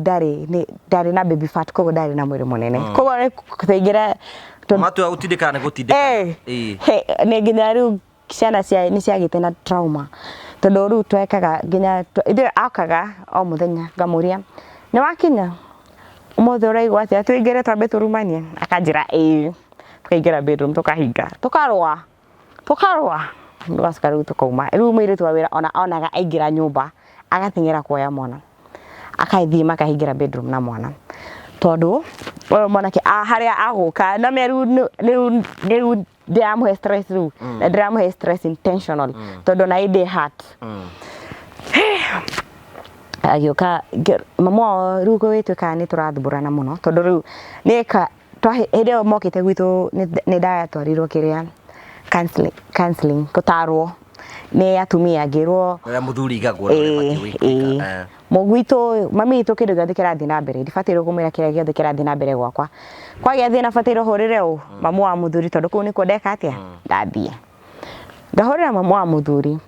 ndarĩ na baby fat koguo ndarĩ na mwĩrĩ mũnene. Koguo nĩ tũingĩra Matua gũtindĩkana nĩ gũtindĩkana. Nĩ nginya rĩu ciana cia nĩ ciagĩte na trauma tondũ rĩu twekaga nginya ithuĩ okaga o mũthenya ngamũria nĩ wakinya ũmũthĩ ũraigua atĩa tũingĩre twambe tũrumanie akanjĩra ĩĩ tũkaingĩra bedroom tũkahinga tũkarũa tũkarũa tũgacoka rĩu tũkauma rĩu mũirĩtu wa wĩra ona onaga aingĩra nyũmba agateng'era kuoya mwana akathiĩ makahingĩra bedroom na mwana tondũ ũyũ mwanake harĩa agũka no me rĩu rĩu ndĩramũhe stress rĩu na ndĩramũhe stress intentional tondũ na ndĩ hurt. Agĩũka mamu wao rĩu gwĩtuĩkaga nĩ tũrathumbũrana mũno tondũ rĩu nĩka hĩndĩ ĩyo mokĩte gwitũ nĩ ndatwarirwo kĩrĩa counseling gũtarwo. Nĩ atumia ngĩrwo Ũrĩa mũthuri igagwo na ũrĩa Ĩĩ, ũbatiĩ gwĩka. Ĩĩ. Gwitũ mami witũ kĩndũ gĩothe kĩrathiĩ na mbere ndibatairwo kũmwĩra kĩrĩa gĩothe kĩrathiĩ na mbere gwakwa. Kwagĩa thĩna batairwo hũrĩre ũ? Mamu wa mũthuri, tondũ kũu nĩkuo ndeka atĩa? Ndathiĩ. Ngahũrĩra mamu wa mũthuri,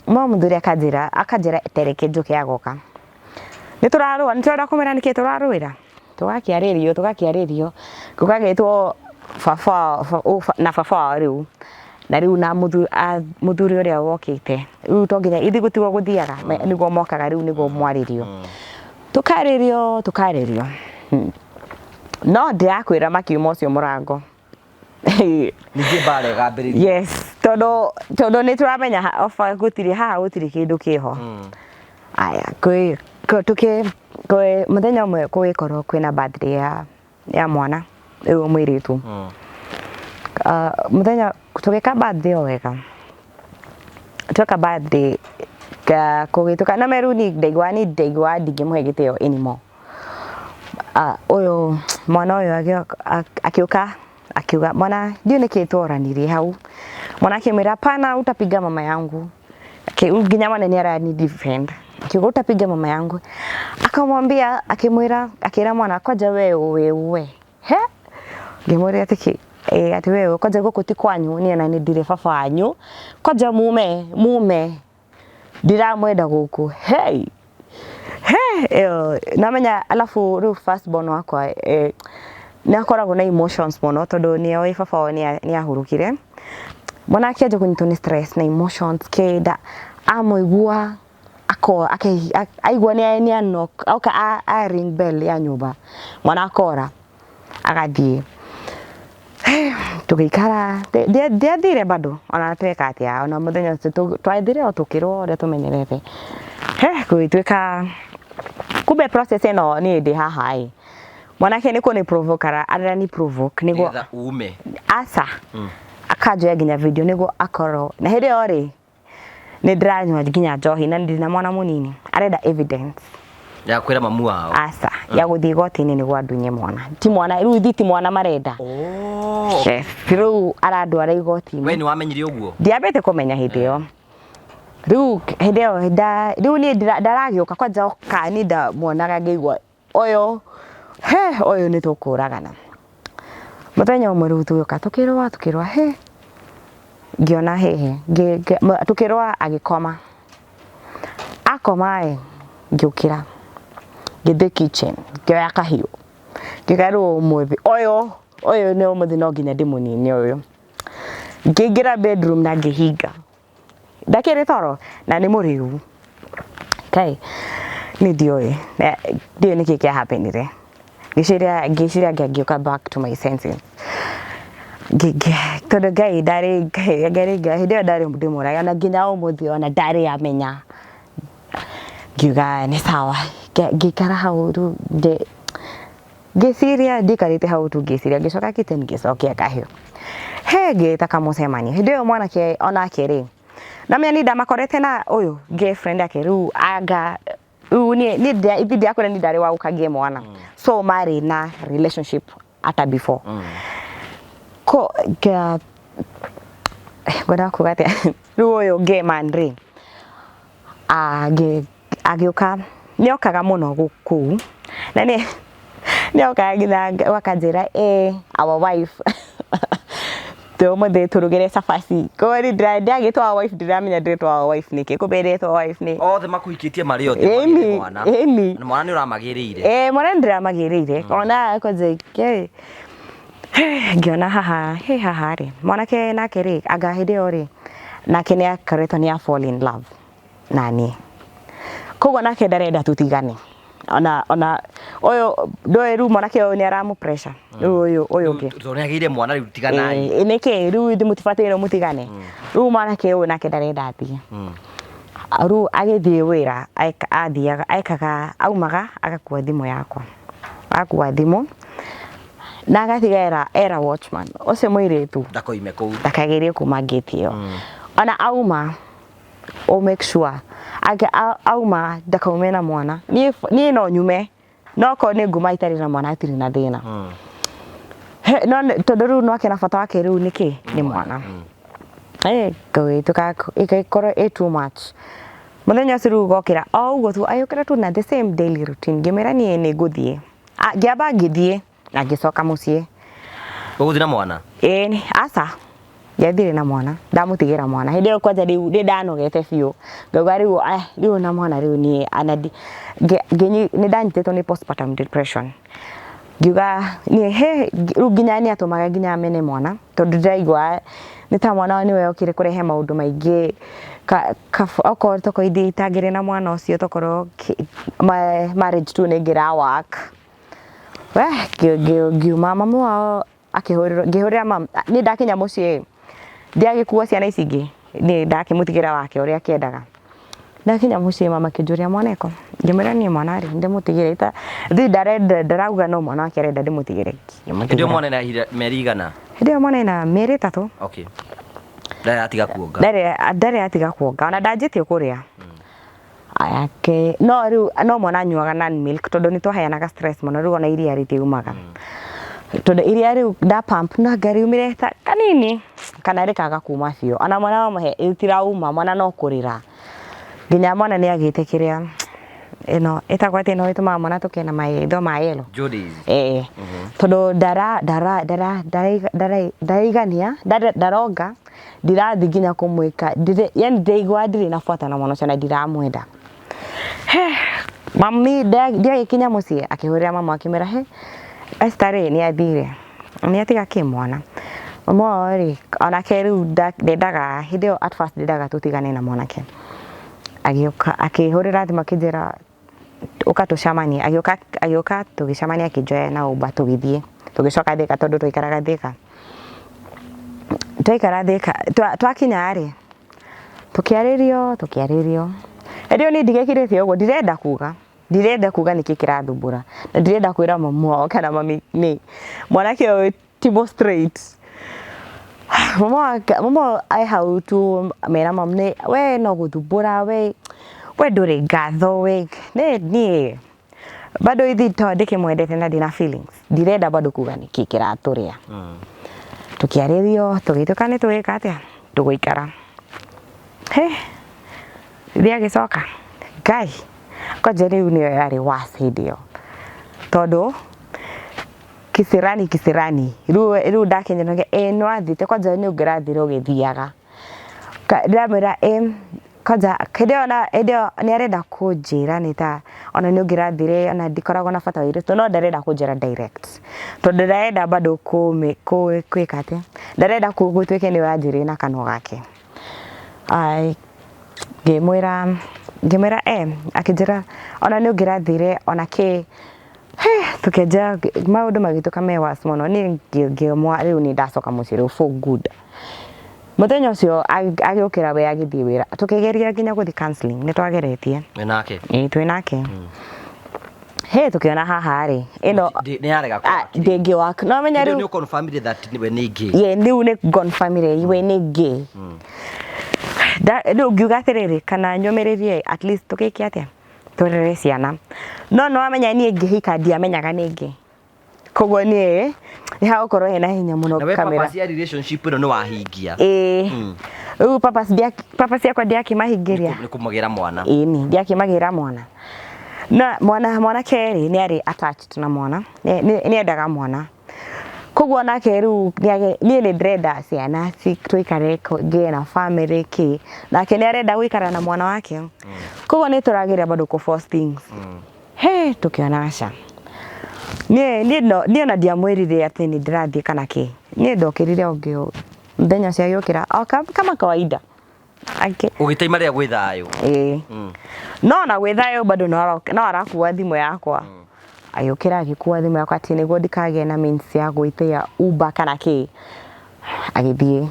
mamu wa mũthuri akanjĩra tereke njũke agoka. Nĩ tũrarũa, nĩ tũrenda kũmenya nĩkĩ tũrarũĩra? Tũgakĩarĩrio, tũgakĩarĩrio, gũkagĩtwo baba na baba wao rĩu, na rĩu na mũthuri ũrĩa wokĩte, rĩu to nginya ithuĩ gũtigwo gũthiaga, nĩguo mokaga rĩu nĩguo mwarĩrio. Tũkarĩrio, tũkarĩrio. No ndĩrakwĩra makiuma ũcio mũrango. Ningĩ mbara ĩgambĩrĩria. Yes, tondũ nĩ tũramenya oba gũtirĩ haha gũtirĩ kĩndũ kĩho. Aya, kwĩ tũkĩ kwĩ mũthenya ũmwe gũgĩkorwo kwĩna birthday ya mwana ũyũ mũirĩtu. Mũthenya tũgĩka birthday o wega. Tweka birthday kũgĩtuĩka na rĩu niĩ ndaiguaga niĩ ndaiguaga ndingĩmũhe gĩtĩo anymore. Ũyũ mwana ũyũ akĩũka akiuga mwana ndiũĩ nĩkĩ tworanirie hau. Mwana akĩmwĩra hapana, utapiga mama yangu. Nginya mwana nĩ arani defend. Akiuga utapiga mama yangu. Akamwambia, akĩmwĩra, akĩra mwana kwanja we ũĩ we. He? Ngĩmũria atĩ kĩ? Ĩ atĩ we kwanja gũkũ ti kwanyu niĩ na nĩ ndirĩ baba wanyu. Kwanja mume, mume. Ndiramwenda gũkũ. Hey! He, ĩyo namenya alafu rĩu first born wakwa nĩ akoragwo na emotions mũno tondũ nĩ oĩ baba wao nĩ ahurũkire. Mwana akĩanjia kũnyitwo nĩ stress na emotions kĩ amũigua aigua nĩ a knock oka a ring bell ya nyũmba mwana akora agathiĩ. Tũgĩikara ndiathire bado ona tweka atĩa ona mũthenya ũcio twathire o tũkĩrwo ũrĩa tũmenyerete. He gũgĩtuĩka kumbe process ĩno niĩ ndĩ haha ĩ mwanake nĩ kũnĩ provoke arani provoke nĩguo Nĩgetha ume. Aca, akanjoya nginya video nĩguo akorwo na hĩndĩ ĩyo rĩ nĩ ndĩranyua nginya njohi na ndĩna mwana mũnini, arenda evidence ya kwĩra mamu wao. Aca, ya gũthiĩ igoti-inĩ nĩguo andunye mwana. Ti mwana rĩu, ithi ti mwana marenda. Oh. Yes, rĩu arandwara igoti-inĩ. We nĩ wamenyire ũguo? Ndiambĩte kũmenya hĩndĩ ĩyo. Rĩu hĩndĩ ĩyo rĩu niĩ ndaragĩũka kwanja oka niĩ ndamuonaga ngĩigua ũyũ he ũyũ nĩ tũkũragana. Mũthenya ũmwe rĩu tũgĩũka tũkĩrũa tũkĩrũa he ngĩona hehe tũkĩrũa agĩkoma. Akoma ĩ ngĩũkĩra ngĩthiĩ kitchen ngĩoya kahiũ ngĩuga rĩu ũmũthĩ ũyũ ũyũ nĩ ũmũthĩ no nginya ndĩmũnine ũyũ. Ngĩingĩra bedroom na ngĩhinga. Ndakĩrĩ toro na nĩ mũrĩu. Kai niĩ ndiũĩ ndiũĩ nĩkĩ kĩa happenire. Ngĩciria ngĩciria ngĩũka back to my senses. Tondũ Ngai ndarĩ Ngai Ngai hĩndĩ ĩyo ndarĩ ndĩmũrage ona nginya ũmũthĩ ona ndarĩ amenya. Ngiuga nĩ sawa ngĩikara hau rĩu ngĩciria ndikarĩte hau tu ngĩciria ngĩcoka kitchen ngĩcokia kahiũ. He ngĩta kamũcemanio hĩndĩ ĩyo mwanake onake rĩ namenya niĩ ndamakorete na ũyũ girlfriend yake rĩu anga rĩu niĩ niĩ ithuĩ ndiakwĩra niĩ ndarĩ wa gũka ngĩe mwana, so marĩ na relationship ata before. Ko ngwendaga kuga atĩa? Rĩu ũyũ gay man rĩ agĩũka nĩ okaga mũno kũu na nĩ okaga nginya akanjĩra, "Ĩ our wife ũmũthĩ tũrugĩre cabaci." Koguo niĩ ndagĩtwo our wife ndiramenya ndĩretwo our wife nĩkĩ, kumbe ndĩretwo wife nĩ Othe makuhikĩtie marĩ othe magĩre mwana. Ĩni. Na mwana nĩ ũramagĩrĩire. Ĩĩ, mwana nĩ ndĩramagĩrĩire ona kwanja ngĩona haha he haha rĩ mwanake nake rĩ anga hĩndĩ ĩyo rĩ nake nĩ akoretwo nĩ a fall in love na niĩ, koguo nake ndarenda tũtigane ona ũyũ ndũĩ rĩu mwanake ũyũ nĩ aramũ pressure rĩu ũyũ ũngĩ. Tondũ nĩ agĩire mwana rĩu tiganai. Ĩĩ, nĩkĩ rĩu ithuĩ mũtibataire mũtigane. Rĩu mwanake ũyũ nake ndarenda athiĩ. Rĩu agĩthiĩ wĩra athiaga ekaga aumaga agakua thimũ yakwa, agakua thimũ na agatiga era watchman ũcio mũirĩtu Ndakoime kũu. Ndakagerie kuma ngĩti ĩyo. Ona auma o make sure auma ndakaume na mwana. Niĩ no nyume no korwo nĩ nguma itarĩ na mwana hatirĩ na thĩna. He, no tondũ rĩu nake na bata wake rĩu nĩkĩ nĩ mwana. Ngagĩtuĩka ĩgĩkorwo ĩ too much. Mũthenya ũcio rĩu ngokĩra o ũguo tu agĩũkĩra tu na the same daily routine ngĩmwĩra niĩ nĩ ngũthiĩ. Ngĩamba ngĩthiĩ na ngĩcoka mũciĩ. Ũgũthiĩ na mwana? Ĩĩ aca ndiathire na mwana ndamũtigĩra mwana hĩndĩ ĩyo kwanja rĩu nĩ ndanogete biũ ngauga rĩu rĩu na mwana rĩu niĩ nĩ ndanyitĩtwo nĩ postpartum depression ngiuga niĩ he rĩu nginya nĩ atũmaga nginya mene mwana tondũ ndĩraigua nĩ ta mwana nĩwe okire kũrehe maũndũ maingĩ okorwo tokorwo itangĩrĩ na mwana ũcio tokorwo marriage tu nĩ ĩngĩra work. We ngiuma mamu wao akĩhũrĩrwo ngĩhũrĩra mamu niĩ ndakinya mũciĩ ndiagĩkua ciana ici ingĩ niĩ ndakĩmũtigĩra wake ũrĩa akĩendaga. Ndakinya mũciĩ mama akĩnjũria mwana eko ngĩmwĩra niĩ mwana rĩ ndĩmũtigĩre ita thiĩ ndarenda ndarauga no mwana wake arenda ndĩmũtigĩre. Hĩndĩ ĩyo mwana ena ihinda mĩeri igana? Hĩndĩ ĩyo mwana ena mĩeri 3. Okay. Ndarĩ atiga kuonga? Ndarĩ atiga kuonga ona ndanjĩtie kũrĩa. Ake no rĩu no mwana anyuaga nan milk tondũ nĩ twaheanaga stress mũno rĩu ona iria rĩtiumaga. Tondũ iria rĩu nda pump no anga riumire ta kanini kana rĩkaga kuma biũ. Ona mwana wamũhe rĩtirauma mwana no kũrĩra. Nginya mwana nĩ agĩte kĩrĩa ĩno ĩtagwo atĩa ĩno ĩtũmaga mwana atũke na maitho ma yellow. Jaundice. Ĩĩ tondũ ndara ndara ndara ndara ndaraigania ndaronga ndirathiĩ nginya kũmwĩka yani ndĩraigua ndirĩ na bata na mwana ũcio na ndiramwenda. He mami ndiagĩkinya mũciĩ akĩhũrĩra mama akĩmwĩra he Esther rĩ nĩ athire nĩ atiga kĩ mwana. Mama wao rĩ onake rĩu ndendaga hĩndĩ ĩyo at first ndendaga tũtigane na mwanake. Agĩũka akĩhũrĩra thimũ akĩnjĩra ũka tũcemanie agĩũka agĩũka tũgĩcemania akĩnjoya na Uber tũgĩthiĩ tũgĩcoka Thĩka tondũ twaikaraga Thĩka. Twaikara Thĩka twakinya rĩ tũkĩarĩrio tũkĩarĩrio hĩndĩ ĩyo niĩ ndigekirĩte ũguo ndirenda kuga ndirenda kuga nĩkĩ kĩrathumbũra na ndirenda kwĩra mamu wao kana mami nĩ mwanake ũyũ ti mũ straight. Mama e hau tu mera mami nĩ we no gũthumbũra we we ndũrĩ ngatho we niĩ bado ithi to ndĩkĩmwendete na ndĩna feelings ndirenda bado kuga nĩkĩ kĩratũrĩa. Tũkĩarĩrio tũgĩtuĩka nĩ tũgwĩka atĩa tũgũikara. He rĩrĩa agĩcoka Ngai kwanja rĩu nĩyo yarĩ worse hĩndĩ ĩyo tondũ kisirani kisirani rĩu ndakinya ĩ nĩ wathiĩte kwanja nĩ ũngĩrathire ũgĩthiaga. Ndĩramwĩra ĩ kwanja hĩndĩ ĩyo ona hĩndĩ ĩyo nĩ arenda kũnjĩra nĩ ta ona nĩ ũngĩrathire ona ndikoragwo na bata wa airĩtu no ndarenda kũnjĩra direct tondũ ndarenda bado gwĩka atĩa ndarenda gũtuĩke nĩwe anjĩrire na kanua gake. Ngĩmwĩra ngĩmwĩra ĩ akĩnjĩra ona nĩ ũngĩrathire ona kĩ tũkĩanjia maũndũ magĩtuĩka me worse mũno niĩ ngĩamua rĩu nĩ ndacoka mũciĩ rĩu for good. Mũthenya ũcio agĩũkĩra we agĩthiĩ wĩra tũkĩgeria nginya gũthiĩ counselling nĩ twageretie. Wĩ nake? Ĩĩ twĩ nake. He tũkĩona haha rĩ ĩno Nĩ yarega kũ work. Ndĩngĩ work no menya rĩu rĩu nĩ ũconfirmire that we nĩ gay. Ye rĩu nĩ confirmire we nĩ gay. Rĩu ngiuga atĩrĩrĩ kana nyũmĩrĩrie at least tũgĩke atĩa tũrere ciana. No nĩ wamenya niĩ ngĩhika ndiamenyaga nĩ gay. Koguo niĩ nĩ hagũkorwo hena hinya mũno Na we kamera. purpose ya relationship ĩno nĩ wahingia. Ĩĩ. Rĩu purpose yakwa ndiakĩmahingĩria. Nĩ kũmagĩra mwana. Ĩni ndiakĩmagĩra mwana. Na mwana mwanake rĩ nĩ arĩ attached na mwana nĩ endaga mwana. Koguo nake rĩu niĩ nĩ ndĩrenda ciana tũikare ngĩe na family kĩ nake nĩ arenda gũikara na mwana wake. Koguo nĩ tũrageria bado kũ force things. He tũkĩona aca. Niĩ niĩ ona ndiamwĩrire atĩ nĩ ndĩrathiĩ kana kĩ. Niĩ ndokĩrire o mũthenya ũcio agĩũkĩra o kama kawaida. Ũgĩtaima rĩrĩa gwĩ thayũ. Ĩĩ. No ona gwĩ thayũ bado no arakua thimũ yakwa. Agĩũkĩra agĩkua thimũ yakwa atĩ nĩguo ndikagĩe na means ya gwĩtia Uber kana kĩ. Agĩthiĩ.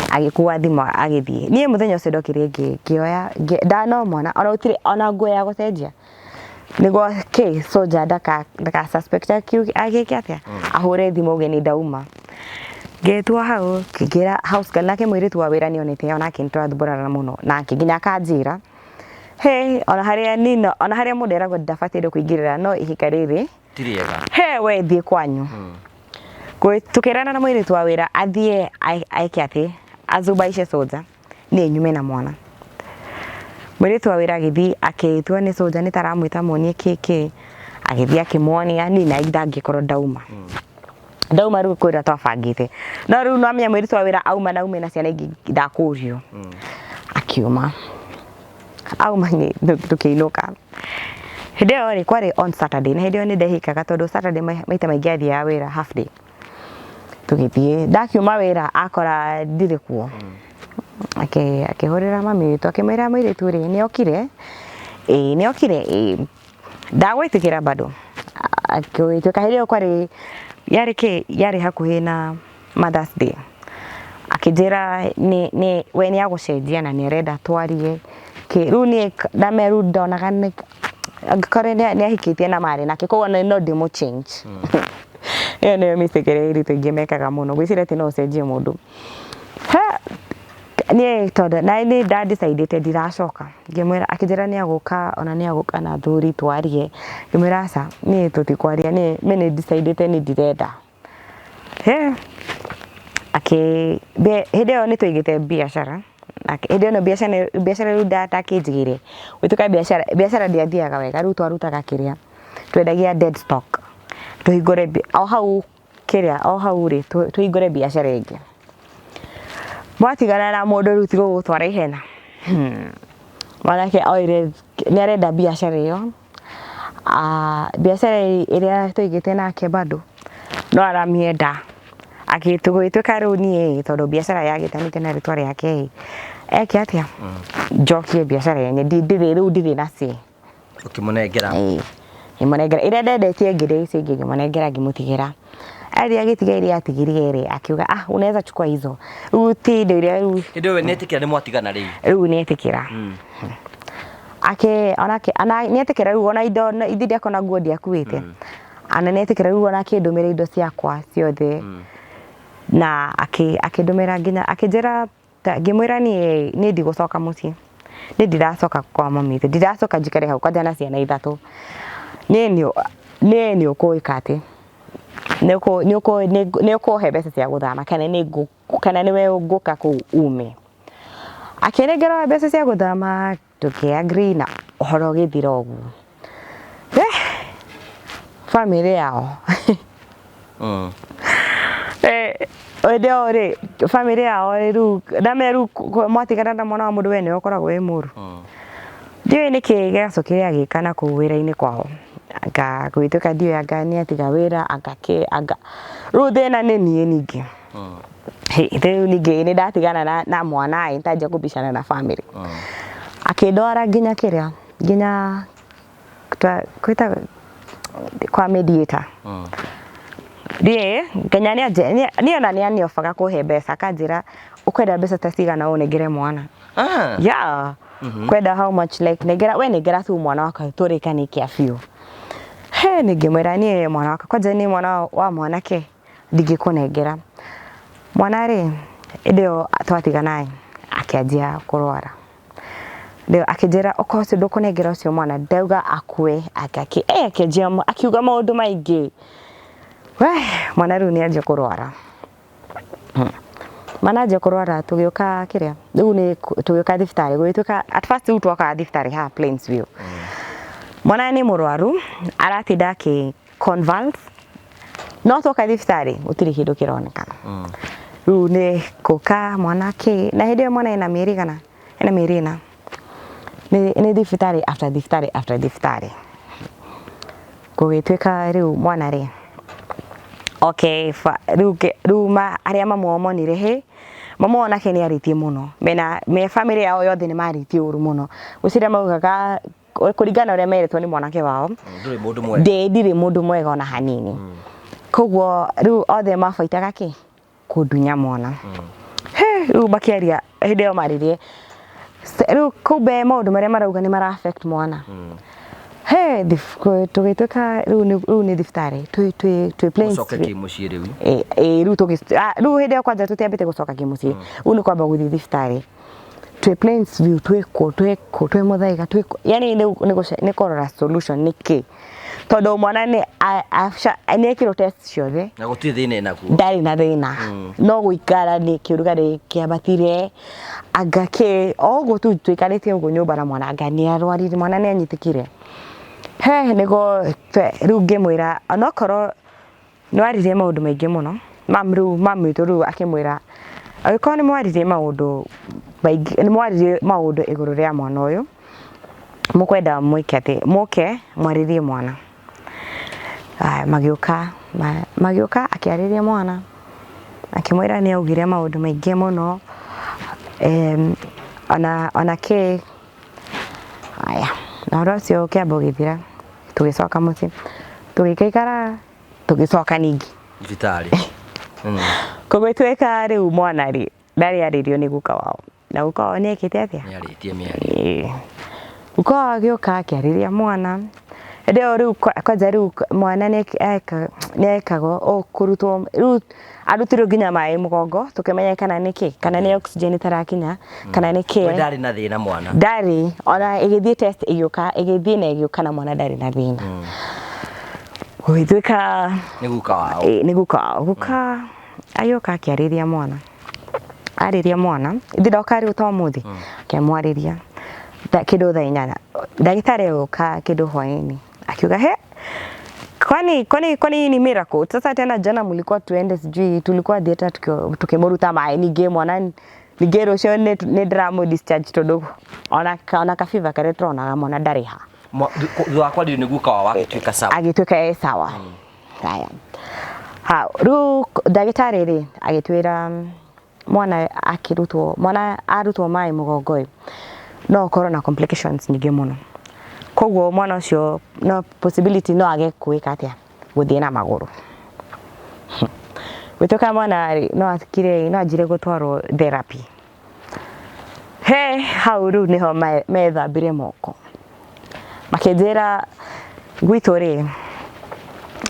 Agĩkua thimũ agĩthiĩ. Niĩ mũthenya ũcio ndokire ngĩoya ndano mwana ona gũtirĩ ona nguo ya gũcenjia. Nĩguo kĩ soldier ndaka suspect agĩke atĩa ahũre thimũ auge nĩ ndauma. Ngĩtua hau ngĩra house girl nake mũirĩtu wa wĩra nĩonete onake nĩtũrathumbũrana mũno nake nginya akanjĩra he ona harĩa nina ona harĩa mũndũ eragwo ndabataire kũingĩrĩra no ihika rĩrĩ Ti rĩega. He we thiĩ kwanyu. Tũkĩrana na mũirĩtu wa wĩra athiĩ eke atĩ Azubaishe soja niĩ nyume na mwana. Mũirĩtu wa wĩra agĩthiĩ akĩtua nĩ soja nĩ taramwĩta muonie kĩkĩ, agĩthiĩ akĩmuonia niĩ na ndangĩkorwo ndauma ndauma rĩu kwĩra twabangĩte, no rĩu nwamenya mũirĩtu wa wĩra auma na aume na ciana ingĩ ndakũrio. Akiuma auma nĩ tũkĩinũka. Hĩndĩ ĩyo rĩ, kwarĩ on Saturday, na hĩndĩ ĩyo nĩ ndehĩkaga tondũ Saturday maita maingĩ athiaga wĩra half day. Tũgĩthiĩ, ndakiuma wĩra akora ndirĩ kuo. Akĩhũrĩra mami witũ akĩmwĩra mũirĩtu rĩ nĩ okire, ĩĩ nĩ okire, ĩĩ ndagwĩtĩkĩra bado. Agĩtuĩka hĩndĩ ĩyo kwarĩ yarĩ kĩ yarĩ hakuhĩ na Mother's Day. Akĩnjĩra nĩ we nĩ agũcenjia na nĩ arenda twarie kĩ rĩu niĩ ndamera rĩu ndonaga nĩ angĩkorwo nĩ ahikĩtie na marĩ nake koguo no ndĩmũ change. Ĩyo nĩyo mistake ĩrĩa airĩtu aingĩ mekaga mũno, gwĩciria atĩ no ũcenjie mũndũ. Niĩ tondũ na nĩ nda decide ĩte ndiracoka, ngĩmwĩra, akĩnjĩra nĩ egũka ona nĩ egũka na athuri twarie, ngĩmwĩra aca niĩ tũtikwaria niĩ nĩ decide ĩte niĩ ndirenda. Hĩndĩ ĩyo nĩ twaigĩte biacara, hĩndĩ ĩno biacara rĩu ndakĩnjigĩire, gũtuĩka biacara ndĩathiaga wega, rĩu twarutaga kĩrĩa, twendagia dead stock, tũhingũre o hau kĩrĩa o hau rĩ, tũhingũre biacara ĩngĩ. Mwatigana na mũndũ rĩu ti gũgũtwara ihenya, mwanake oire nĩ arenda biacara ĩyo, biacara ĩrĩa twaigĩte nake bado no aramĩenda. Agĩtuĩka rĩu niĩ tondũ biacara yagĩtanĩte na rĩtwa rĩake ĩ, eke atĩa? Njokie biacara yenye, ndirĩ rĩu ndirĩ na say. Ũkĩmũnengera. Ĩĩ, ngĩmũnengera ĩrĩa ndendetie ngĩrĩa icio ingĩ ngĩmũnengera ngĩmũtigĩra. Athiĩ agĩtiga iria atigirie rĩ, akiuga ah unaweza chukua hizo. Rĩu ti indo iria rĩu. Hĩndĩ ĩyo nĩ etĩkĩra nĩ mwatigana rĩu. Rĩu nĩ etĩkĩra. Ake onake ana nĩ etĩkĩra rĩu ona indo ithi ndiakona nguo ndiakuĩte. Ana nĩ etĩkĩra rĩu ona akĩndũmĩra indo ciakwa ciothe. Na akĩndũmĩra nginya akĩnjĩra ngĩmwĩra niĩ niĩ ndigũcoka mũciĩ. Niĩ ndiracoka kwa mami witũ, ndiracoka njikare hau kwanja na ciana ithatũ. Niĩ nĩ ũkũĩka atĩ nĩ ũkũhe mbeca cia gũthama kana nĩ kana nĩwe ngũka kũu ume. Akĩnengera mbeca cia gũthama tũkĩ agree na ũhoro ũgĩthira ũguo. Bamĩrĩ yao hĩndĩ ĩyo rĩ, bamĩrĩ yao rĩ, rĩu ndamenya rĩu mwatigana na mwana wa mũndũ we nĩwe ũkoragwo wĩ mũru. Ndiũĩ nĩkĩ gĩacokire agĩka na kũu wĩra-inĩ kwao. Anga gũgĩtuĩka ndiũĩ anga nĩ atiga wĩra anga kĩ anga rĩu thĩna nĩ niĩ ningĩ. Rĩu ningĩ nĩ ndatigana na mwana ĩ ndanjia kũbicana na bamĩrĩ. Akĩndwara nginya kĩrĩa nginya kwĩtagwo kwa mediator. Ndiĩ nginya niĩ ona nĩ aniobaga kũhe mbeca akanjĩra ũkwenda mbeca ta cigana ũnengere mwana. Yeah. Kwenda how much like nengera we nengera tu mwana wakwa tũrĩkanĩkia biũ. He ningĩmwĩra niĩ mwana wakwa kwanja niĩ mwana wa mwanake ndingĩkũnengera. Mwana rĩ hĩndĩ ĩyo twatigana ĩ akĩanjia kũrwara. Rĩu akĩnjĩra okorwo ũcio ndũkũnengera ũcio mwana ndauga akue anga kĩ akĩanjia akiuga maũndũ maingĩ. We mwana rĩu nĩ anjia kũrwara. Mwana anjia kũrwara tũgĩũka kĩrĩa rĩu nĩ tũgĩũka thibitarĩ gũgĩtuĩka at first rĩu twokaga thibitarĩ haha Plains View. Mwana nĩ mũrwaru aratinda akĩ convulse no twoka thibitarĩ gũtirĩ kĩndũ kĩronekana. Rĩu nĩ gũka mwana kĩ na hĩndĩ ĩyo mwana ena mĩeri igana ena mĩeri ĩna. Nĩ thibitarĩ after thibitarĩ after thibitarĩ. Gũgĩtuĩka rĩu mwana rĩ okay rĩu rĩu arĩa mamu wao monire hĩ mamu wao nake nĩ arĩtie mũno mena me bamĩrĩ yao yothe nĩ marĩtie ũru mũno. Gwĩciria maugaga kũringana na ũrĩa meretwo nĩ mwanake wao Ndũrĩ mũndũ mwega. Ndirĩ mũndũ mwega ona hanini. Koguo rĩu othe mabaitaga kĩ kũndunya mwana. He rĩu makĩaria hĩndĩ ĩyo maririe rĩu kumbe maũndũ marĩa marauga nĩ mara affect mwana. He tũgĩtuĩka rĩu nĩ thibitarĩ twĩ Plains. Mũcoke kĩmũciĩ rĩu. Ĩ rĩu rĩu hĩndĩ ĩyo kwanja tũtiambĩte gũcoka kĩmũciĩ. Rĩu nĩ kwamba gũthiĩ thibitarĩ. Twĩ Plains View twĩ kũ twĩ kũ twĩ Muthaiga twĩ kũ yani nĩ kũrora solution nĩ kĩ. Tondũ mwana nĩ nĩ ekirwo test ciothe. Na gũtirĩ thĩna enaguo. Ndarĩ na thĩna. No gũikara nĩ kĩũrugarĩ kĩambatire anga kĩ o ũguo tu tũikarĩte ũguo nyũmba na mwana anga nĩ arwarire, mwana nĩ anyitĩkire. He nĩguo rĩu ngĩmwĩra onokorwo nĩ waririe maũndũ maingĩ mũno, mam rĩu mam witũ rĩu akĩmwĩra angĩkorwo nĩ mwaririe maũndũ maingĩ, nĩ mwaririe maũndũ igũrũ rĩa mwana ũyũ, mũkwenda mwĩke atĩ, mũke mwarĩrie mwana. Aya magĩũka, magĩũka akĩarĩria mwana, akĩmwĩra nĩ augire maũndũ maingĩ mũno, ona kĩ, aya, na ũhoro ũcio ũkĩamba ũgĩthira, tũgĩcoka mũciĩ, tũgĩgĩikara tũgĩcoka ningĩ Thibitarĩ. Kũgĩtuĩka rĩu mwana rĩ, ndarĩ arĩrio nĩ guka wao, na guka wao nĩ ekĩte atĩa? Nĩ arĩtie mĩario. Ĩĩ. Guka wao agĩũka akĩarĩria mwana, hĩndĩ ĩyo rĩu kwanja rĩu mwana nĩ ekagwo o kũrutwo rĩu arutirwo nginya maĩ mũgongo tũkĩmenya kana nĩ kĩ, kana nĩ oxygen ĩtarakinya, kana nĩ kĩ. We ndarĩ na thĩna mwana. Ndarĩ, ona ĩgĩthiĩ test ĩgĩũka, ĩgĩthiĩ na ĩgĩũka na mwana ndarĩ na thĩna. Gũgĩtuĩka Nĩ guka wao. Ĩĩ, nĩ guka wao. Guka agĩũka akĩarĩria mwana. Arĩria mwana, ithe ndoka rĩu ta ũmũthĩ, akĩmwarĩria kĩndũ thaa 8. Ndagĩtarĩ agĩũka kĩndũ hwaĩ-inĩ, akiuga he, kwani kwani kwani hii ni miracle? Sasa tena jana mlikuwa tuende sijui tulikuwa theater tukimuruta maĩ, ningĩ mwana ningĩ rũciũ nĩ ndĩramũ discharge tondũ ona ka fever karĩa tũronaga mwana ndarĩ ha. Thutha wa kwario nĩ guka wao agĩtuĩka sawa. Agĩtuĩka e sawa. Haya. Ha, rĩu ndagĩtarĩ rĩ agĩtwĩra mwana akĩrutwo, mwana arutwo maĩ mũgongo ĩ, no ũkorwo na complications nyingĩ mũno. Koguo mwana ũcio no possibility no age gwĩka atĩa, gũthiĩ na magũrũ. Gũtuĩka mwana rĩ, no akire, no anjire gũtwarwo therapy. He hau rĩu nĩho methambire moko. Makĩnjĩra gwitũ rĩ,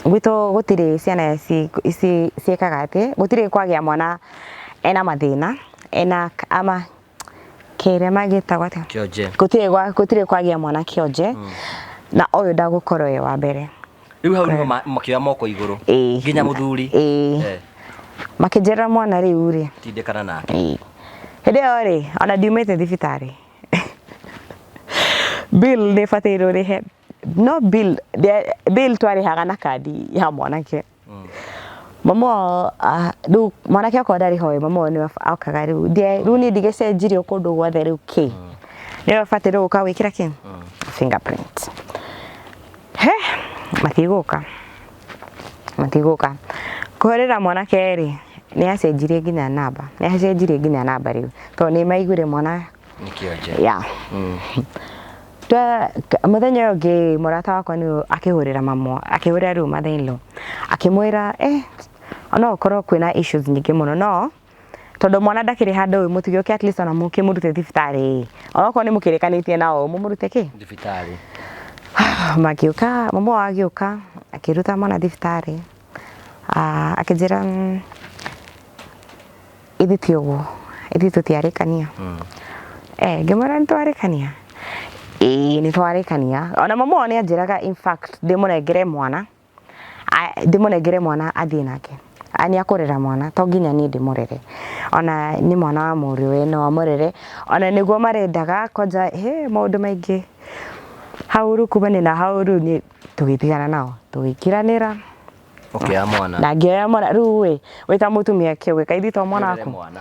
gwitũ gũtirĩ ciana ciĩkaga atĩ, gũtirĩ kwagĩa mwana ena mathĩna, ena ama kĩrema gĩtagwo atĩa? Kĩonje. Gũtirĩ kwagĩa mwana kĩonje, na ũyũ ndagũkorwo e wa mbere. Rĩu hau nĩho makĩoya moko igũrũ. Ĩĩ. Nginya mũthuri. Ĩĩ. Makĩnjĩra mwana rĩu rĩ. Tindĩkana nake. Ĩĩ. Hĩndĩ ĩyo rĩ, ona ndiumĩte thibitarĩ. Bill nĩ batairwo rĩhe. No bill, bill twarĩhaga na kandi ya mwanake. Mama wao, rĩu mwanake okorwo ndarĩ ho ĩ, mama wao nĩwe okaga rĩu. Rĩu niĩ ndigĩcenjirio kũndũ guothe rĩu kĩ. Nĩwe ũbataire gũka gwĩkĩra kĩ? Fingerprint. He, matigũka. Matigũka. Kũhũrĩra mwanake rĩ, nĩ acenjirie nginya namba. Nĩ acenjirie nginya namba rĩu. Tondũ nĩ maiguire mwana Nĩ kĩonje. Yeah. Mũthenya ũyũ ũngĩ mũrata wakwa nĩ akĩhũrĩra mamu, akĩhũrĩra rĩu mother in law. Akĩmwĩra, no ũkorwo kwĩna issues nyingĩ mũno, no tondũ mwana ndakĩrĩ handũ ĩ, mũtigĩũke at least ona mũkĩmũrute thibitarĩ ĩ. Onokorwo nĩ mũkĩrĩkanĩtie nao, mũmũrute kĩ? Thibitarĩ. Magĩũka, mamu wao agĩũka, akĩruta mwana thibitarĩ, akĩnjĩra, ithuĩ ti ũguo, ithuĩ tũtiarĩkania. Ngĩmwĩra nĩ twarĩkania. Ĩĩ nĩ twarĩkania. Ona mamu wao nĩ anjĩraga in fact ndĩmũnengere mwana, ndĩmũnengere mwana athiĩ nake. Nĩ akũrera mwana, to nginya niĩ ndĩmũrere. Ona nĩ mwana wa mũrũwe no amũrere. Ona nĩguo marendaga kwanja, he maũndũ maingĩ. Hau rĩu kumania na hau rĩu niĩ tũgĩtigana nao, tũgĩkiranĩra. Ũkĩoya mwana. Na ngĩoya mwana, rĩu ĩ, wĩ ta mũtumia kĩ ũgĩka ithuĩ to mwana Ũrere waku. mwana.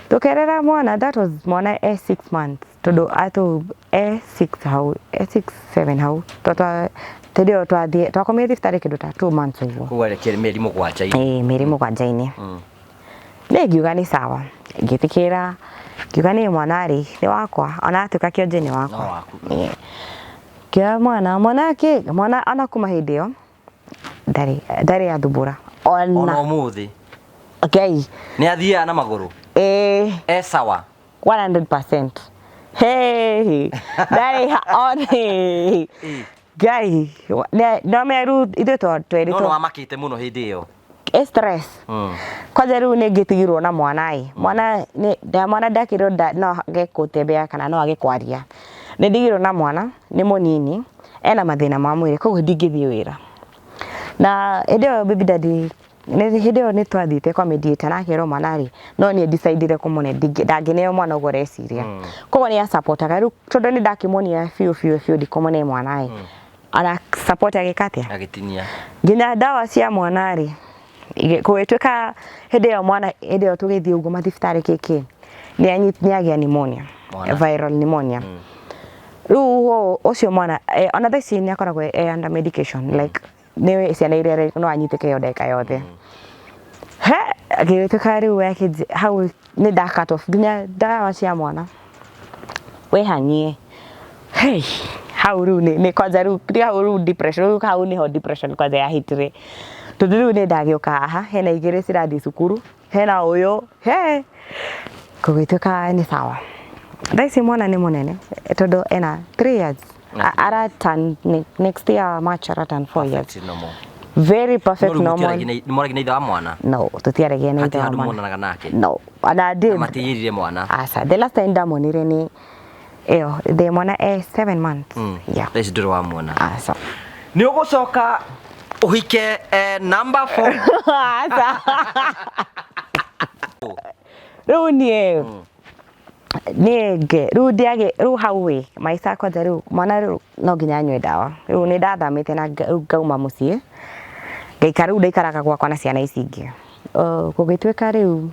Tũkerera mwana, that was mwana e 6 months, tondũ atũ e 6 hau, e 6, 7 hau. Hĩndĩ ĩyo twathiĩ, twakomire thibitarĩ kĩndũ ta 2 months ũguo. Koguo arĩ mĩeri mũgwanja-inĩ. Ĩĩ, mĩeri mũgwanja-inĩ. Niĩ ngiuga nĩ sawa, ngĩtĩkĩra, ngiuga niĩ mwana rĩ, nĩ wakwa, ona atuĩka kĩonje nĩ wakwa. No waku. Ĩĩ. Ngĩoya mwana, mwana kĩ, mwana ona kuma hĩndĩ ĩyo, ndarĩ athumbũra. Ona Ona ũmũthĩ. Ngai. Nĩ athiaga na magũrũ? Ĩĩ. E sawa? 100%. Hey, ndarĩ ha, one. Ngai, no meru ithuĩ twerĩtwo. No nĩwamakĩte mũno hĩndĩ ĩyo. Stress. Kwanja rĩu nĩ ngĩtigirwo na mwana ĩ. Mwana nĩ, mwana ndakĩrwo no age gũtembea kana no age kwaria. Nĩ ndigirwo na mwana, nĩ mũnini, Ena mathĩna ma mwĩrĩ, koguo ndingĩthiĩ wĩra. Na hĩndĩ ĩyo baby daddy hĩndĩ ĩyo nĩ twathiĩte kwa mediator na akerwo mwana rĩ, no niĩ decidire kũmũne, ndangĩneo mwana ũguo areciria. Koguo nĩ asapotaga rĩu, tondũ nĩ ndakĩmuonia biũ biũ biũ ndikũmũne mwana ĩ, ona support agĩka atĩa? Agĩtinia. Nginya ndawa cia mwana rĩ, gũgĩtuĩka hĩndĩ ĩyo mwana, hĩndĩ ĩyo tũgĩthiĩ ũguo mathibitarĩ kĩkĩ, nĩ agĩa pneumonia. Mwana. Viral pneumonia. Rĩu ũcio mwana ona thaa ici nĩ akoragwo e under medication, like nĩ ciana iria no anyitĩke o ndagĩka yothe. He agĩtuĩka rĩu hau nĩ nda cut off nginya ndawa cia mwana wehang'ie. Hey, hau rĩu nĩ kwanja rĩu hau rĩu depression, rĩu hau nĩho depression kwanja yahitire, tondũ rĩu nĩ ndagĩũka haha, hena igĩrĩ cirathiĩ cukuru, hena ũyũ he gũgĩtuĩka nĩ sawa. Thaa ici mwana nĩ mũnene, tondũ ena 3 years. Ara turn next year March, ara turn 4 years. Perfect normal. Very perfect. No rĩu normal. Nĩ mwaragia na ithe wa mwana? No, tũtiaragia na Hatirĩ ithe wa handũ mwana. muonanaga nake? No, ona Na matiĩrire mwana? Aca, the last time ndamonire nĩ ĩyo the mwana e 7 months. Yeah. Thaa ici ndũrĩ wa mwana? Aca. Nĩ ũgũcoka ũhike number 4? Aca, rĩu niĩ niĩ rĩu ndiage rĩu hau ĩ maica kwanja, rĩu mwana rĩu no nginya anyue ndawa. Rĩu nĩ ndathamĩte na rĩu ngauma mũciĩ ngaikara, rĩu ndaikaraga gwakwa na ciana ici ingĩ. Gũgĩtuĩka rĩu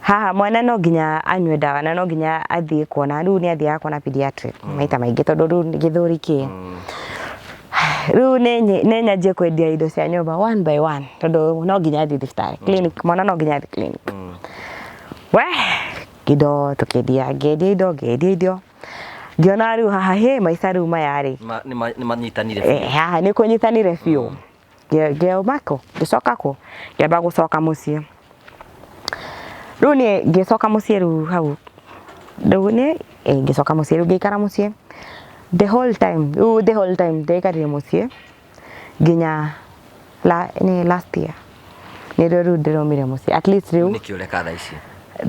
haha mwana no nginya anyue ndawa na no nginya athiĩ kuona, rĩu nĩ athiaga kuona pediatric maita maingĩ, tondũ rĩu gĩthũri kĩ rĩu nĩ nyanjie kwendia indo cia nyũmba one by one, tondũ no nginya athiĩ thibitarĩ, clinic, mwana no nginya athiĩ clinic. We indo tũkĩendia, ngĩendia indo, ngĩendia indo, ngĩona rĩu haha hĩ maica rĩu maya rĩ Nĩ manyitanire biũ. Haha nĩ kũnyitanire biũ. Ngĩauma kũ, ngĩcoka kũ, ngĩamba gũcoka mũciĩ. Rĩu niĩ ngĩcoka mũciĩ, rĩu hau rĩu nĩ ngĩcoka mũciĩ, rĩu ngĩikara mũciĩ the whole time. Rĩu the whole time ndaikarire mũciĩ nginya nĩ last year nĩrĩo rĩu ndĩraumire mũciĩ at least rĩu. Nĩkĩ ũreka thaa ici?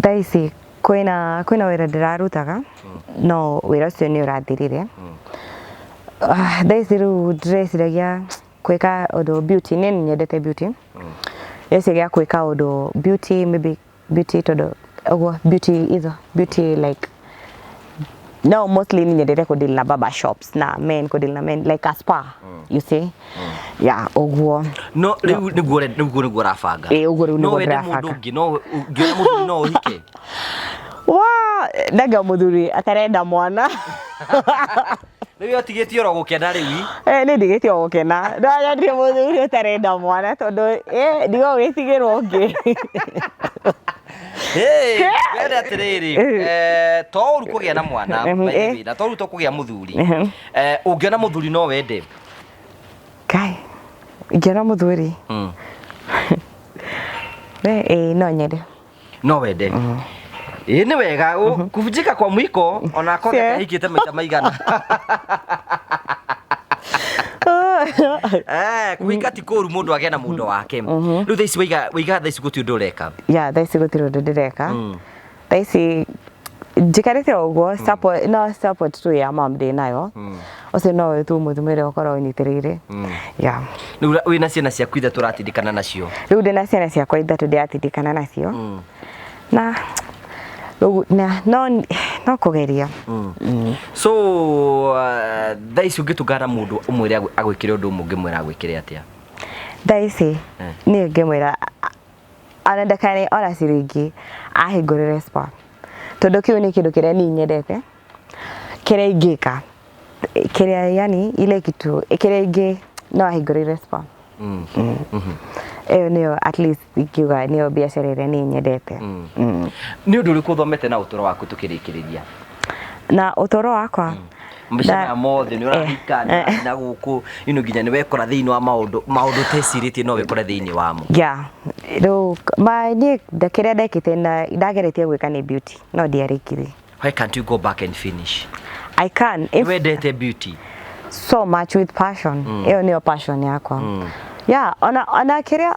Thaa ici kwĩna wĩra ndĩrarutaga, no wĩra ũcio nĩ ũrathirire. Ah, thaa ici rĩu ndĩreciragia gwĩka ũndũ beauty, niĩ nĩ nyendete beauty, ndĩreciria gwĩka ũndũ beauty, maybe beauty, tondũ ũguo beauty hizo beauty, like no mostly ni nyendete kũ deal na barber shops na men, kũ deal na men like a spa, you see, yeah, ũguo. No rĩu nĩguo ũrabanga? Ĩ, ũguo rĩu No nĩguo wende ndĩrabanga. mũndũ ũngĩ? No ũngĩona mũthuri no ũhike? Wa ndanga mũthuri atarenda mwana. Rĩu ũtigĩtie oro gũkena rĩu? Eh, nĩ ndigĩtie o gũkena, ndanyendire mũthuri ũtarenda mwana, tondũ ndigo gwĩtigĩrwo ũngĩ. Hey, wende atĩrĩrĩ, to ũru kũgĩa na mwana, by the way, na to ũru to kũgĩa mũthuri. Ũngĩona mũthuri no wende? Kai, ingĩona mũthuri, we no nyende. No wende? Ĩ, nĩ wega. Kuvunjika kwa mwiko ona akorwo ahikĩte maita maigana. Kũhika ti kũru, mũndũ agĩe na mũndũ wake. Rĩu thaa ici waiga thaa ici gũtirĩ ũndũ ũreka? Yeah, thaa ici gũtirĩ ũndũ ndĩreka. Thaa ici njikarĩte o ũguo, support, no support tu ya mom ndĩ nayo, ũcio no tu mũtumia ũrĩa ũkorwo ũnyitĩrĩire, yeah. Rĩu wĩna ciana ciaku ithatũ ũratindĩkana nacio? Rĩu ndĩna ciana ciakwa ithatũ ndĩratindĩkana nacio, na rĩu na no kũgeria. So thaa ici ũngĩtũngana na mũndũ ũmwĩre agwĩkĩre ũndũ ũmwe, ũngĩmwĩra agwĩkĩre atĩa? Thaa ici niĩ ngĩmwĩra ona ndakane ona ciringi, ahingũrĩre spa, tondũ kĩu nĩ kĩndũ kĩrĩa niĩ nyendete, kĩrĩa ingĩka, kĩrĩa yani ile kitu kĩrĩa ingĩ no ahingũrĩre spa. Ĩyo nĩyo at least ingiuga nĩyo biacara ĩrĩa niĩ nyendete. Nĩ ũndũ ũrĩkũ ũthomete na ũtũũro waku tũkĩrĩkĩrĩria? Na ũtũũro wakwa? Maica maya mothe nĩ ũrahika, nĩ ũrathiĩ na gũkũ nginya nĩ wekora thĩinĩ wa maũndũ ũtecirĩtie no wĩkore thĩinĩ wamo. Yeah, rĩu ma niĩ kĩrĩa ndekĩte na ndageretie gwĩka nĩ beauty, no ndiarĩkirie. Why can't you go back and finish? I can if Wendete beauty? So much, with passion. Ĩyo nĩyo passion yakwa, yeah. Ona kĩrĩa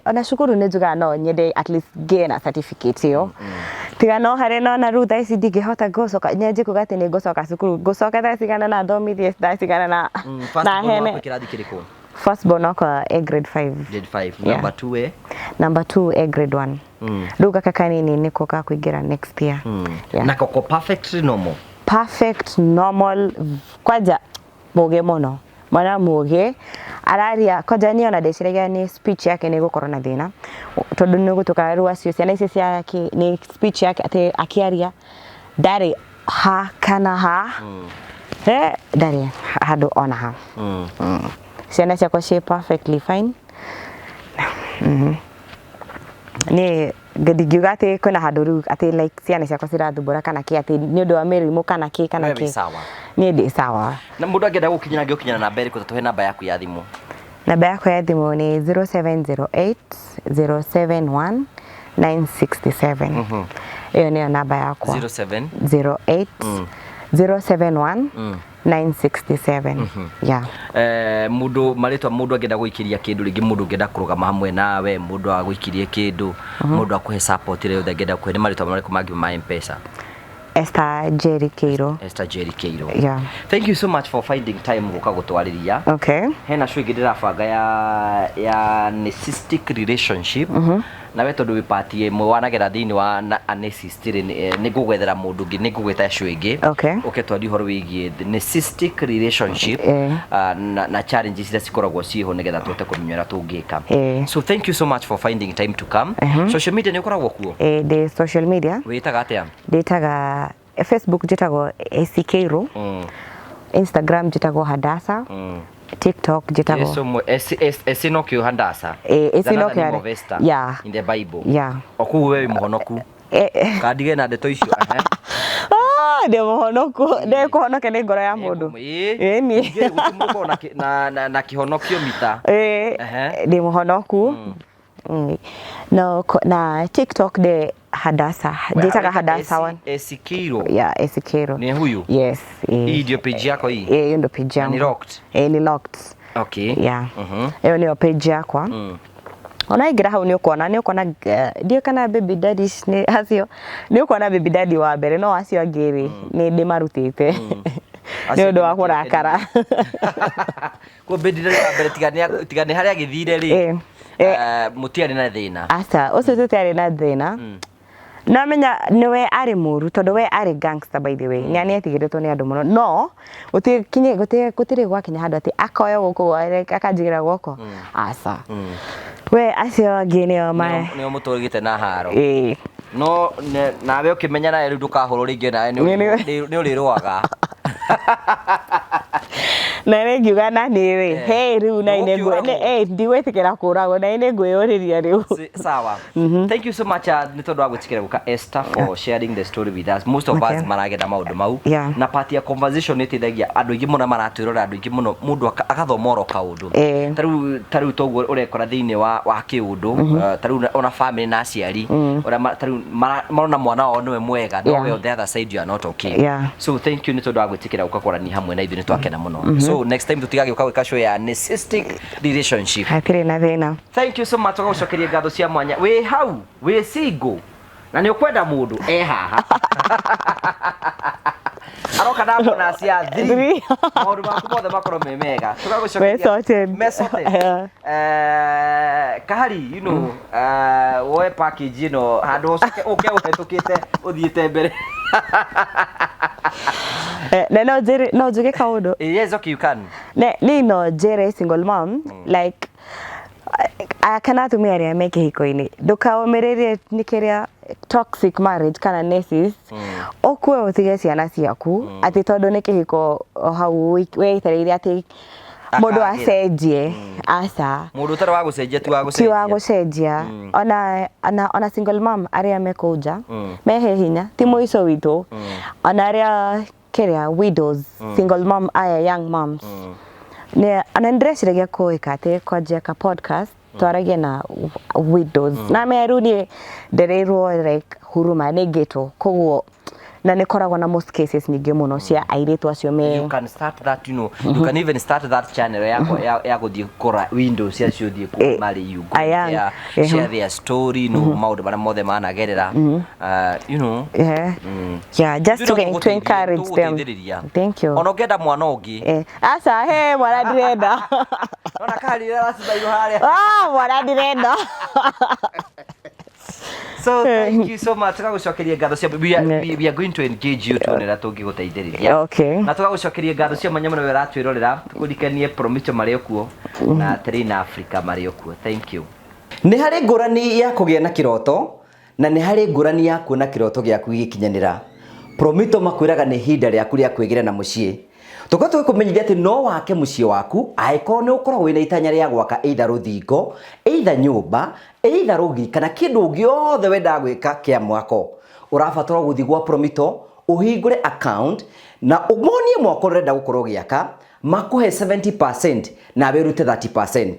ona cukuru nĩ njugaga no nyende at least ngĩe na certificate ĩyo. Tiga no harĩa nona rĩu thaa ici ndingĩhota gũcoka nyanjie kuga atĩ nĩ ngũcoka cukuru, ngũcoka thaa cigana na thomithie thaa cigana na First na born hene. waku kĩrathi kĩrĩkũ? First born wakwa e grade 5. Grade 5. Yeah. Number 2 e? Number 2 e grade 1. Rĩu gaka kanini nĩko gakũingĩra next year. Yeah. Na koko perfectly normal. Perfect normal, kwanja mũgĩ mũno, mwana mũgĩ araria. Kwanja niĩ ona ndeciragia nĩ speech yake nĩ ĩgũkorwo na thĩna, tondũ nĩ gũtuĩka rĩu acio ciana icio cia nĩ speech yake atĩ akĩaria ndarĩ ha kana ha, ndarĩ handũ ona ha. Ciana ciakwa ciĩ perfectly fine. Niĩ ndingiuga atĩ kwĩna handũ rĩu atĩ like ciana ciakwa cirathumbũra kana kĩ, atĩ nĩ ũndũ wa mĩrimũ kana kĩ kana We wĩ kĩ. sawa. Niĩ ndĩ sawa. Na mũndũ angĩenda gũkinyĩra, angĩgũkinyĩra namba ĩrĩkũ? Tũhe namba yaku ya thimũ. Namba yakwa ya thimũ nĩ 0708 071 967. Ĩyo nĩyo namba yakwa. 07 08 071 967, yeah. Mundu marĩtwa, mundu angĩenda gũikĩria kĩndũ rĩngĩ, mundu ũngĩenda kũrũgama hamwe nawe, mundu agũikĩrie kĩndũ, mundu akũhe support ĩrĩa yothe angĩenda kũhe, nĩ marĩtwa marĩkũ mangĩ ma M-Pesa? Esther Jerry Keiro. Esther Jerry Keiro. Yeah. Thank you so much for finding time gũka gũtwarĩria. Hena show ĩngĩ ndĩrabanga ya narcissistic relationship, nawe tondũ wĩ part ĩmwe wanagera thĩinĩ wa a narcissist rĩ, nĩ ngũgwethera mũndũ ũngĩ, nĩ ngũgwĩta show ĩngĩ ũke twarie ũhoro wĩgiĩ the narcissistic relationship na challenges iria cikoragwo ciĩho, nĩgetha tũhote kũmenya ũrĩa tũngĩka. So thank you so much for finding time to come. Social media nĩ ũkoragwo kuo? Ndĩ social media. Wĩtaga atĩa? Ndĩtaga Facebook njĩtagwo AC Keiro. Instagram njĩtagwo Hadasa. TikTok njĩtagwo Yesu esi no kĩo Handasa. Esi no Another name kĩo of Esther in the Bible. O kũu we wĩ mũhonoku? Kandige na ndeto icio, ehe. Ah, ndĩ mũhonoku, ndĩ kũhonokia nĩ ngoro ya mũndũ. Ĩni. Ningĩ gũtirĩ mũndũ ũkoragwo na kĩhonokio mita. Ndĩ mũhonoku. No, na TikTok ndĩ Hadasa, njĩtaga Hadasa one. Esi Keiro. Yeah, AC Keiro. Nĩ huyu? Yes. Hii ndio page yako hii? Eh, hiyo ndio page Na ni yangu. locked? Eh, ni locked. Yeah. Ĩyo nĩyo page yakwa. Ona ingĩra hau nĩ ũkuona ndiũĩ kana baby daddies nĩ acio, nĩ ũkuona baby daddy wa mbere, no acio angĩ rĩ, nĩ ndĩmarutĩte nĩ ũndũ wa kũrakara. Kwa baby daddy wa mbere, tiga nĩ harĩa agĩthire rĩ, mũtiarĩ na thĩna? Aca, ũcio tũtiarĩ na thĩna. No menya nĩwe arĩ mũru, tondũ we arĩ gangster, by the way. Nĩ nĩetigĩrĩtwo nĩ andũ mũno, no gũtirĩ gwakinya handũ atĩ akoya gũkũ akanjigĩra guoko, aca. We acio angĩ nĩo ma Nĩo mũtũrĩte na haro? Ĩĩ. No nawe ũkĩmenya nawe rĩu ndũkahũrwo rĩngĩ, nawe nĩ ũrĩrũaga. Na nĩ ngiuga na niĩ rĩ, hey, rĩu na nĩ Ndũgũkĩũragwo. Ndigwĩtĩkĩra kũragwo, na nĩ ngwĩyũrĩria rĩu. Sawa, thank you so much nĩ tondũ wa gwĩtĩkĩra gũka, Esther, for sharing the story with us. Most of us maragenda maũndũ mau na part ya conversation nĩ ĩteithagia andũ aingĩ mũno maratwĩrora, andũ aingĩ mũno, mũndũ agathoma oro kaũndũ. Tarĩu toguo ũrekora thĩinĩ wa kĩũndũ, tarĩu ona family na aciari ũrĩa tarĩu marona mwana wao nĩwe mwega, no we on the other side you are not okay. So thank you nĩ tondũ wa gwĩtĩkĩra gũka kwarania hamwe na ithuĩ, nĩ twakena mũno. So next time tũtigagĩũka gwĩka show ya narcissistic relationship. Hatirĩ na thĩna. Thank you so much, tũgagũcokeria ngatho cia mwanya. Wĩ hau wĩ single na nĩ ũkwenda mũndũ e haha aroka na bonus ya 3, Three. maũndũ maku mothe makorwo me mega. Tũgagũcokeria Me sorted. Me sorted. Kahari, woe package ĩno handũ ũcoke ũke ũhetũkĩte ũthiĩte mbere. Na no njĩre, no njuge kaũndũ? Yes, okay, you can. Ne niĩ no njĩre single mom, like kana atumia arĩa me kĩhiko-inĩ, ndũkaũmĩrĩrie nĩ kĩrĩa toxic marriage kana narcissist, ũkue ũtige ciana ciaku atĩ tondũ nĩ kĩhiko o hau wetereire atĩ mũndũ Akagĩra. acenjie, aca. Mũndũ ũtarĩ wa gũcenjia ti wa Ti wa gũcenjia. Gũcenjia. Ona single mom arĩa me kũu nja, mehe hinya, ti mũico witũ. Ona arĩa kĩrĩa widows, single mom aya, young moms, nĩ ona nĩndĩreciragia kũĩka atĩ kwanjia ka podcast twaragie na widows na meru. Niĩ ndereirwo like huruma nĩ ngĩtwo, koguo Na nĩ koragwo na most cases nyingĩ mũno cia airĩtu acio me You can start that, you can even start that channel yakwa ya gũthiĩ kũra windows cia ciothiĩ kũ marĩ, you go Aya, there, share their story, no maũndũ marĩa mothe managerera, Yeah, just to encourage them. Tũgũteithĩrĩria. Thank you. Ona ũngĩenda mwana ũngĩ. Aca, he mwana ndirenda. Ona karire aracibairwo harĩa. Ah, mwana ndirenda. So thank you so much, tũgagũcokeria ngatho cia we are going to engage you tuone ũrĩa tũngĩgũteithĩrĩria. Na tũgagũcokeria ngatho cia mwanya mũno we ũratwĩrorera. Tũkũririkanie Promito marĩ o kuo na Terrain Africa marĩ o kuo. Thank you. Nĩ harĩ ngũrani ya kũgĩa na kĩroto na nĩ harĩ ngũrani ya kuona kĩroto gĩaku gĩgĩkinyanĩra. Promito makwĩraga nĩ ihinda rĩaku rĩa kwĩgĩra na mũciĩ. Tũkorwo tũgĩkũmenyithia atĩ no wake mũciĩ waku angĩkorwo nĩ ũkoragwo wĩna itanya rĩa gwaka either rũthingo, either nyũmba, either rũgiri kana kĩndũ gĩothe wendaga gwĩka kĩa mwako. Ũrabatara gũthiĩ gwa Promito ũhingũre account na ũmonie mwako ũrenda gũkorwo ũgĩaka, makũhe 70% nawe ũrute 30%.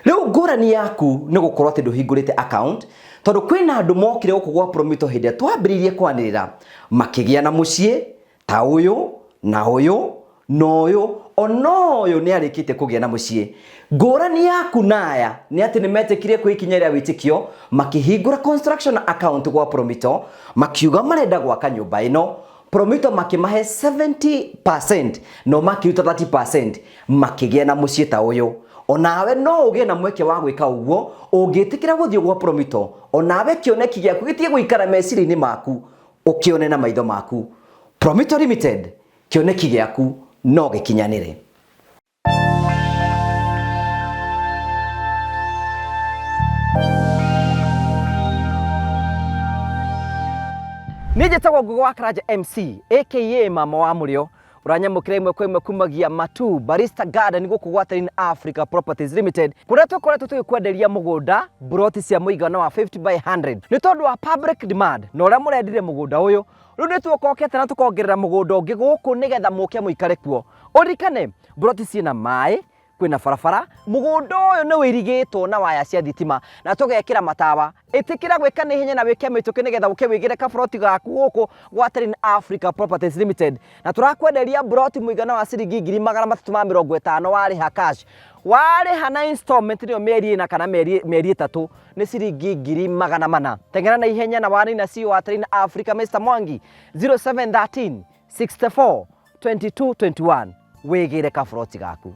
Rĩu ngũrani yaku nĩ gũkorwo atĩ ndũhingũrĩte account, tondũ kwĩna andũ mokire gũkũ gwa Promito hĩndĩ ĩrĩa twambĩrĩirie kwanĩrĩra makĩgĩa na mũciĩ ta ũyũ na ũyũ na ũyũ, ona ũyũ nĩ arĩkĩtie kũgĩa na mũciĩ. Ngũrani yaku na aya nĩ atĩ nĩ metĩkirie kwĩ ikinya rĩa wĩtĩkio, makĩhingũra construction account gwa Promito, makiuga marenda gwaka nyũmba ĩno. Promito makĩmahe 70% no makĩruta 30%, makĩgĩa na mũciĩ ta ũyũ. Onawe no ũgĩe na mweke wa gwĩka ũguo ũngĩtĩkĩra gũthiĩ gwa Promito. Onawe kĩoneki gĩaku gĩtige gũikara meciria-inĩ maku, ũkĩone na maitho maku. Promito Limited, kĩoneki gĩaku no gĩkinyanĩre. Niĩ njĩtagwo Ngugi wa Karanja MC aka Mama wa Mũrĩo. Ũranyamũkĩra ĩmwe kwa ĩmwe kumagia Matu Barista Garden gũkũ gwa Terrain Africa Properties Limited, kũrĩa tũkoretwo tũgĩkwenderia mũgũnda buroti cia mũigana wa 50 by 100 nĩ tondũ wa public demand na ũrĩa mũrendire mũgũnda ũyũ. Rĩu nĩ tuokokete na tũkongerera mũgũnda ũngĩ gũkũ nĩgetha mũke mũikare kuo. Ũririkane buroti ciĩna maĩ, kwĩna barabara, mũgũnda ũyũ nĩ wĩirigĩtwo na waya cia thitima na tũgekĩra matawa. Ĩtĩkĩra gwĩka nĩ ihenya na wĩke mĩtũkĩ nĩgetha ũke wĩgĩre kaburoti gaku gũkũ gwa Terrain Africa Properties Limited. Na tũrakwenderia buroti mũigana wa ciringi 350,000 warĩha cash. Warĩha na installment, nĩyo mĩeri 4 kana mĩeri 3, nĩ ciringi 400,000. Teng'era na ihenya na warĩ na CEO wa Terrain Africa Mr Mwangi 0713 64 22 21 wĩgĩre kaburoti gaku.